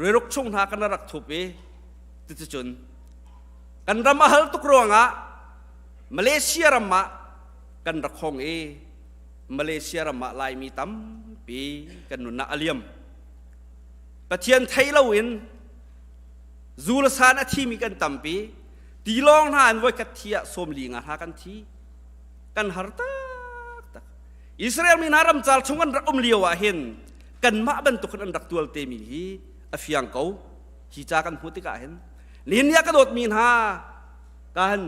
riruk chung hna kan rak thup i cuticun kan ram a hal tuk ruangah Malaysia ram ah kan rak hong i Malaysia ram ah Laimi tampi kan nunnak a liam. Pathian thei loin zu le san a thimi kan tampi. Tilawng hna an voikhat thi ah sawmli nga hna kan thi. Kan har taktak. Israel mi hna ramcar chung an rak um lio ah hin kanmah bantuk in an rak tual temi hi a fiang ko. Hi ca kan hmuh tikah hin nihin ni ah ka dawtmi hna kan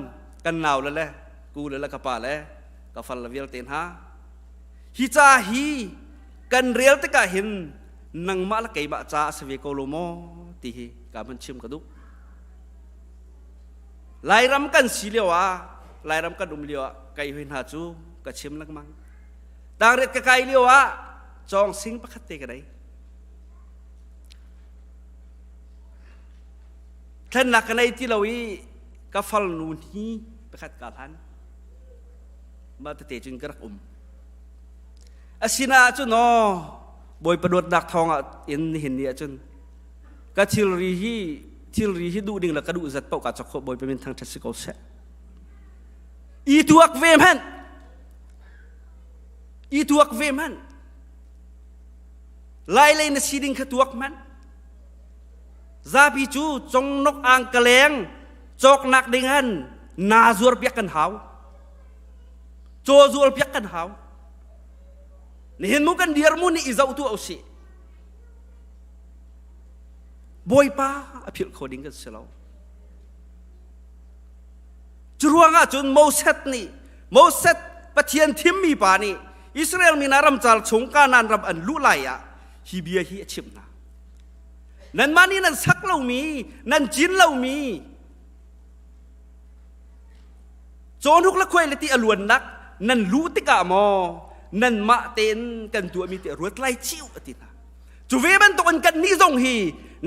kan nau le le ku le le ka pa le ka fal le vialte hna hi ca hi kan rel tikah hin nangmah le keimah ca a si ve ko lo maw ti hi ka van chim ka duh Lairam kan si lio ah Lairam kan um lio ah kai hoi hna cu ka chim lengmang tangriat ka kai lio ah cawng sing pakhat te ka nei thlennak ka nei ti lo i ka farnu hi pakhat ka hlan mah tete cun ka rak um asinaah cun aw bawipa dawtnak thawng ah in nihin ni ah cun ka thilri hi thilri hi duh ding le ka duh zat paoh ka chok khawh bawipa min thangṭhat si ko seh i tuak ve hmanh i tuak ve hmanh lai lei na si ding kha tuak hmanh Zapi cu congnok angkaleng cawknak ding na zuar piak kan hau. Caw zuar piak kan hau. Nihin mu kan dir mu nih i zoh tu usih. Bawipa a philh kho ding kan si lo. Cu ruangah cun Moses nih Moses Pathian thimmi pa nih Israel mi hna ramcar chung Kanaan ram an luh lai ah hi bia hi a chimh hna. Nanmah nih nan sak lomi, nan cin lomi cawhnuk le khuai le ti a luannak nan luh tikah maw nanmah tein kan tuahmi ti a ruat lai ciu a ti hna. Cu ve bantukin kan nih zong hi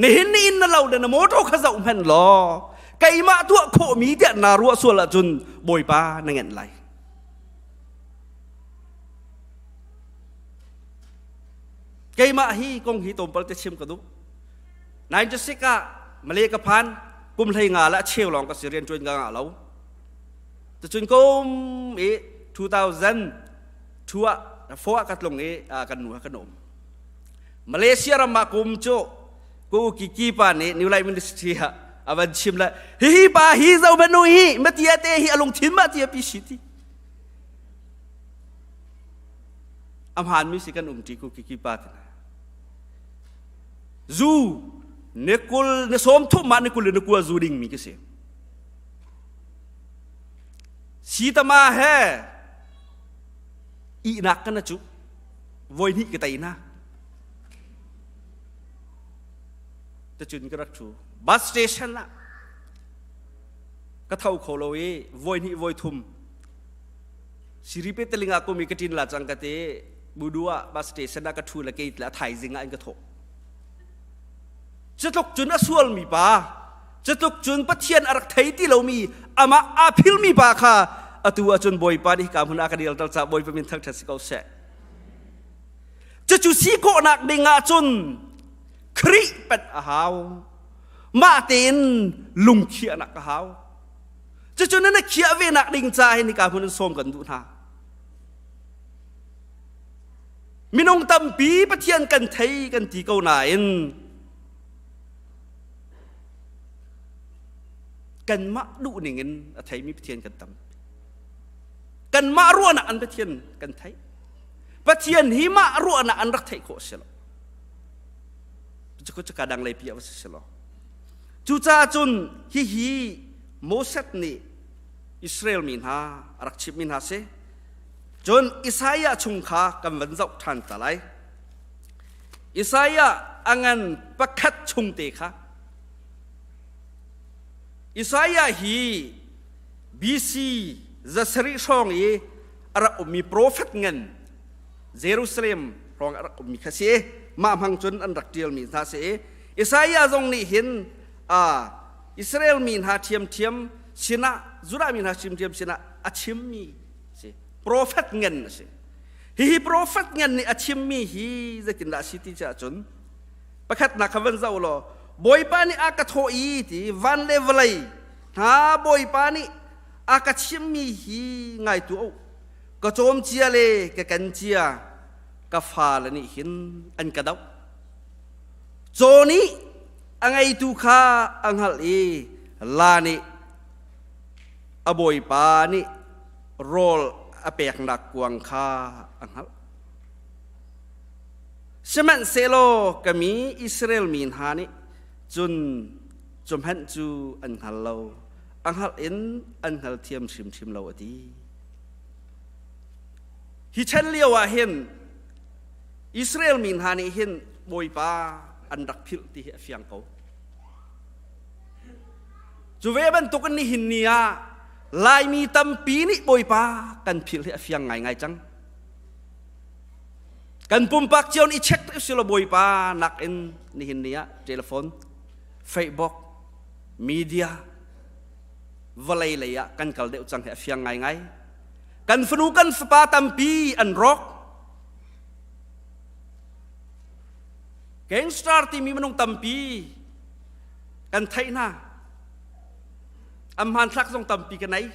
nihin ni in na lo le na motor kha zoh hmanh law keimah tuah khawhmi tiah naa ruah sual ahcun Bawipa na ngenh lai. Keimah hi kong hi tlawmpal te chim ka duh. 96 ah Malay ka phan kum hlei nga le a cheu lawng ka si rian ṭuan ka ngah lo. Cucun kum i 2002 ah 4 ah ka tlung i kan nu ha kan um. Malaysia ram ah kum cu ku kiki pa nih New Life Ministry ah a van chim le hihi pa hi zo manu hi matia te hi a lungthin ma tia pi si ti a hmaan mi si kan um ṭi ku kiki pa te zu ne kul ne som thum ma ne kul ne kua zu ding mi ki si sitama he ihnak kan cu voi hnih ka tei hna tacun ka rak ṭhu bus station ah ka tho kho lo i voi hnih voi thum siripe teling ah kum i ka ṭin la cang ka te budu ah bus station ah ka ṭhu le kei la thaizing ah in ka thawh cutluk cun a sualmi pa cutluk cun Pathian a rak thei ti lomi amah aa philmi pa kha atu ahcun Bawipa nih hika hmun ah ka dil tal ca Bawipa min thangṭhat si ko seh Cucu si khawhnak ding ahcun Khrih pet a hau. Mah tein lungkhiahnak a hau. Cucu na na khiah ve nak ding ca hin hika hmun in sawm kan duh hna. Minung tampi Pathian kan thei kan ti ko nain kanmah duh ning in a theimi Pathian kan tam. Kanmah ruahnak an Pathian kan theih. Pathian hi mah ruahnak an rak theih khawh si lo. Cu ka dang lei pi a va si lo. Cucaah cun hihi Moses nih Israel mi hna a rak chimhmi hna si. Cun Isaiah chung kha kan van zoh ṭhan ta lai. Isaiah a ngan pakhat chung te kha Isaiah hi BC zasarih hrawng i a rak ummi profet ngan Jerusalem hrawng a rak ummi kha si mah hmang cun an rak ṭialmi hna si Isaiah zong nih hin Israel mi hna ṭhiamṭhiam sinah Judah mi hna ṭhiamṭhiam sinah a chimmi si profet ngan a si hihi profet ngan nih a chimmi hi zeitindah a si ti cu ahcun pakhatnak kha van zoh law Bawipa nih a ka thawh i ti van le vawlei hna Bawipa nih a ka chimmi hi ngai tuah u ka cawm cia le ka kan cia ka fale nih hin an ka doh caw nih a ngeitu kha a hngalh i la nih a bawipa nih rawl a peknak kuang kha a hngalh sihmanhsehlaw ka mi Israel mi hna nih cun cu hmanh cu an hngal lo a hngalh in an hngalthiam hrimhrim lo a ti. Hi chan lio ah hin Israel mi hna nih hin Bawipa an rak philh ti hi a fiang ko. Cu ve bantuk in nihin ni ah Laimi tampi nih Bawipa kan philh hi a fiang ngaingai cang. Kan pumpak cio nih i check si lo Bawipa nakin nihin ni ah telephone, Facebook, media vawlei lei ah kan kal deuh cang hi a fiang ngaingai. Kan fanu kan fapa tampi an rawk. Gangster timi minung tampi kan theih hna. An hmanthlak zong tampi ka nei.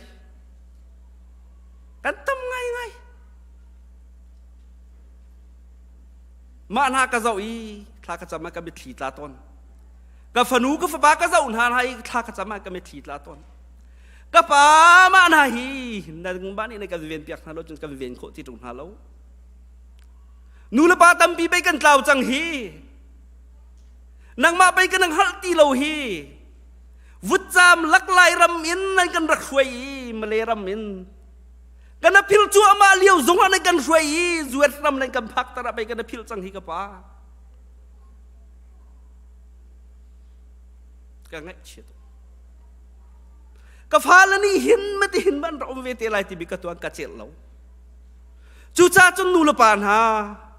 Kan tam ngaingai. Mah hna ka zoh i thla ka cam ah ka mitthli tla tawn. Ka fanu ka fapa ka zoh hna hna i thla ka cam ah ka mitthli tla tawn. Ka pa mah hna hi nangmah nih na kan ven piak hna lo cun kan ven khawh ti ṭung hna lo. Nu le pa tampi bei kan tlau cang hi. Nangmah pei kan hngalh ti lo hi. Vutcam laklai ram in nan kan rak hruai i Malay ram in. Kan phil cu amah lio zong ah nan kan hruai i zuat ram nan kan phak tar ah pei kan phil cang hi ka pa. Ka ngaihchia tuk. Ka fale nih hin mati hin man rak um ve te lai timi ka tuan ka celh lo. Cucaah cun nu le pa hna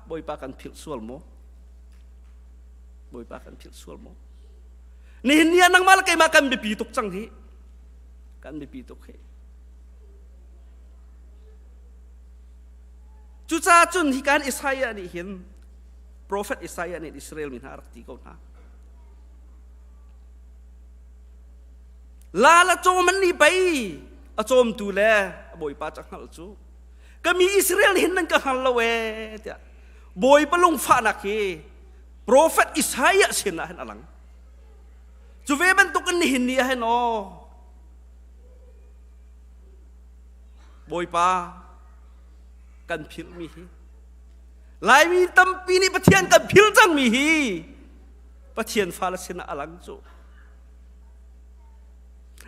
Bawipa kan philh sual maw? Bawipa kan philh sual maw? Nihin ni ah nangmah le keimah kan biapi tuk cang hi. Kan biapi tuk hi. Cucaah cun hi kan Isaiah nih hin Prophet Isaiah nih Israel mi hna a rak ti ko hna. La la cawm an nih pei a cawmtu le a bawipa ca hngalh cu ka mi Israel hin nan ka hngal lo ee tiah bawipa lungfahnak hi Prophet Isaiah sin ah hin a lang. Cu ve bantuk in nihin ni ah hin aw Bawipa kan philhmi hi Laimi tampi nih Pathian kan phil cangmi hi Pathian fale sinah a lang cu.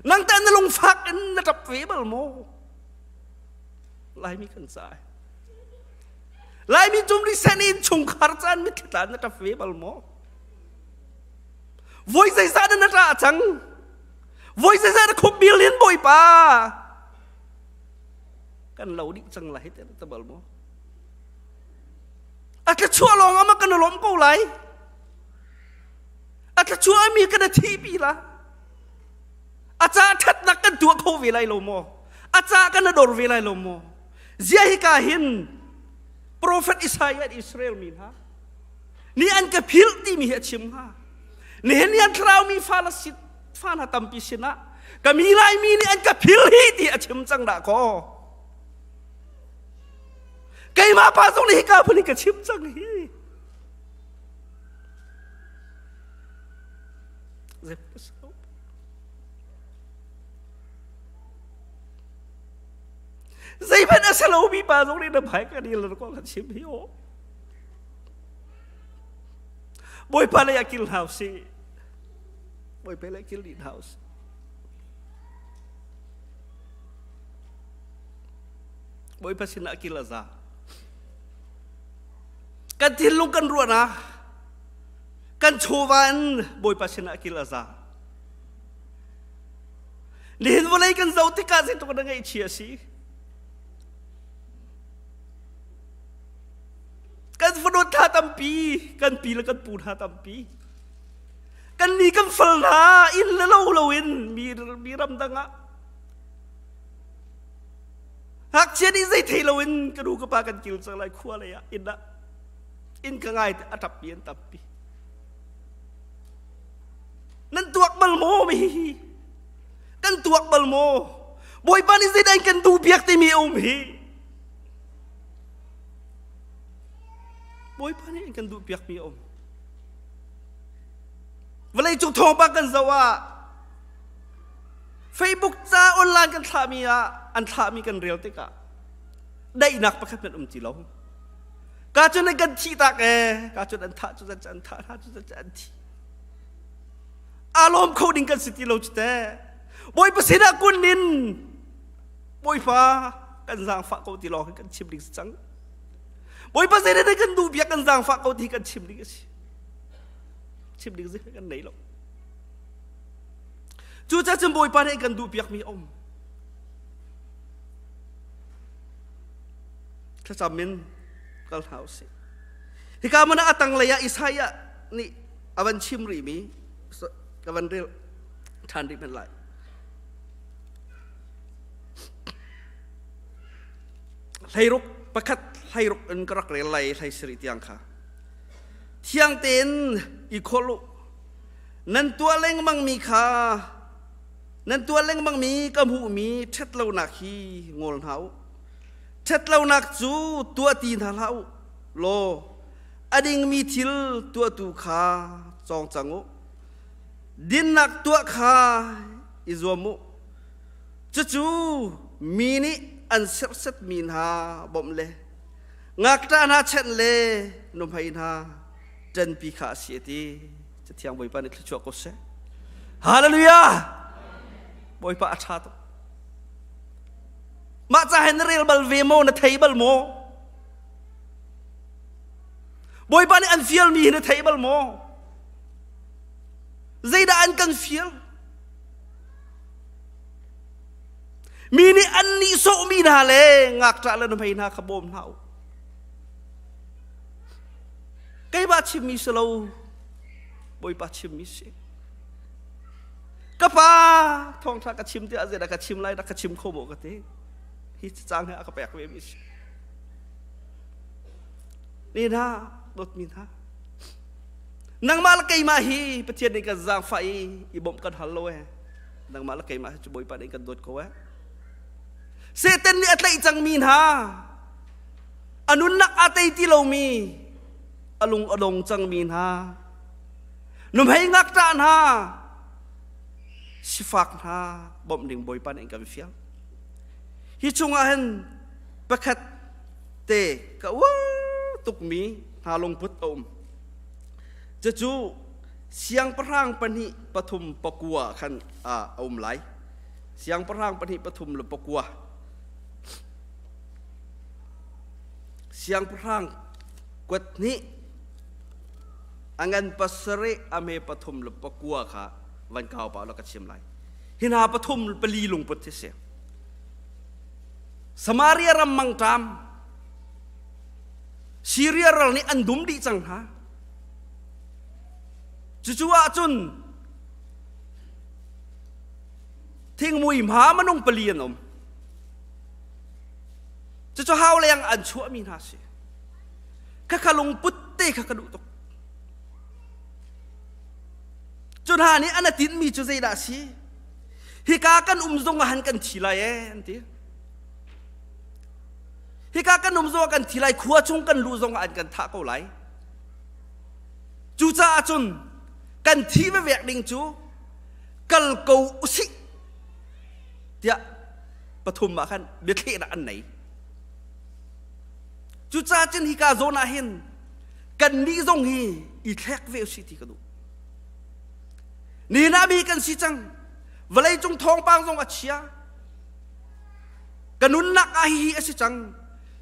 Nang teh na lungfak in na ṭap ve bal maw? Laimi kan caah. Laimi cum risen in chungkhar caan mitthli tla na ṭap ve bal maw? Voi zeizah na ṭah cang? Voi zeizah na khup bil in Bawipa? Kan lo dih cang lai te ta bal maw? A thlachuah lawng ama kan lawm ko lai. A thlachuah mi kan thi pi la. A ca ṭhatnak kan tuah kho ve lai lo maw? A ca kan dor ve lai lo maw? Zia hi ka hin Prophet Isaiah Israel mi hna ni an ka philh timi hi a chim hnga. Nihin ni an thlarau mi fa la si fa hna tampi sinah ka mi laimi nih an ka phil hi ti a chim cang dah kaw. Keimah pa zong nih hika phun in ka chim cang hi. Zeihmanh a si lomi pa zong nih na hmai ka dil ko ka chim hi aw. Bawipa lei ah kil hna usih. Bawipa lei kil dih hna usih. Bawipa sinah kil a za. Kan thinlung kan ruahnak kan chawva in Bawipa sinah kil a za. Nihin vawlei kan zoh tikah zeitluk na ngaihchia a si. Kan fanu thla tampi, kan pi le kan pu hna tampi. Kan ni kan fal hna inn le lo loin mi, mi ram dang ah. Ngakchia nih zei thei loin ka nu ka pa kan kil cang lai khua lei ah inn ah inn ka ngai a ṭap mi an tampi. Nan tuak bal maw mi hi? Kan tuak bal maw? Bawipa nih zeidah in kan duh biak timi a um hi? Bawipa nih in kan duh piak mi a um. Vawlei cung thawngpang kan zoh ah Facebook ca online kan thlahmi ah an thlahmi kan rel tikah daihnak pakhat hmanh um ti lo. Ka cun an kan thih tak ee, ka cun an thah cu an thah hna cu an thi. Aa lawm kho ding kan si ti lo cu teh. Bawipa sinah kun in Bawipa kan zaangfah ko ti lawng kan chim ding si cang. Bawipa zeidah kan duh bia kan zaangfah ko ti kan chim ding a si. Chim ding zei kan nei lo. Cucaah cun Bawipa nih kan duh piakmi a um. Thlacam in kal hna usih. Hika hmun ah a tanglei ah Isaiah nih a van chim rihmi ka van rel ṭhan rih hmanh lai. Hleiruk pakhat hleiruk in ka rak rel lai hlei sarih tiang kha. Thiang tein i kholh u. Nan tuah lengmangmi kha nan tuah lengmangmi ka hmuhmi ṭhatlonak hi ngol hna u. Ṭhatlonak cu tuah ti hna hlah u law a dingmi thil tuahtu kha cawng cang u. Dinnak tuah kha i zuam u. Cucu mi nih an serhsatmi hna bawmh le ngakṭah hna chenh le nuhmei hna ṭanpi kha a si a ti. Cathiang Bawipa nih thluachuah ko seh. Hallelujah! Bawipa a ṭha tuk. Mah ca he na rel bal ve maw, na thei bal maw? Bawipa nih an fialmi hi na thei bal maw? Zeidah an kan fial? Mi nih an nihsawhmi hna le ngakṭah le nuhmei hna kha bawm hna u. Keimah chimmi si lo, Bawipa chimmi si. Ka pa thawngṭha ka chim tiah zeidah ka chim lai rak ka chim kho maw ka ti. Hi cacang hi a ka pek ve mi si. Ni hna, dawtmi hna. Nangmah le keimah hi Pathian nih kan zaangfah i i bawmh kan hal lo ee. Nangmah le keimah hi cu Bawipa nih kan dawt ko ee. Satan nih a tlaih cangmi hna a nunnak aa tei ti lomi a lung a dong cangmi hna nuhmei ngakṭah hna sifak hna bawmh ding Bawipa nih kan fial hi chungah hin pakhat te ka uar tukmi hna lungput a um cucu siangpahrang pahnih pathum pakua khan a um lai siangpahrang pahnih pathum le pakua Siangpahrang kuat hnih a ngan pasarih a hme pathum le pakua kha van kau pah law ka chim lai. Hi hna pathum pali lungput hi si. Samaria ram mangṭam Syria ral nih an dum dih cang hna. Cucu ahcun thingmui hma minung pali an um. Cucu hau leng an chuahmi hna si. Khakha lungput te kha ka duh tuk. Cu hna nih an a tinhmi cu zeidah a si? Hika kan um zong ah han kan thi lai ee an ti. Hika kan um zong ah kan thi lai, khua chung kan luh zong ah an kan thah ko lai. Cucaah cun kan thi vevek ding cu kal ko usih tiah pathum ah khan biathlehnak an nei. Cucaah cun hika zawn ah hin kannih zong hi i thlek ve usih ti ka duh. Nihin ah mi kan si cang. Vawleicung thawngpang zong a chia. Ka nunnak ah hihi a si cang.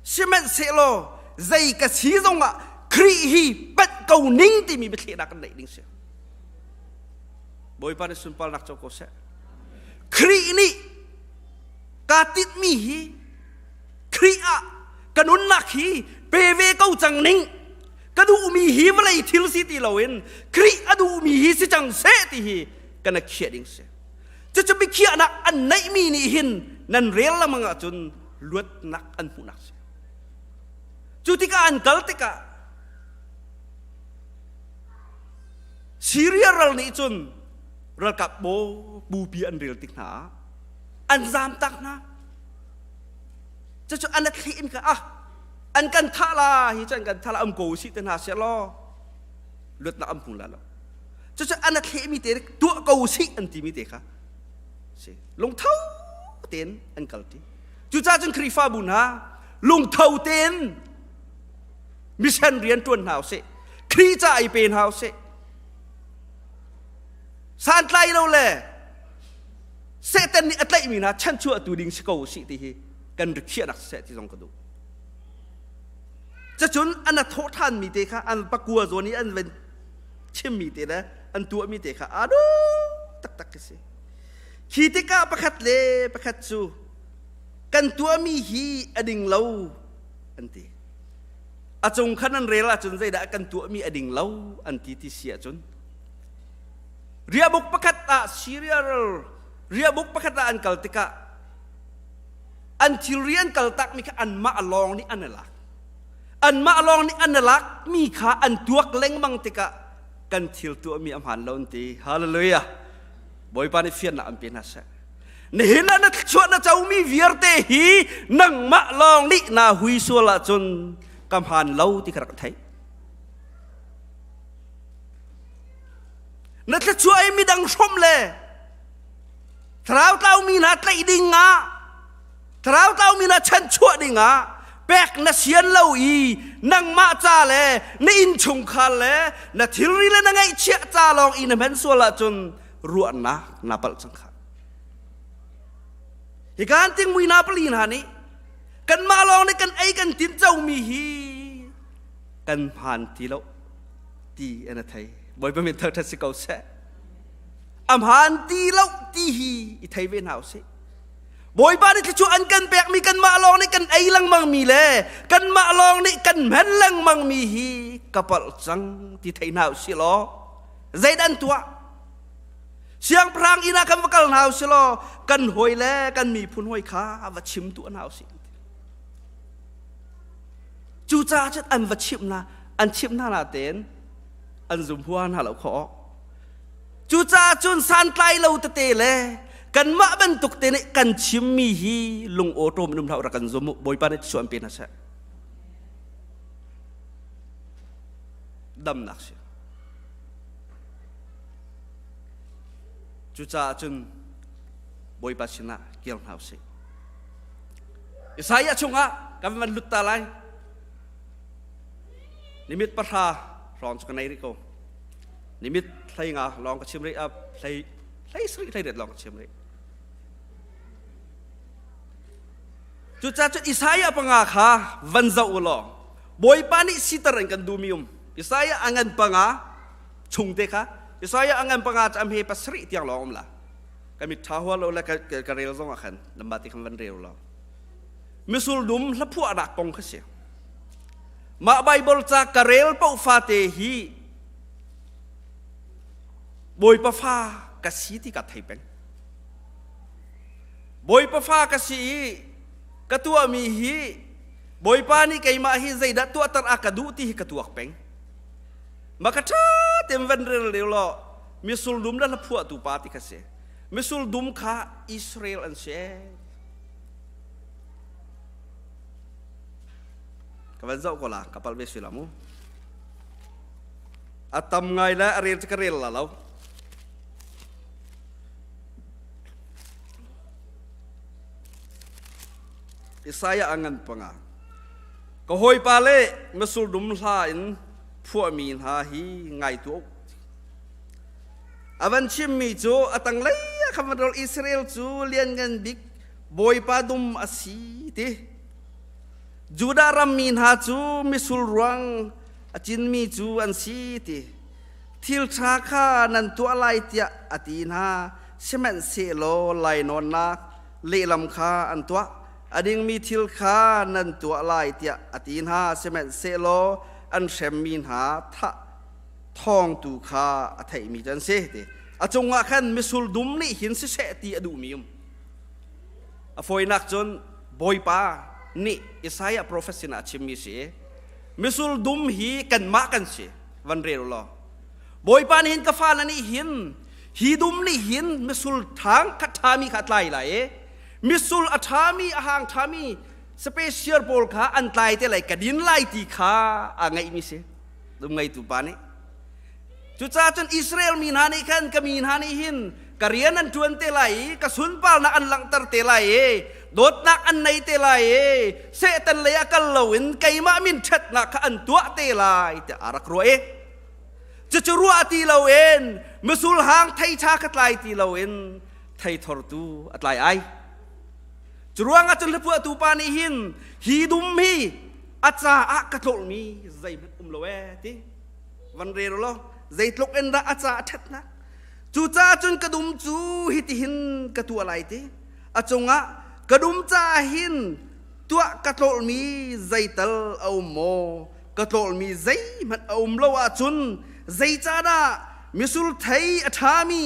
Sihmanhsehlaw zei ka si zong ah Khrih hi panh ko ning timi biathlehnak kan neih ding si. Bawipa nih sunparnak co ko seh. Khrih nih kaa tinhmi hi Khrih ah ka nunnak hi pe ve ko cang ning ka duhmi hi vawlei thil si ti loin Khrih a duhmi hi si cang seh ti hi kan a khiah ding si cucu biakhiahnak an neihmi nih hin nan rel lengmang ahcun luatnak an hmuhnak si cu tikah an kal tikah Syria ral nih cun ralkap baw bupi an rel tik hna ah an zamtak hna cucu an thli in ka ah an kan thah la hi cu an kan thah la am ko si te hna seh law luatnak am hmu la lo cucu an thleh mi te tuah ko si an ti mi te kha si lungtho tein an kal ti cucaah cun Khrihfabu hna lungtho tein mission rian tuan hna usih Khrih ca i pe hna usih santlai lo le Satan nih a tlaihmi hna chanchuahtu ding si ko usih ti hi kan rikhiahnak siseh ti zong ka duh. Cacun an a thawh ṭhanmi te kha an pakua zawn i an van chimmi te le an tuahmi te kha aa dawh taktak khi si. Khi tikah pakhat le pakhat cu kan tuahmi hi a ding lo an ti. A cung khan an rel ahcun zeidah kan tuahmi a ding lo an ti ti si ahcun Riahbuk pakhat ah Syria ral riahbuk pakhat ah an kal tikah an thilri an kaltakmi kha anmah lawng nih an i lak. Anmah lawng nih an i lakmi kha an tuak lengmang tikah kan thil tuahmi a hmaan lo an ti. Hallelujah. Bawipa nih fiannak an pe hna seh. Nihin ah na thluachuah na comi vialte hi nangmah lawng nih naa hui sual ahcun ka hmaan lo ti kha rak theih. Na thluachuah i midang hrawmh le thlarau tlaumi hna tlaih ding ah thlarau tlaumi hna chanchuah ding ah Pek na sian lo i nangmah ca le na innchungkhar le na thilri le na ngeihchiah ca lawng i na hman sual ahcun ruahnak na palh cang kha. Hi kan ting mui na pali hna nih kanmah lawng nih kan ei kan tin comi hi kan hmaan ti lo ti an a thei. Bawipa min thangṭhat si ko seh. A hmaan ti lo ti hi i thei ve hna usih. Bawipa nih thluachuah an kan pekmi kanmah lawng nih kan ei lengmangmi le kanmah lawng nih kan hmen lengmangmi hi ka palh cang ti thei hna usih law zeidah an tuah? Siangpahrang inn ah kan va kal hna usih law kan hawi le kan miphun hawi kha va chim tuah hna usih. Cucaah cun an va chimh hna, an chimh hna natein an zum hua hna lo khawh. Cucaah cun santlai lo tete le kanmah bantuk te nih kan chimmi hi lung awṭawm in um hlah u rak kan zum u Bawipa nih chuan pe hna seh. Damnak si. Cucaah cun Bawipa sinah kir hna usih. Isaiah chungah kan van lut ta lai. Nimit pahra hrawng cu ka nei rih ko. Nimit hlei nga lawng ka chim rih a hlei hlei sarih hlei riat lawng ka chim rih. Cucaah cun Isaiah panga kha van zoh u law Bawipa nih siter in kan duhmi um Isaiah a ngan panga chung te kha Isaiah a ngan panga cu am he pasarih tiang lawng um la ka mit ṭha hua lo le ka rel zong ah khan lamba ti khan van rel law misul dum hlaphuahnak kong kha si mah Bible ca ka rel paoh fate hi Bawipa fa ka si ti ka thei peng. Bawipa fa ka si i ka tuahmi hi Bawipa nih keimah hi zeidah tuahter a ka duh ti hi ka tuak peng. Ma ka ṭha tein van rel lio law misul dum le hlaphuahtu pa ti kha si. Misul dum kha Israel an si. Ka van zoh ko la, ka palh ve si la mu. A tam ngai le a rel cu ka rel la lo. Isaiah a ngan panga. Ka hawipa le masul dum hla in phuahmi hna hi ngai tuah. A van chimmi cu a tanglei ah khan van rol Israel cu lianngan bik Bawipa dum a si ti. Judah rammi hna cu misul ruang a cinmi cu an si ti thil ṭha kha nan tuah lai tiah a ti hna sihmanhsehlaw lainawnnak lehlam kha an tuah a dingmi thil kha nan tuah lai tiah a ti hna sihmanhsehlaw an hremmi hna thah thawngtu kha a theihmi cu an si ti a cungah khan misul dum nih hin siseh ti a duhmi um a fawinak cun Bawipa nih Isaiah profet sinah a chimmi si Misul dum hi kanmah kan si van rel law Bawipa nih hin ka fale nih hin hi dum nih hin misul thang kha ṭhami kha a tlai lai i misul a ṭhami a hang ṭhami special pawl kha an tlai te lai ka din lai ti kha a ngeihmi si dum ngeitu pa nih Cucaah cun Israel mi hna nih khan ka mi hna nih hin ka rian an ṭuan te lai i ka sunparnak an langhter te lai i dawtnak an nei te lai i Satan lei ah kal loin keimah min ṭhatnak kha an tuah te lai tiah a rak ruah i cucu ruah ti loin misul hang thei ṭha kha tlai ti loin theithor tu a tlai ai. Cu ruangah cun hlaphuahtu pa nih hin hi dum hi a caah ka tlawlhmi zeihmanh um lo ee ti. Van rel law zeitluk in dah a ca a ṭhatnak. Cucaah cun ka dum cu hitihin ka tuah lai ti. A cungah ka dum caah hin tuah ka tlawlhmi zeital a um maw? Ka tlawlhmi zeihmanh a um lo ahcun zeicahdah misur thei a ṭhami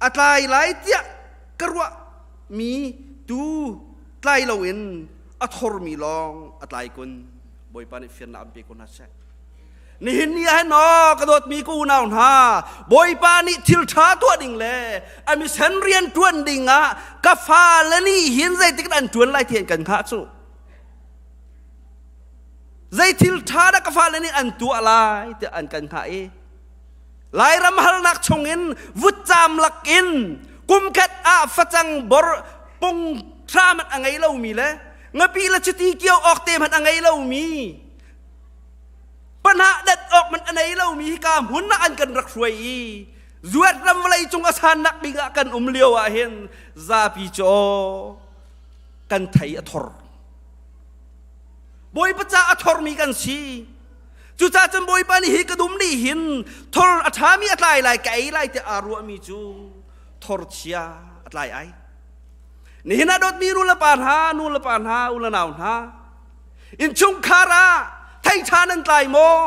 a tlai lai tiah ka ruahmi tu tlai loin a thormi lawng a tlai kun. Bawipa nih fiannak an pe ko hna seh. Nihin ni ah hin aw ka dawtmi ka unau hna Bawipa nih thil ṭha tuah ding le a misen rian ṭuan ding ah ka fale nih hin zeitik an ṭuan lai ti an kan hngah cu. Zei thil ṭha dah ka fale nih an tuah lai tiah an kan hngah i Lairam halnak chungin vutcaam lakin kumkhat ah facang bor pung hram a ngei lomi le Ngapi le chiti kio awk te hmanh a ngei lomi panah dat awk hmanh a nei lomi hika hmun ah an kan rak hruai i zuat ram vawlei cung a sannak bik ah kan um lio ah hin zapi cu kan thei a thor. Bawipa ca a thormi kan si. Cucaah cun Bawipa nih hi ka dum nih hin thor a ṭhami a tlai lai ka ei lai tiah aa ruahmi cu thor chia a tlai ai. Nihin ah dawtmi nu le pa hna, nu le pa hna, u le nau hna, innchungkhar ah thei ṭha nan tlai maw?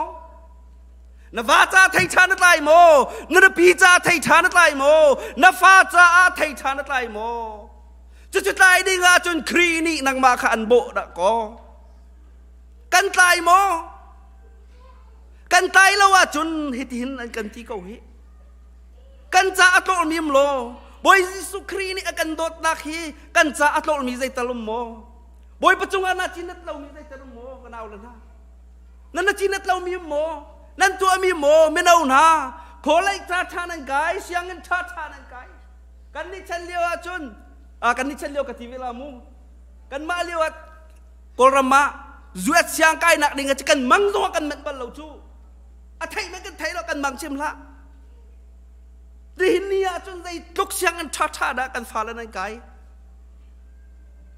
Na va ca thei ṭha na tlai maw? Na nupi ca thei ṭha na tlai maw? Na fa caah thei ṭha na tlai maw? Cucu tlai ding ahcun Khrih nih nangmah kha an bawh dah kaw. Kan tlai maw? Kan tlai lo ahcun hitihin an kan ti ko hi. Kan ca a tlawlmi um law Bawi Jesuh Khrih nih a kan dawtnak hi kan ca a tlawlmi zeital um maw? Bawipa cungah na cinat lomi zeital um maw ka nau le hna? Nan na cinat lomi um maw? Nan tuahmi maw mino hna? Kawlei ṭha ṭha nan kai, sianginn ṭha ṭha nan kai. Kan nih chan lio ahcun kan nih chan lio ka ti ve la mu. Kanmah lio ah Kawlram ah zuat siang kainak ding ah kan mang zong ah kan manh bal lo cu. A theih man kan thei lo kan mang chim hlah. Nihin ni ah cun zeitluk sianginn ṭha ṭha dah kan fale nan kai.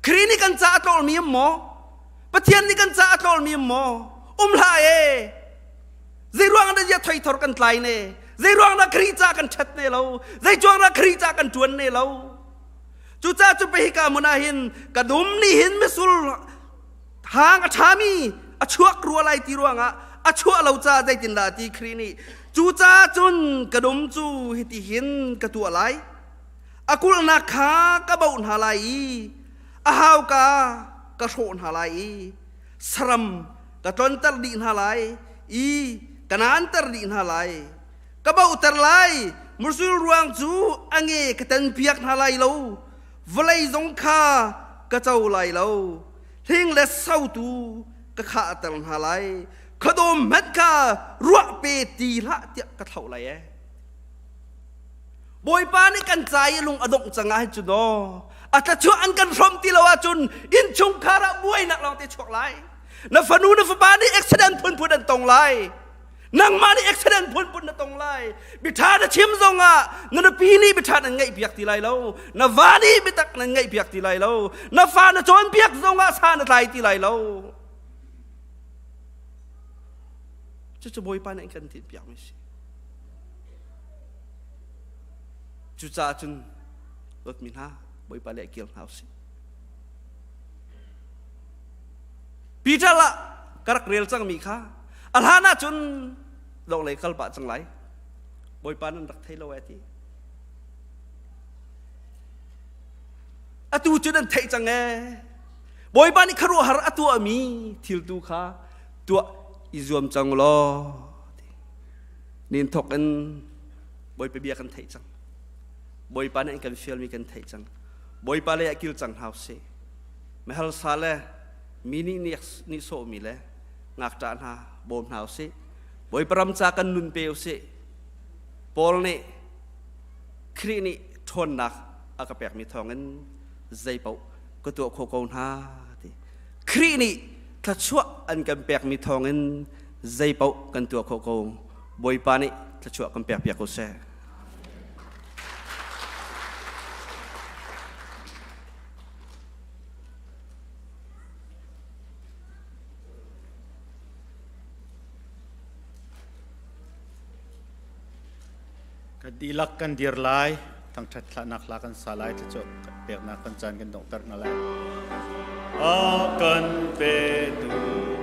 Khrih nih kan ca a tlawlmi um maw? Pathian nih kan ca a tlawlmi um maw? Um hlah e. Zei ruang dah zia thoithor kan tlai ne? Zei ruang dah Khrih ca kan ṭhat ne lo? Zei ruang dah Khrih ca kan ṭuan ne lo? Cucaah cu pe hika hmun ah hin ka dum nih hin misul hang a ṭhami a chuak rua lai ti ruangah a chuah lo caah zeitindah ti Khrih nih cucaah cun ka dum cu hiti hin ka tuah lai a kulhnak kha ka boh hna lai i a hauka ka hrawh hna lai i saram ka tlonter dih hna lai i ka naanter dih hna lai ka bohter lai musul ruang cu a nge ka tenpiak hna lai lo vawlei zong kha ka co lai lo hling le sotu ka khahter hna lai khuadawm hmanh kha ruah pe ti hlah tiah ka thlauh lai ee Bawipa nih kan ca i lung a dongh cang ah hin cun aw a thlachuah an kan hrawm ti lo ahcun innchungkhar ah buainak lawng te chuak lai na fanu na fapa nih accident phunphun an tong lai nangmah nih accident phunphun na tong lai biṭha na chim zongah na nupi nih biṭha nan ngaihpiak ti lai lo na va nih biatak nan ngaihpiak ti lai lo na fa na cawnpiak zongah sa na tlai ti lai lo cucu Bawipa nih kan tinhpiakmi si cucaah cun dawtmi hna Bawipa le kir hna usih Peter ah ka rak rel cangmi kha a hlan ah cun lawng lei kal pah cang lai Bawipa nan rak thei lo e ti atu cu nan theih cang e Bawipa nih khuaruahhar a tuahmi thil tu kha tuah i zuam cang law nin thok in Bawipa bia kan theih cang Bawipa nih kan fialmi kan theih cang Bawipa lei ah kil cang hau sih miharsa le mi nih nih sawhmi le ngakṭah hna bawm hna usih Bawipa ram ca kan nun pe usih Paul nih Khrih nih ṭhawnnak a ka pekmi thawngin zeipaoh ka tuah khawh ko hna ti Khrih nih thluachuah an kan pekmi thawngin zeipaoh kan tuah khawh ko Bawipa nih thluachuah kan pek piak ko seh. Kan dihlak kan dir lai, thangṭhat thlahnak hla kan sa lai, thluachuah peknak kan caan kan donghter hna lai. A kan petu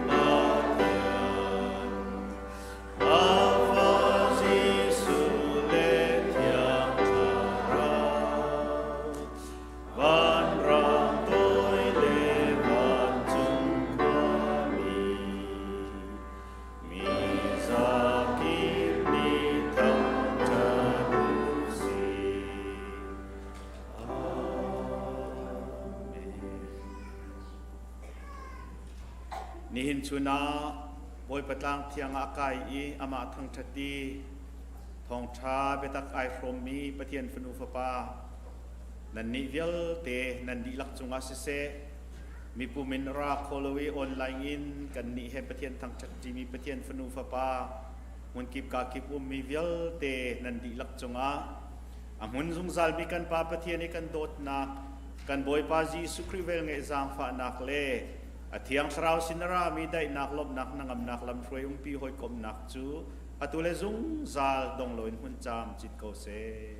Pathian, a Fa Jesuh le Thiang Thlarau, Vanram toi le vancung khuami, mi zakip nih thangṭhat u sih. Amen. Nihin chun ah Bawipa tlang thiang ah a kai i amah thangṭhat i thawngṭha biatak ai hrawmmi Pathian fanu fapa nannih vialte nan dihlak cungah siseh. Mipum in ra kho lo i online in kannih he Pathian thangṭhat ṭimi Pathian fanu fapa hmunkip kakip ummi vialte nan dihlak cungah a hmun zungzalmi kan Pa Pathian i kan dawtnak, kan Bawipa Jesuh Khrih velngeih zaangfahnak le a Thiang Thlarau sin a rami daihnak, lawmhnak, hnangamnak lamhruai umpi hawikomhnak cu atu le zungzal dong loin hmun caam cit ko seh.